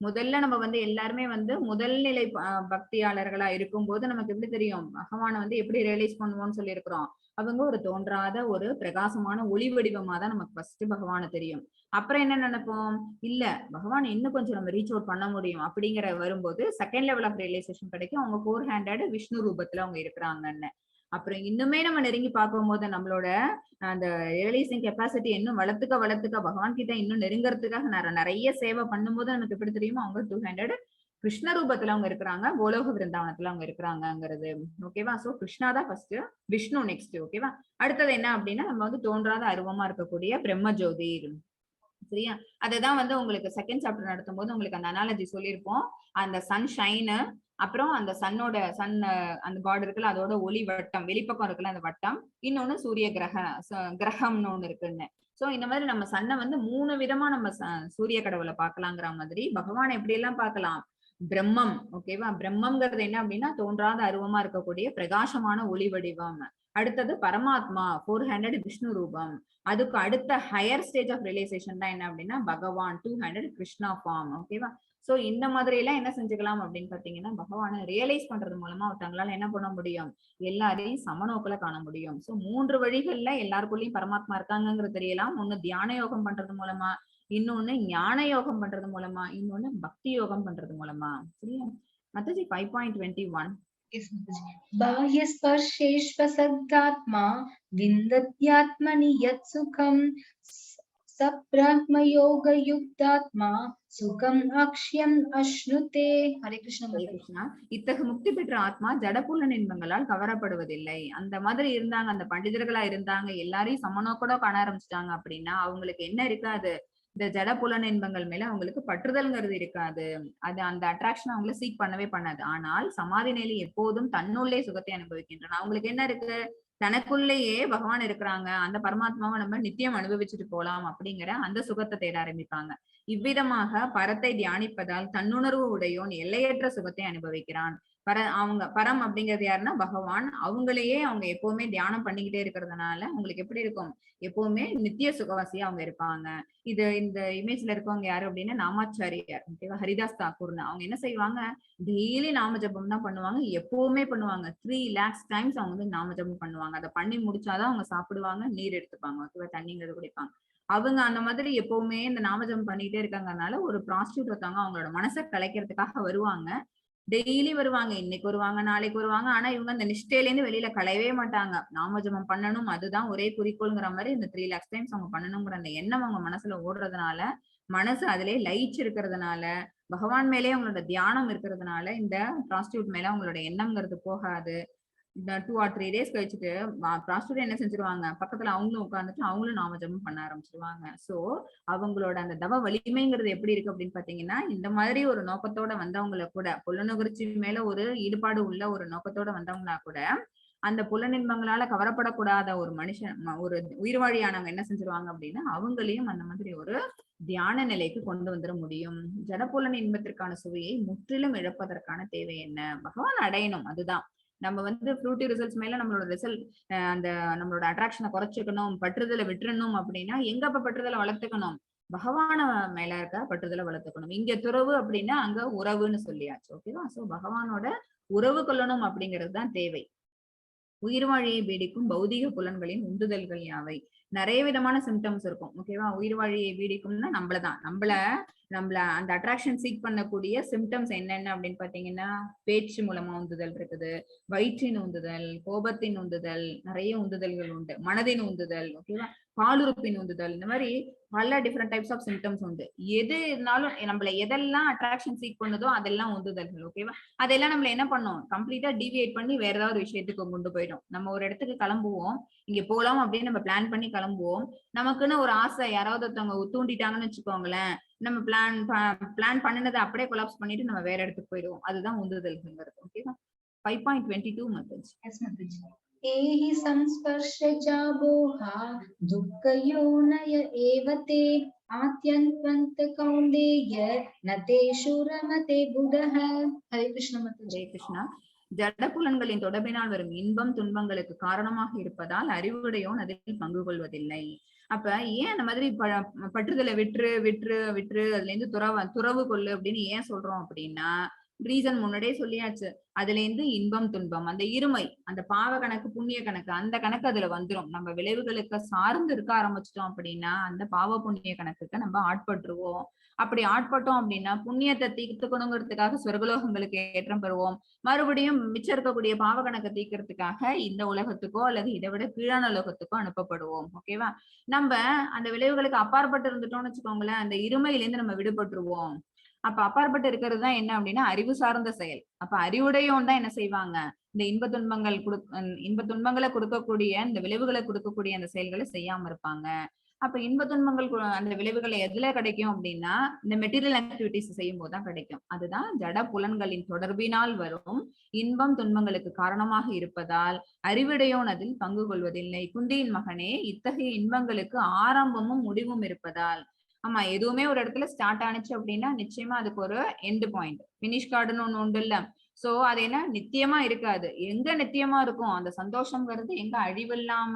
முதல்ல நம்ம வந்து எல்லாருமே வந்து முதல் நிலை பக்தியாளர்களா இருக்கும்போது நமக்கு எப்படி தெரியும், பகவானை வந்து எப்படி ரியலைஸ் பண்ணுவோம்னு சொல்லி இருக்கிறோம். அவங்க ஒரு தோன்றாத ஒரு பிரகாசமான ஒளி வடிவமா தான் நமக்கு ஃபர்ஸ்ட் பகவானை தெரியும். அப்புறம் என்ன நினைப்போம், இல்ல பகவான் இன்னும் கொஞ்சம் நம்ம ரீச் அவுட் பண்ண முடியும் அப்படிங்கிற வரும்போது செகண்ட் லெவல் ஆஃப் ரியலைசேஷன் கிடைக்கும். அவங்க ஃபோர் ஹேண்டட் விஷ்ணு ரூபத்துல அவங்க இருக்கிறாங்கன்னு. அப்புறம் இன்னுமே நம்ம நெருங்கி பார்க்கும் போது நம்மளோட அந்த ரியலைசிங் கெப்பாசிட்டி இன்னும் வளர்த்துக்க வளர்த்துக்க பகவான் கிட்ட இன்னும் நெருங்கறதுக்காக நிறைய சேவை பண்ணும்போது நமக்கு எப்படி தெரியுமோ, அவங்க டூ ஹண்ட்ரட் கிருஷ்ண ரூபத்துல அவங்க இருக்கிறாங்க, கோலோக விருந்தாவனத்துல அவங்க இருக்கிறாங்கிறது. ஓகேவா? சோ கிருஷ்ணா தான் ஃபர்ஸ்ட், விஷ்ணு நெக்ஸ்ட். ஓகேவா? அடுத்தது என்ன அப்படின்னா நம்ம வந்து தோன்றாத அருவமா இருக்கக்கூடிய பிரம்ம ஜோதி. சரியா? அததான் வந்து உங்களுக்கு செகண்ட் சாப்டர் நடத்தும் போது உங்களுக்கு அந்த அனாலஜி சொல்லியிருப்போம். அந்த சன் ஷைனு, அப்புறம் அந்த சன்னோட சன் அந்த காட் இருக்குல்ல, அதோட ஒளி வட்டம் வெளிப்பக்கம் இருக்குல்ல அந்த வட்டம், இன்னொன்னு சூரிய கிரக கிரகம்னு ஒண்ணு இருக்குன்னு. சோ இந்த மாதிரி நம்ம சன்னை வந்து மூணு விதமா நம்ம சூரிய கடவுளை பார்க்கலாங்கிற மாதிரி பகவானை எப்படி எல்லாம் பார்க்கலாம். பிரம்மம். ஓகேவா? பிரம்மங்கிறது என்ன அப்படின்னா தோன்றாத அருவமா இருக்கக்கூடிய பிரகாசமான ஒளி வடிவம். அடுத்தது பரமாத்மா 400 விஷ்ணு ரூபம். அதுக்கு அடுத்த ஹையர் ஸ்டேஜ் ஆஃப் ரியலைசேஷன் தான் என்ன அப்படின்னா பகவான் 200 கிருஷ்ணா ஃபார்ம். ஓகேவா? சோ இந்த மாதிரி எல்லாம் என்ன செஞ்சுக்கலாம் அப்படின்னு பாத்தீங்கன்னா பகவானை ரியலைஸ் பண்றது மூலமா தங்களால என்ன பண்ண முடியும், எல்லாரையும் சமநோக்கில காண முடியும். சோ மூன்று வழிகள்ல எல்லாருக்குள்ளயும் பரமாத்மா இருக்காங்கிறது தெரியலாம். ஒண்ணு தியான யோகம் பண்றது மூலமா, இன்னொன்னு ஞான யோகம் பண்றது மூலமா, இன்னொன்னு பக்தி யோகம் பண்றது மூலமா. சரியா மாதாஜி? 5.21. Yes, Mataji. बाह्यस्पर्शेष्वसक्तात्मा विन्दत्यात्मनि यत् सुखं सब्रह्मयोगयुक्तात्मा சுகம் அக்ஷ்யம் அஷ்ணுதே. ஹரே கிருஷ்ணா. ஹரே கிருஷ்ணா. இத்தகு முக்தி பெற்ற ஆத்மா ஜடபுலன் இன்பங்களால் கவரப்படுவதில்லை. அந்த மாதிரி இருந்தாங்க, அந்த பண்டிதர்களா இருந்தாங்க, எல்லாரையும் சமநோக்கோட காண ஆரம்பிச்சிட்டாங்க அப்படின்னா அவங்களுக்கு என்ன இருக்காது, இந்த ஜட புலன் இன்பங்கள் மேல அவங்களுக்கு பற்றுதல்ங்கிறது இருக்காது. அது அந்த அட்ராக்ஷன் அவங்கள சீக் பண்ணவே பண்ணாது. ஆனால் சமாதி நிலை எப்போதும் தன்னுள்ளே சுகத்தை அனுபவிக்கின்றன. அவங்களுக்கு என்ன இருக்கு, தனக்குள்ளேயே பகவான் இருக்கிறாங்க, அந்த பரமாத்மாவை நம்ம நித்தியம் அனுபவிச்சுட்டு போலாம் அப்படிங்கிற அந்த சுகத்தை தேட ஆரம்பிப்பாங்க. இவ்விதமாக பரத்தை தியானிப்பதால் தன்னுணர்வு உடையோன் எல்லையற்ற சுகத்தை அனுபவிக்கிறான். அவங்க பரம் அப்படிங்கிறது யாருன்னா பகவான். அவங்களையே அவங்க எப்பவுமே தியானம் பண்ணிக்கிட்டே இருக்கிறதுனால அவங்களுக்கு எப்படி இருக்கும், எப்பவுமே நித்திய சுகவாசியா அவங்க இருப்பாங்க. இது இந்த இமேஜ்ல இருக்கவங்க யாரு அப்படின்னா நாமாச்சாரியார். ஓகேவா? ஹரிதாஸ் தாக்கூர்னு. அவங்க என்ன செய்வாங்க, டெய்லி நாம ஜபம் தான் பண்ணுவாங்க, எப்பவுமே பண்ணுவாங்க. 3 lakhs times அவங்க வந்து நாம ஜபம் பண்ணுவாங்க. அதை பண்ணி முடிச்சாதான் அவங்க சாப்பிடுவாங்க, நீர் எடுத்துப்பாங்க. ஓகேவா? தண்ணிங்கிறது குடிப்பாங்க. அவங்க அந்த மாதிரி எப்பவுமே இந்த நாமஜபம் பண்ணிட்டே இருக்காங்கனால ஒரு ப்ராஸ்டியூட் ஒருத்தவங்க அவங்களோட மனசை கலைக்கிறதுக்காக வருவாங்க. டெய்லி வருவாங்க, இன்னைக்கு வருவாங்க, நாளைக்கு வருவாங்க. ஆனா இவங்க அந்த நிஷ்டையில இருந்து வெளியில களையவே மாட்டாங்க. நாமஜபம் பண்ணணும், அதுதான் ஒரே குறிக்கோள்ங்கிற மாதிரி இந்த 3 lakhs times அவங்க பண்ணணுங்கிற அந்த எண்ணம் அவங்க மனசுல ஓடுறதுனால, மனசு அதிலே லயிச்சு இருக்கிறதுனால, பகவான் மேலே அவங்களோட தியானம் இருக்கிறதுனால இந்த ப்ராஸ்டியூட் மேல அவங்களோட எண்ணம்ங்கிறது போகாது. இந்த 2 or 3 days கழிச்சுட்டு ப்ராஸ்டியூட் என்ன செஞ்சிருவாங்க, பக்கத்துல அவங்களும் உட்காந்துட்டு அவங்களும் நாமஜபம் பண்ண ஆரம்பிச்சிருவாங்க. சோ அவங்களோட அந்த தவ வலிமைங்கிறது எப்படி இருக்கு அப்படின்னு பாத்தீங்கன்னா, இந்த மாதிரி ஒரு நோக்கத்தோட வந்தவங்களை கூட, புலனுகர்ச்சி மேல ஒரு ஈடுபாடு உள்ள ஒரு நோக்கத்தோட வந்தவங்களா கூட, அந்த புலனின்பங்களால கவரப்படக்கூடாத ஒரு மனுஷன், ஒரு உயிர்வாழியானவங்க என்ன செஞ்சிருவாங்க அப்படின்னா அவங்களையும் அந்த மாதிரி ஒரு தியான நிலைக்கு கொண்டு வந்துட முடியும். ஜடப்புலன் இன்பத்திற்கான சுவையை முற்றிலும் இழப்பதற்கான தேவை என்ன, பகவான் அடையணும். அதுதான் நம்ம வந்து ஃப்ரூட்டி ரிசல்ட்ஸ் மேல நம்மளோட ரிசல்ட், அந்த நம்மளோட அட்ராக்ஷனை குறைச்சிக்கணும், பற்றுதலை விட்டுறணும் அப்படின்னா எங்க அப்ப பற்றுதலை வளர்த்துக்கணும், பகவான மேல இருக்க பற்றுதலை வளர்த்துக்கணும். இங்க துறவு அப்படின்னா அங்க உறவுன்னு சொல்லியாச்சு. ஓகேவா? சோ பகவானோட உறவு கொள்ளணும் அப்படிங்கிறது தான் தேவை. உயிர் வாழியை பீடிக்கும் பௌதிக புலன்களின் உந்துதல்கள் யாவை? நிறைய விதமான சிம்டம்ஸ் இருக்கும், ஓகேவா? உயிர் வாழியை பீடிக்கும்னா நம்மளதான், நம்மள நம்மள அந்த அட்ராக்ஷன் சீக் பண்ணக்கூடிய சிம்டம்ஸ் என்னென்ன அப்படின்னு பாத்தீங்கன்னா, பேச்சு மூலமா உந்துதல் இருக்குது, வயிற்றின் உந்துதல், கோபத்தின் உந்துதல், நிறைய உந்துதல்கள் உண்டு, மனதின் உந்துதல், ஓகேவா? பாலுறுப்பின் உந்துதல், இந்த மாதிரி பல டிஃப்ரெண்ட் டைப்ஸ் ஆஃப் சிம்டம்ஸ் உண்டு. எது இருந்தாலும் நம்மள எதெல்லாம் அட்ராக்ஷன் சீக் பண்ணுதோ அதெல்லாம் உந்துதல்கள், ஓகேவா? அதெல்லாம் நம்மள என்ன பண்ணும்? கம்ப்ளீட்டா டிவியேட் பண்ணி வேற ஏதாவது ஒரு விஷயத்துக்கு கொண்டு போயிடும். நம்ம ஒரு இடத்துக்கு கிளம்புவோம், இங்க போலாம் அப்படின்னு நம்ம பிளான் பண்ணி கிளம்புவோம். நமக்குன்னு ஒரு ஆசை, யாராவது ஒருத்தவங்க தூண்டிட்டாங்கன்னு வச்சுக்கோங்களேன், நம்ம பிளான் பிளான் பண்ணினதை அப்படியே கொலாப்ஸ் பண்ணிட்டு நம்ம வேற இடத்துக்கு போயிடுவோம். அதுதான் உந்துதல்கள்ங்கிறது, ஓகேவா? 5.22, Mataji. Yes, Mataji. एहि संस्पर्शजा मोहा दुःखयोनय एव ते आत्यन्वन्त कौन्तेय न तेषु रमते बुधः. Hare Krishna, Mataji. Hare Krishna. ஜடப்புலன்களின் தொடர்பினால் வரும் இன்பம் துன்பங்களுக்கு காரணமாக இருப்பதால் அறிவுடையோன் அதில் பங்கு கொள்வதில்லை. அப்ப ஏன் அந்த மாதிரி பற்றுதலை விட்டுரு விட்டுரு விட்டுரு, அதுல இருந்து துறவு துறவு கொள்ளு அப்படின்னு ஏன் சொல்றோம் அப்படின்னா, ரீசன் முன்னாடியே சொல்லியாச்சு. அதுல இருந்து இன்பம் துன்பம், அந்த இருமை, அந்த பாவ கணக்கு புண்ணிய கணக்கு, அந்த கணக்கு அதுல வந்துரும். நம்ம விளைவுகளுக்கு சார்ந்து இருக்க ஆரம்பிச்சிட்டோம் அப்படின்னா அந்த பாவ புண்ணிய கணக்குக்கு நம்ம ஆட்பட்டுருவோம். அப்படி ஆட்பட்டோம் அப்படின்னா புண்ணியத்தை தீர்த்துக்கணுங்கிறதுக்காக சொர்க்கலோகங்களுக்கு ஏற்றம் பெறுவோம். மறுபடியும் மிச்சம் இருக்கக்கூடிய பாவ கணக்கை தீர்க்கறதுக்காக இந்த உலகத்துக்கோ அல்லது இதை விட கீழான உலகத்துக்கோ அனுப்பப்படுவோம், ஓகேவா? நம்ம அந்த விளைவுகளுக்கு அப்பாற்பட்டு இருந்துட்டோம்னு வச்சுக்கோங்களேன், அந்த இருமையிலேருந்து நம்ம விடுபட்டுருவோம். அப்ப அப்பாற்பட்டு இருக்கிறது தான் என்ன அப்படின்னா அறிவு சார்ந்த செயல். அப்ப அறிவுடையோன் தான் என்ன செய்வாங்க? இந்த இன்ப துன்பங்களை கொடுக்கக்கூடிய, இந்த விளைவுகளை கொடுக்கக்கூடிய அந்த செயல்களை செய்யாம இருப்பாங்க. அப்ப இன்ப துன்பங்கள் அந்த விளைவுகளை எதுல கிடைக்கும் அப்படின்னா இந்த மெட்டீரியல் ஆக்டிவிட்டிஸ் செய்யும் போதுதான் கிடைக்கும். அதுதான் ஜட புலன்களின் தொடர்பினால் வரும் இன்பம் துன்பங்களுக்கு காரணமாக இருப்பதால் அறிவுடையோன் அதில் பங்கு கொள்வதில்லை. குந்தியின் மகனே, இத்தகைய இன்பங்களுக்கு ஆரம்பமும் முடிவும் இருப்பதால். ஆமா, எதுவுமே ஒரு இடத்துல ஸ்டார்ட் ஆனிச்சு அப்படின்னா நிச்சயமா அதுக்கு ஒரு எண்ட் பாயிண்ட், பினிஷ் கார்டுன்னு ஒண்ணு உண்டு இல்ல? சோ அது என்ன நித்தியமா இருக்காது. எங்க நித்தியமா இருக்கும் அந்த சந்தோஷம்ங்கிறது? எங்க அழிவில்லாம,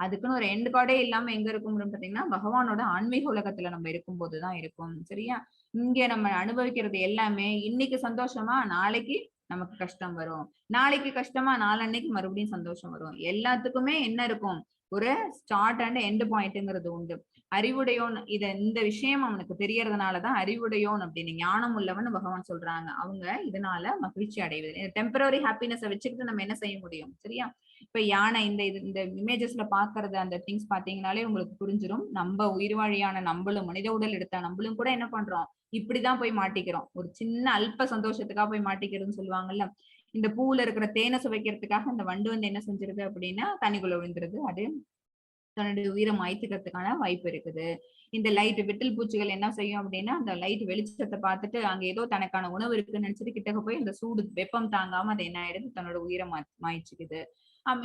அதுக்குன்னு ஒரு எண்ட் கார்டே இல்லாம எங்க இருக்கும் அப்படின்னு பாத்தீங்கன்னா, பகவானோட ஆன்மீக உலகத்துல நம்ம இருக்கும் போதுதான் இருக்கும், சரியா? இங்க நம்ம அனுபவிக்கிறது எல்லாமே இன்னைக்கு சந்தோஷமா, நாளைக்கு நமக்கு கஷ்டம் வரும், நாளைக்கு கஷ்டமா, நாளன்னைக்கு மறுபடியும் சந்தோஷம் வரும். எல்லாத்துக்குமே என்ன இருக்கும்? ஒரு ஸ்டார்ட் அண்ட் எண்ட் பாயிண்ட்ங்கிறது உண்டு. அறிவுடையோன் இத இந்த விஷயம் அவனுக்கு தெரியறதுனாலதான் அறிவுடையோன் அப்படின்னு ஞானம் உள்ளவன் பகவான் சொல்றாங்க. அவங்க இதனால மகிழ்ச்சி அடைவது. டெம்பரரி ஹாப்பினஸ் வச்சுக்கிட்டு நம்ம என்ன செய்ய முடியும், சரியா? இப்ப யானை இந்த இது இந்த இமேஜஸ்ல பாக்குறது அந்த திங்ஸ் பாத்தீங்கன்னாலே உங்களுக்கு புரிஞ்சிரும். நம்ம உயிர் வாழியான நம்மளும், மனித உடல் எடுத்தா நம்மளும் கூட என்ன பண்றோம்? இப்படிதான் போய் மாட்டிக்கிறோம். ஒரு சின்ன அல்ப சந்தோஷத்துக்காக போய் மாட்டிக்கிறதுன்னு சொல்லுவாங்கல்ல. இந்த பூவுல இருக்கிற தேனை சுவைக்கிறதுக்காக அந்த வண்டு வந்து என்ன செஞ்சிருது அப்படின்னா தண்ணிக்குள்ள விழுந்துருது. அது தன்னுடைய உயிரை மாய்த்துக்கிறதுக்கான வாய்ப்பு இருக்குது. இந்த லைட் விட்டில் பூச்சிகள் என்ன செய்யும் அப்படின்னா அந்த லைட் வெளிச்சத்தை பார்த்துட்டு அங்க ஏதோ தனக்கான உணவு இருக்குன்னு நினைச்சிட்டு கிட்டக்க போய் அந்த சூடு வெப்பம் தாங்காம அது என்ன ஆயிடுது? தன்னோட உயிரை மாய்ச்சிக்குது.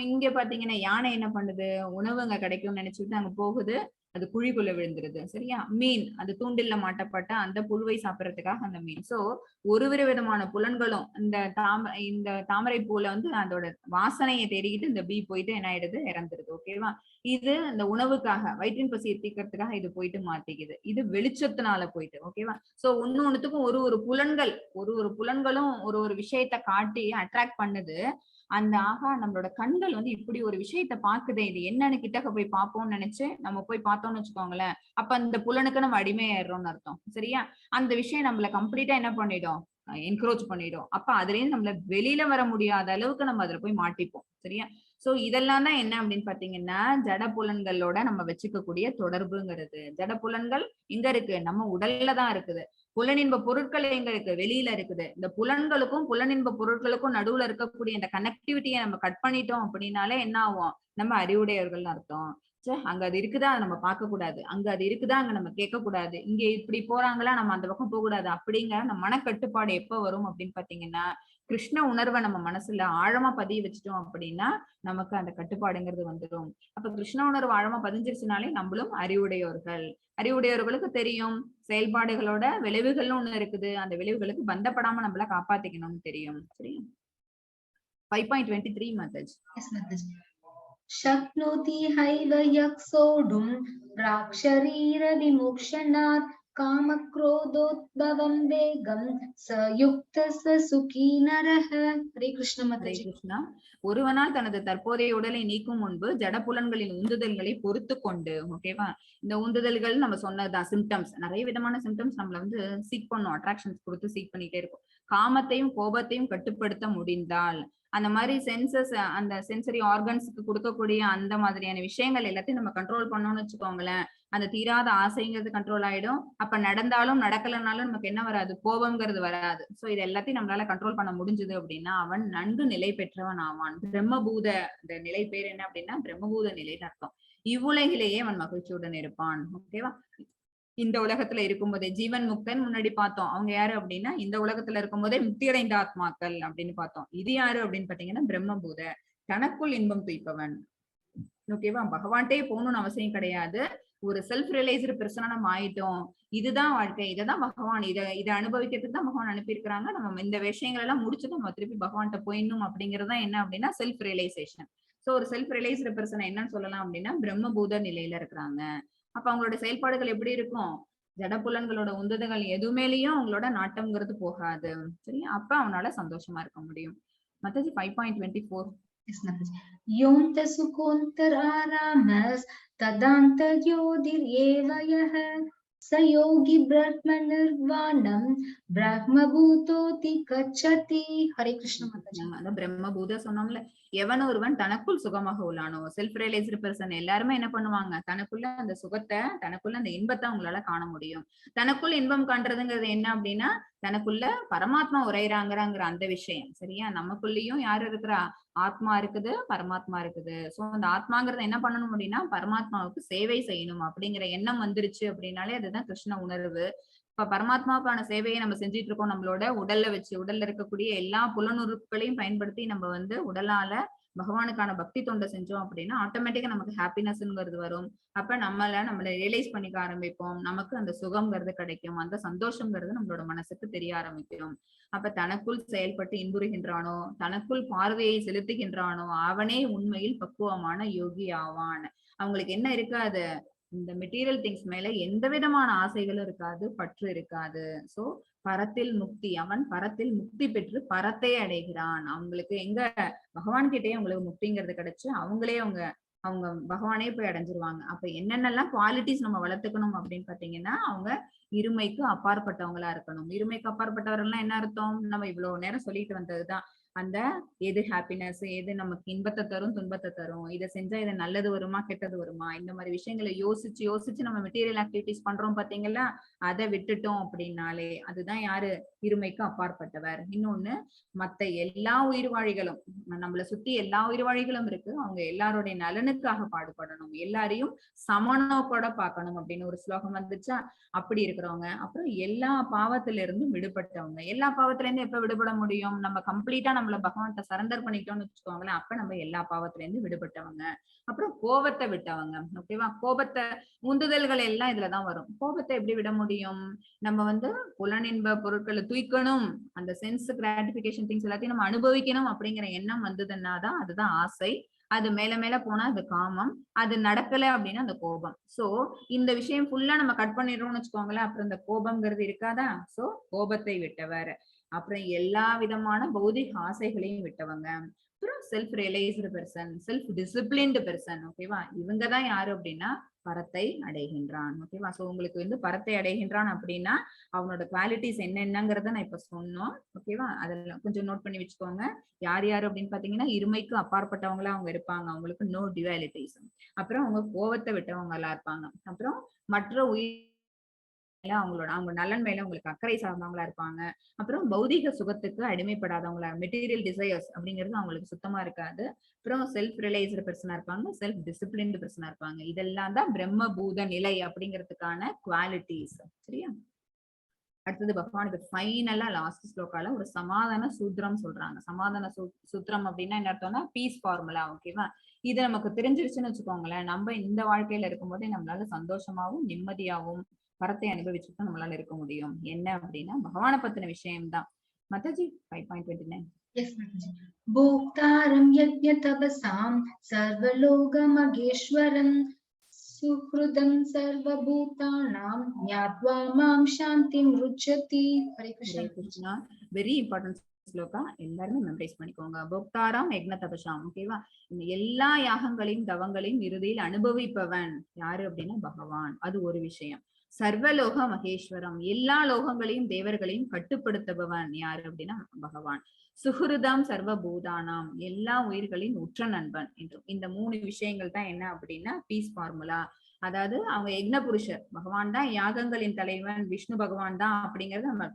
இங்க பாத்தீங்கன்னா யானை என்ன பண்ணுது? உணவு அங்க கிடைக்கும்னு நினைச்சிட்டு அங்க போகுது, அது குழிக்குள்ள விழுந்துருது, சரியா? மீன் அந்த தூண்டில்ல மாட்டப்பட்ட அந்த புழுவை சாப்பிடறதுக்காக அந்த மீன். சோ ஒரு ஒரு விதமான புலன்களும் இந்த தாமரை பூல வந்து அதோட வாசனையை தேடிக்கிட்டு இந்த பீ போயிட்டு என்ன ஆயிடுது? இறந்துருது, ஓகேவா? இது இந்த உணவுக்காக வயிற்றின் பசியை தீர்க்கறதுக்காக இது போயிட்டு மாட்டிக்குது. இது வெளிச்சத்தினால போயிட்டு, ஓகேவா? சோ ஒண்ணு ஒண்ணுத்துக்கும் ஒரு ஒரு புலன்கள், ஒரு ஒரு புலன்களும் ஒரு ஒரு விஷயத்த காட்டி அட்ராக்ட் பண்ணுது. அந்த ஆகா நம்மளோட கண்கள் வந்து இப்படி ஒரு விஷயத்த பாக்குதே, இது என்னன்னு கிட்டக்க போய் பார்ப்போம்னு நினைச்சு நம்ம போய் பார்த்தோம்னு வச்சுக்கோங்களேன், அப்ப அந்த புலனுக்கு நம்ம அடிமையாயிடுறோம்னு அர்த்தம், சரியா? அந்த விஷயம் நம்மள கம்ப்ளீட்டா என்ன பண்ணிடும்? என்க்ரோச் பண்ணிடும். அப்ப அதுல இருந்து நம்மள வெளியில வர முடியாத அளவுக்கு நம்ம அதுல போய் மாட்டிப்போம், சரியா? சோ இதெல்லாம் தான் என்ன அப்படின்னு பாத்தீங்கன்னா ஜட புலன்களோட நம்ம வச்சுக்கக்கூடிய தொடர்புங்கிறது. ஜட புலன்கள் எங்க இருக்கு? நம்ம உடல்ல தான் இருக்குது. புலனின்ப பொருட்கள் எங்க இருக்கு? வெளியில இருக்குது. இந்த புலன்களுக்கும் புலனின்ப பொருட்களுக்கும் நடுவுல இருக்கக்கூடிய இந்த கனெக்டிவிட்டியை நம்ம கட் பண்ணிட்டோம் அப்படின்னாலே என்ன ஆகும்? நம்ம அறிவுடையவர்கள்னு அர்த்தம். ச்சே, அங்க அது இருக்குதா, அதை நம்ம பார்க்க கூடாது, அங்க அது இருக்குதா, அங்க நம்ம கேட்க கூடாது, இங்க இப்படி போறாங்களா, நம்ம அந்த பக்கம் போக கூடாது அப்படிங்கிற அந்த மனக்கட்டுப்பாடு எப்ப வரும் அப்படின்னு பாத்தீங்கன்னா, கிருஷ்ண உணர்வை நம்ம மனசுல ஆழமா பதிய வச்சுட்டோம் அப்படின்னா நமக்கு அந்த கட்டுப்பாடுங்கிறது வந்துடும். அப்ப கிருஷ்ண உணர்வு ஆழமா பதிஞ்சிருச்சுனாலே நம்மளும் அறிவுடையோர்கள். அறிவுடையவர்களுக்கு தெரியும் செயல்பாடுகளோட விளைவுகள்னு ஒண்ணு இருக்குது, அந்த விளைவுகளுக்கு பந்தப்படாம நம்மள காப்பாத்திக்கணும்னு தெரியும், சரியா? 5.23, Mataji. Yes, Mataji. शक्नोति हैव यः सोढुं प्राक्शरीरविमोक्षणात्. कामक्रोधोद्भवं वेगं स युक्तः स सुखी नरः. ஹரே கிருஷ்ண ஹரே மாதாஜி. கிருஷ்ணா. ஒருவனால் தனது தற்போதைய உடலை நீக்கும் முன்பு ஜடப்புலன்களின் உந்துதல்களை பொறுத்து கொண்டு, ஓகேவா? இந்த உந்துதல்கள் நம்ம சொன்னதுதான் சிம்டம்ஸ். நிறைய விதமான சிம்டம்ஸ் நம்மள வந்து சீக் பண்ணும், அட்ராக்ஷன்ஸ் கொடுத்து சீக் பண்ணிட்டே இருக்கும். காமத்தையும் கோபத்தையும் கட்டுப்படுத்த முடிந்தால், அந்த மாதிரி சென்சஸ், அந்த சென்சரி ஆர்கன்ஸுக்கு கொடுக்கக்கூடிய அந்த மாதிரியான விஷயங்கள் எல்லாத்தையும் நம்ம கண்ட்ரோல் பண்ணோம்னு வச்சுக்கோங்களேன், அந்த தீராத ஆசைங்கிறது கண்ட்ரோல் ஆயிடும். அப்ப நடந்தாலும் நடக்கலனாலும் நமக்கு என்ன வராது? கோபம்ங்கிறது வராது. சோ இது எல்லாத்தையும் நம்மளால கண்ட்ரோல் பண்ண முடிஞ்சது அப்படின்னா அவன் நன்கு நிலை பெற்றவன் ஆவான். பிரம்மபூத, இந்த நிலை பேர் என்ன அப்படின்னா பிரம்மபூத நிலைன்னு அர்த்தம். இவ்வுலகிலேயே அவன் மகிழ்ச்சியுடன் இருப்பான். ஓகேவா? இந்த உலகத்துல இருக்கும்போதே ஜீவன் முக்தன் முன்னாடி பார்த்தோம். அவங்க யாரு அப்படின்னா இந்த உலகத்துல இருக்கும்போதே முக்தி அடைந்த ஆத்மாக்கள் அப்படின்னு பார்த்தோம். இது யாரு அப்படின்னு பாத்தீங்கன்னா பிரம்மபூத, தனக்குள் இன்பம் துய்ப்பவன். ஓகேவா? பகவான்கிட்டே போகணும்னு அவசியம் கிடையாது. ஒரு செல்ஃப் ரியலைஸ்டு பெர்சனா நம்ம ஆயிட்டோம், இதுதான் வாழ்க்கை, இதைதான் பகவான், இதை அனுபவிக்கிறதுக்கு தான் பகவான் அனுப்பியிருக்கிறாங்க, நம்ம இந்த விஷயங்கள் எல்லாம் முடிச்சுட்டு நம்ம திருப்பி பகவான்கிட்ட போயிடணும் அப்படிங்கறதுதான் என்ன அப்படின்னா செல்ஃப் ரியலைசேஷன். சோ ஒரு செல்ஃப் ரியலைஸ்டு பெர்சன் என்னன்னு சொல்லலாம் அப்படின்னா பிரம்மபூத நிலையில இருக்கிறாங்க. அப்ப அவங்களோட செயல்பாடுகள் எப்படி இருக்கும்? ஜடப்புலன்களோட உந்துதல்கள் எதுமேலயும் அவங்களோட நாட்டம்ங்கிறது போகாது. சரி, அப்ப அவனால சந்தோஷமா இருக்க முடியும். மத்தது 5.24. Yes, Mataji. योऽन्तः सुखोऽन्तरारामस् तदान्तर्ज्योतिर्एव यः स योगी ब्रह्मनिर्वाणं ब्रह्मभूतोऽधिगच्छति. ஹரே கிருஷ்ண மாதாஜி. அதான் பிரம்மபூத சொன்னோம்ல, எவன் ஒருவன் தனக்குள் சுகமாக உள்ளானோ, செல்ஃப் ரியலைஸ்டு பர்சன் எல்லாருமே என்ன பண்ணுவாங்க, தனக்குள்ள அந்த சுகத்தை, தனக்குள்ள அந்த இன்பத்தை அவங்களால காண முடியும். தனக்குள் இன்பம் காண்றதுங்கிறது என்ன அப்படின்னா தனக்குள்ள பரமாத்மா உரையிறாங்கிறாங்கிற அந்த விஷயம். சரியா? நமக்குள்ளேயும் யாரு இருக்கிறா? ஆத்மா இருக்குது, பரமாத்மா இருக்குது. சோ அந்த ஆத்மாங்கிறத என்ன பண்ணணும் அப்படின்னா பரமாத்மாவுக்கு சேவை செய்யணும் அப்படிங்கிற எண்ணம் வந்துருச்சு அப்படின்னாலே அதுதான் கிருஷ்ண உணர்வு. இப்ப பரமாத்மாவுக்கான சேவையை நம்ம செஞ்சிட்டு இருக்கோம். நம்மளோட உடல்ல வச்சு, உடல்ல இருக்கக்கூடிய எல்லா புலனுறுப்புகளையும் பயன்படுத்தி நம்ம வந்து உடலால பகவானுக்கான பக்தி தொண்டை செஞ்சோம் அப்படின்னா ஆட்டோமேட்டிக்கா நமக்கு ஹாப்பினஸ்ங்கிறது வரும். அப்ப நம்மளை ரியலைஸ் பண்ணிக்க ஆரம்பிப்போம். நமக்கு அந்த சுகம்ங்கிறது கிடைக்கும், அந்த சந்தோஷங்கிறது நம்மளோட மனசுக்கு தெரிய ஆரம்பிக்கும். அப்ப தனக்குள் செயல்பட்டு இன்புறுகின்றானோ, தனக்குள் பார்வையை செலுத்துகின்றானோ அவனே உண்மையில் பக்குவமான யோகி ஆவான். அவங்களுக்கு என்ன இருக்காது? இந்த மெட்டீரியல் திங்ஸ் மேல எந்த விதமான ஆசைகளும் இருக்காது, பற்று இருக்காது. சோ பரத்தில் முக்தி, அவன் பரத்தில் முக்தி பெற்று பரத்தை அடைகிறான். அவங்களுக்கு எங்க பகவான் கிட்டயே அவங்களுக்கு முக்திங்கிறது கிடைச்சு அவங்களே அவங்க அவங்க பகவானே போய் அடைஞ்சிருவாங்க. அப்ப என்னென்னலாம் குவாலிட்டிஸ் நம்ம வளர்த்துக்கணும் அப்படின்னு பாத்தீங்கன்னா அவங்க இருமைக்கு அப்பாற்பட்டவங்களா இருக்கணும். இருமைக்கு அப்பாற்பட்டவர்கள்லாம் என்ன அர்த்தம்? நம்ம இவ்வளவு நேரம் சொல்லிட்டு வந்ததுதான். அந்த எது ஹாப்பினஸ், எது நமக்கு இன்பத்தை தரும் துன்பத்தை தரும், இதை செஞ்சா இது நல்லது வருமா கெட்டது வருமா, இந்த மாதிரி விஷயங்களை யோசிச்சு யோசிச்சு நம்ம மெட்டீரியல் ஆக்டிவிட்டிஸ் பண்றோம் பாத்தீங்களா, அதை விட்டுட்டோம் அப்படின்னாலே அதுதான் யாரு? இருமைக்கு அப்பாற்பட்டவர். இன்னொன்னு, மத்த எல்லா உயிர்வாழிகளும், நம்மளை சுத்தி எல்லா உயிர்வாழிகளும் இருக்கு, அவங்க எல்லாருடைய நலனுக்காக பாடுபடணும், எல்லாரையும் சமநோக்கோட பார்க்கணும் அப்படின்னு ஒரு ஸ்லோகம் வந்துச்சா, அப்படி இருக்கிறவங்க. அப்புறம் எல்லா பாவத்தில இருந்தும் விடுபட்டவங்க. எல்லா பாவத்துல இருந்து எப்ப விடுபட முடியும்? நம்ம கம்ப்ளீட்டா நம்மள பகவான்கிட்ட சரண்டர் பண்ணிட்டோம்னு வச்சுக்கோங்களேன், அப்ப நம்ம எல்லா பாவத்துல இருந்து விடுபட்டவங்க. அப்புறம் கோபத்தை விட்டவங்க. ஓகேவா? கோபத்தை, உந்துதல்கள் எல்லாம் இதுலதான் வரும். கோபத்தை எப்படி விட முடியும்? நம்ம வந்து புலனின்ப பொருட்களை தூய்க்கணும், அந்த சென்ஸ் கிராட்டிபிகேஷன் திங்ஸ் எல்லாத்தையும் நம்ம அனுபவிக்கணும் அப்படிங்கிற எண்ணம் வந்ததுன்னா தான் அதுதான் ஆசை. அது மேல மேல போனா அது காமம், அது நடக்கல அப்படின்னா அந்த கோபம். சோ இந்த விஷயம் ஃபுல்லா நம்ம கட் பண்ணிடுறோம்னு வச்சுக்கோங்களேன், அப்புறம் இந்த கோபம்ங்கிறது இருக்காதா? சோ கோபத்தை விட்டவர். அப்புறம் எல்லா விதமான பௌதிக ஆசைகளையும் விட்டவங்க. அப்புறம் self realised person, self disciplined person. ஓகேவா? இவங்கதான் யாரு அப்படின்னா பரத்தை அடைகின்றான். ஓகேவா? சோ உங்களுக்கு வந்து பரத்தை அடைகின்றான் அப்படின்னா அவனோட குவாலிட்டிஸ் என்னென்னங்கிறத நான் இப்ப சொன்னோம். ஓகேவா? அதெல்லாம் கொஞ்சம் நோட் பண்ணி வச்சுக்கோங்க. யார் யாரு அப்படின்னு பாத்தீங்கன்னா இருமைக்கு அப்பாற்பட்டவங்களா அவங்க இருப்பாங்க, அவங்களுக்கு நோ டியூவாலிட்டிஸ். அப்புறம் அவங்க கோபத்தை விட்டவங்களா இருப்பாங்க. அப்புறம் மற்ற உயிர் அவங்களோட அவங்க நலன் மேல அவங்களுக்கு அக்கறை சார்ந்தவங்களா இருப்பாங்க. அப்புறம் பௌதிக சுகத்துக்கு அடிமைப்படாதவங்களா, மெட்டீரியல் டிசையர்ஸ் அப்படிங்கிறது அவங்களுக்கு சுத்தமா இருக்காது. அப்புறம் செல்ஃப் ரியலைஸ்டு பர்சனா இருப்பாங்க, செல்ஃப் டிசிப்ளின்டு பர்சனா இருப்பாங்க. இதெல்லாம் தான் பிரம்மபூத நிலை அப்படிங்கிறதுக்கான குவாலிட்டிஸ். சரியா? அடுத்தது பகவானுக்கு ஃபைனலா லாஸ்ட் ஸ்லோகால ஒரு சமாதான சூத்திரம் சொல்றாங்க. சமாதான சூத்திரம் அப்படின்னா என்ன அர்த்தம்னா பீஸ் ஃபார்முலா. ஓகேவா? இது நமக்கு தெரிஞ்சிருச்சுன்னு வச்சுக்கோங்களேன், நம்ம இந்த வாழ்க்கையில இருக்கும்போதே நம்மளால சந்தோஷமாவும் நிம்மதியாவும் பரத்தை அனுபவிச்சுட்டு நம்மளால இருக்க முடியும். என்ன அப்படின்னா பகவானை பத்தின விஷயம்தான். மத்தாஜி 5.29. Yes, Mataji. भोक्तारं यज्ञतपसां सर्वलोकमगेश्वरं सुहृदं सर्वभूतानां ज्ञात्वा मां शान्तिं ऋच्छति. ஹரே கிருஷ்ணா. ஹரே கிருஷ்ணா. Very important shloka. எல்லாருமே மெமரைஸ் பண்ணிக்கோங்க. போக்தாராம் யக்ன தபசாம், ஓகேவா? இந்த எல்லா யாகங்களையும் தவங்களையும் இறுதியில் அனுபவிப்பவன் யாரு அப்படின்னா பகவான். அது ஒரு விஷயம். சர்வலோக மகேஸ்வரம், எல்லா லோகங்களையும் தேவர்களையும் கட்டுப்படுத்துபவன் யாரு அப்படின்னா பகவான். சுஹிருதம் சர்வபூதானாம், எல்லா உயிர்களின் உற்ற நண்பன் என்றும். இந்த மூணு விஷயங்கள் தான் என்ன அப்படின்னா பீஸ் ஃபார்முலா. அதாவது அவங்க யக்ன புருஷர் பகவான் தான் யாகங்களின் தலைவன், விஷ்ணு பகவான் தான் அப்படிங்கறத நம்ம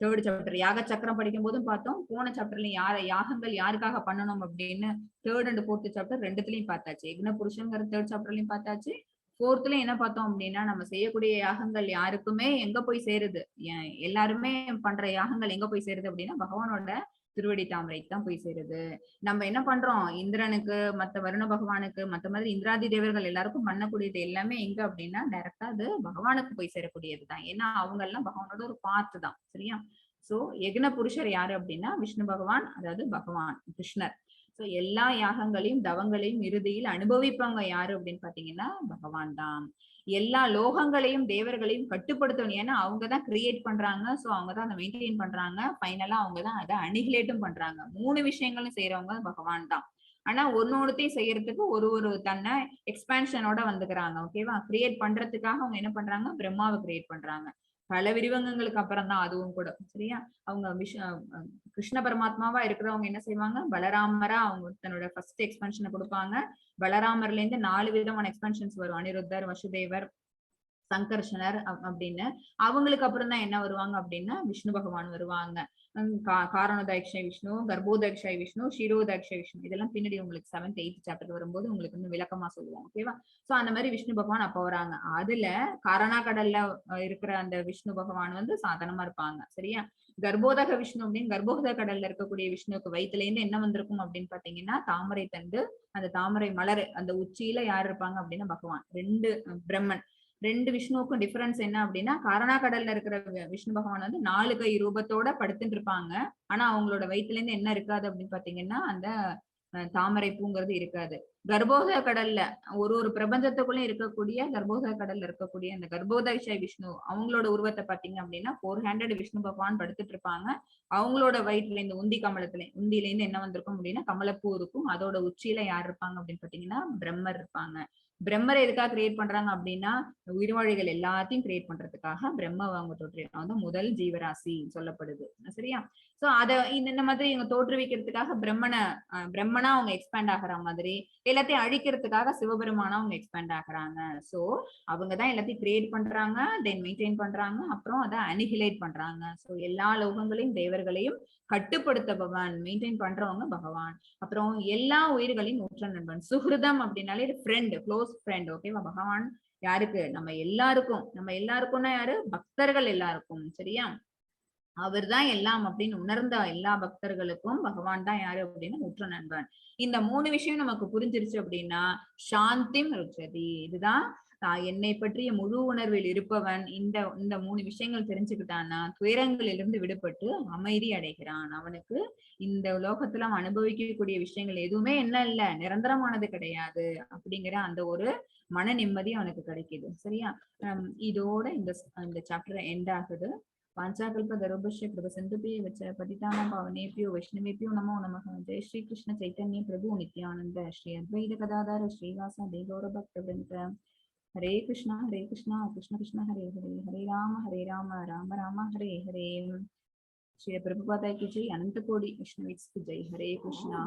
தேர்ட் சாப்டர் யாக சக்கரம் படிக்கும் போதும் பார்த்தோம். போன சாப்டர்லயும் யார யாகங்கள் யாருக்காக பண்ணணும் அப்படின்னு தேர்ட் அண்ட் ஃபோர்த் சாப்டர் ரெண்டுத்துலயும் பார்த்தாச்சு. யக்ன புருஷங்கிற தேர்ட் சாப்டர்லயும் பார்த்தாச்சு. ஃபோர்த்ல என்ன பார்த்தோம் அப்படின்னா நம்ம செய்யக்கூடிய யாகங்கள் யாருக்குமே எங்க போய் சேருது, எல்லாருமே பண்ற யாகங்கள் எங்க போய் சேருது அப்படின்னா பகவானோட திருவடி தாமரைக்கு தான் போய் சேருது. நம்ம என்ன பண்றோம், இந்திரனுக்கு மத்த வருண பகவானுக்கு மத்த மாதிரி இந்திராதி தேவர்கள் எல்லாருக்கும் பண்ணக்கூடியது எல்லாமே எங்க அப்படின்னா டைரக்டா அது பகவானுக்கு போய் சேரக்கூடியதுதான். ஏன்னா அவங்க எல்லாம் பகவானோட ஒரு பார்ட் தான், சரியா? சோ யக்ன புருஷர் யாரு அப்படின்னா விஷ்ணு பகவான், அதாவது பகவான் கிருஷ்ணர். சோ எல்லா யாகங்களையும் தவங்களையும் இறுதியில் அனுபவிப்பவங்க யாரு அப்படின்னு பாத்தீங்கன்னா பகவான் தான். எல்லா லோகங்களையும் தேவர்களையும் கட்டுப்படுத்தணும், ஏன்னா அவங்கதான் கிரியேட் பண்றாங்க. சோ அவங்கதான் அதை மெயின்டைன் பண்றாங்க. ஃபைனலா அவங்கதான் அதை அனிகிலேட்டும் பண்றாங்க. மூணு விஷயங்களும் செய்யறவங்க பகவான் தான். ஆனா ஒன்னொன்னுத்தையும் செய்யறதுக்கு ஒரு ஒரு தன்னை எக்ஸ்பான்ஷனோட வந்துக்கிறாங்க, ஓகேவா? கிரியேட் பண்றதுக்காக அவங்க என்ன பண்றாங்க, பிரம்மாவை கிரியேட் பண்றாங்க. பல விரிவங்கங்களுக்கு அப்புறம் தான் அதுவும் கூட, சரியா? அவங்க கிருஷ்ண பரமாத்மாவா இருக்கிறவங்க என்ன செய்வாங்க, பலராமரா அவங்க தன்னோட ஃபர்ஸ்ட் எக்ஸ்பென்ஷனை கொடுப்பாங்க. பலராமர்ல இருந்து 4 விதமான எக்ஸ்பென்ஷன்ஸ் வரும், அனிருத்தர், வசுதேவர், சங்கர்ஷனர் அப்படின்னு. அவங்களுக்கு அப்புறம் தான் என்ன வருவாங்க அப்படின்னா விஷ்ணு பகவான் வருவாங்க. காரணோதாட்சை விஷ்ணு, கர்ப்போதாட்சை விஷ்ணு, ஷிரோதாட்சை விஷ்ணு. இதெல்லாம் பின்னாடி உங்களுக்கு 7th 8th chapter வரும்போது உங்களுக்கு இன்னும் விளக்கமா சொல்லுவோம், ஓகேவா? சோ அந்த மாதிரி விஷ்ணு பகவான் அப்ப வராங்க. அதுல காரணா கடல்ல இருக்கிற அந்த விஷ்ணு பகவான் வந்து சாதாரணமா இருப்பாங்க, சரியா? கர்ப்போதக விஷ்ணு அப்படின்னு கர்ப்போதக கடல்ல இருக்கக்கூடிய விஷ்ணுவுக்கு வயிற்றுல இருந்து என்ன வந்திருக்கும் அப்படின்னு பாத்தீங்கன்னா தாமரை தண்டு, அந்த தாமரை மலர், அந்த உச்சியில யார் இருப்பாங்க அப்படின்னா பகவான். ரெண்டு பிரம்மன், ரெண்டு விஷ்ணுவுக்கும் டிஃபரன்ஸ் என்ன அப்படின்னா காரணா கடல்ல இருக்கிற விஷ்ணு பகவான் வந்து 4 கை ரூபத்தோட படுத்துட்டு இருப்பாங்க. ஆனா அவங்களோட வயிற்றுல இருந்து என்ன இருக்காது அப்படின்னு பாத்தீங்கன்னா அந்த தாமரை பூங்கிறது இருக்காது. கர்ப்போதக கடல்ல ஒரு ஒரு பிரபஞ்சத்துக்குள்ளயும் இருக்கக்கூடிய கர்ப்போதக கடல்ல இருக்கக்கூடிய அந்த கர்ப்போதகசாய் விஷ்ணு அவங்களோட உருவத்தை பாத்தீங்க அப்படின்னா 400 விஷ்ணு பகவான் படுத்துட்டு இருப்பாங்க. அவங்களோட வயிற்றுல இந்த உந்தி கமலத்துல உந்தியில இருந்து என்ன வந்திருக்கும் அப்படின்னா கமலப்பூ இருக்கும். அதோட உச்சியில யார் இருப்பாங்க அப்படின்னு பாத்தீங்கன்னா பிரம்மர் இருப்பாங்க. பிரம்மரை எதுக்காக கிரியேட் பண்றாங்க அப்படின்னா உயிர்வாழிகள் எல்லாத்தையும் கிரியேட் பண்றதுக்காக பிரம்ம அவங்க தோற்றி அவங்க முதல் ஜீவராசி சொல்லப்படுது, சரியா? சோ அத இந்த மாதிரி இவங்க தோற்றுவிக்கிறதுக்காக பிரம்மனா அவங்க எக்ஸ்பேண்ட் ஆகுற மாதிரி, எல்லாத்தையும் அழிக்கிறதுக்காக சிவபெருமானா அவங்க எக்ஸ்பேண்ட் ஆகுறாங்க. சோ அவங்கதான் எல்லாத்தையும் கிரியேட் பண்றாங்க, தென் மெயின்டைன் பண்றாங்க, அப்புறம் அதை அனிஹிலேட் பண்றாங்க. சோ எல்லா லோகங்களையும் தேவர்களையும் கட்டுப்படுத்தபவன், மெயின்டைன் பண்றவங்க பகவான். அப்புறம் எல்லா உயிர்களையும் உற்ற நண்பன். சுஹிருதம் அப்படின்னாலே ஃப்ரெண்ட், க்ளோஸ் ஃப்ரெண்ட், ஓகேவா? பகவான் யாருக்கு, நம்ம எல்லாருக்கும், நம்ம எல்லாருக்கும்னா யாரு, பக்தர்கள் எல்லாருக்கும், சரியா? அவர் தான் எல்லாம் அப்படின்னு உணர்ந்த எல்லா பக்தர்களுக்கும் பகவான் தான் யாரு அப்படின்னா உற்ற நண்பன். இந்த மூணு விஷயம் நமக்கு புரிஞ்சிருச்சு அப்படின்னா சாந்திம் ருச்சதி. இதுதான் என்னை பற்றிய முழு உணர்வில் இருப்பவன் இந்த இந்த மூணு விஷயங்கள் தெரிஞ்சுக்கிட்டான்னா துயரங்களிலிருந்து விடுபட்டு அமைதி அடைகிறான். அவனுக்கு இந்த லோகத்துல அவன் அனுபவிக்கக்கூடிய விஷயங்கள் எதுவுமே என்ன இல்ல, நிரந்தரமானது கிடையாது அப்படிங்கிற அந்த ஒரு மன நிம்மதி அவனுக்கு கிடைக்குது, சரியா? இதோட இந்த இந்த சாப்டர் எண்ட் ஆகுது. வாஞ்சாகல்பதருபஸ்ய கிருபசிந்துபிய வச்ச பதிதானாம் பாவனேபியோ வைஷ்ணவேபியோ நமோ நமः. ஜெய் ஸ்ரீ கிருஷ்ண சைத்தன்ய பிரபு நித்யானந்த ஸ்ரீ அத்வைத கதாதார ஸ்ரீவாச தேகௌர பக்த விருந்த. ஹரே கிருஷ்ணா ஹரே கிருஷ்ணா கிருஷ்ண கிருஷ்ண ஹரே ஹரே, ஹரே ராம ராம ராம ஹரே ஹரே. ஸ்ரீ பிரபுபாதா கி ஜெய், அனந்த கோடி விஷ்ணுவிட்ஸ் கி ஜெய். ஹரே கிருஷ்ணா.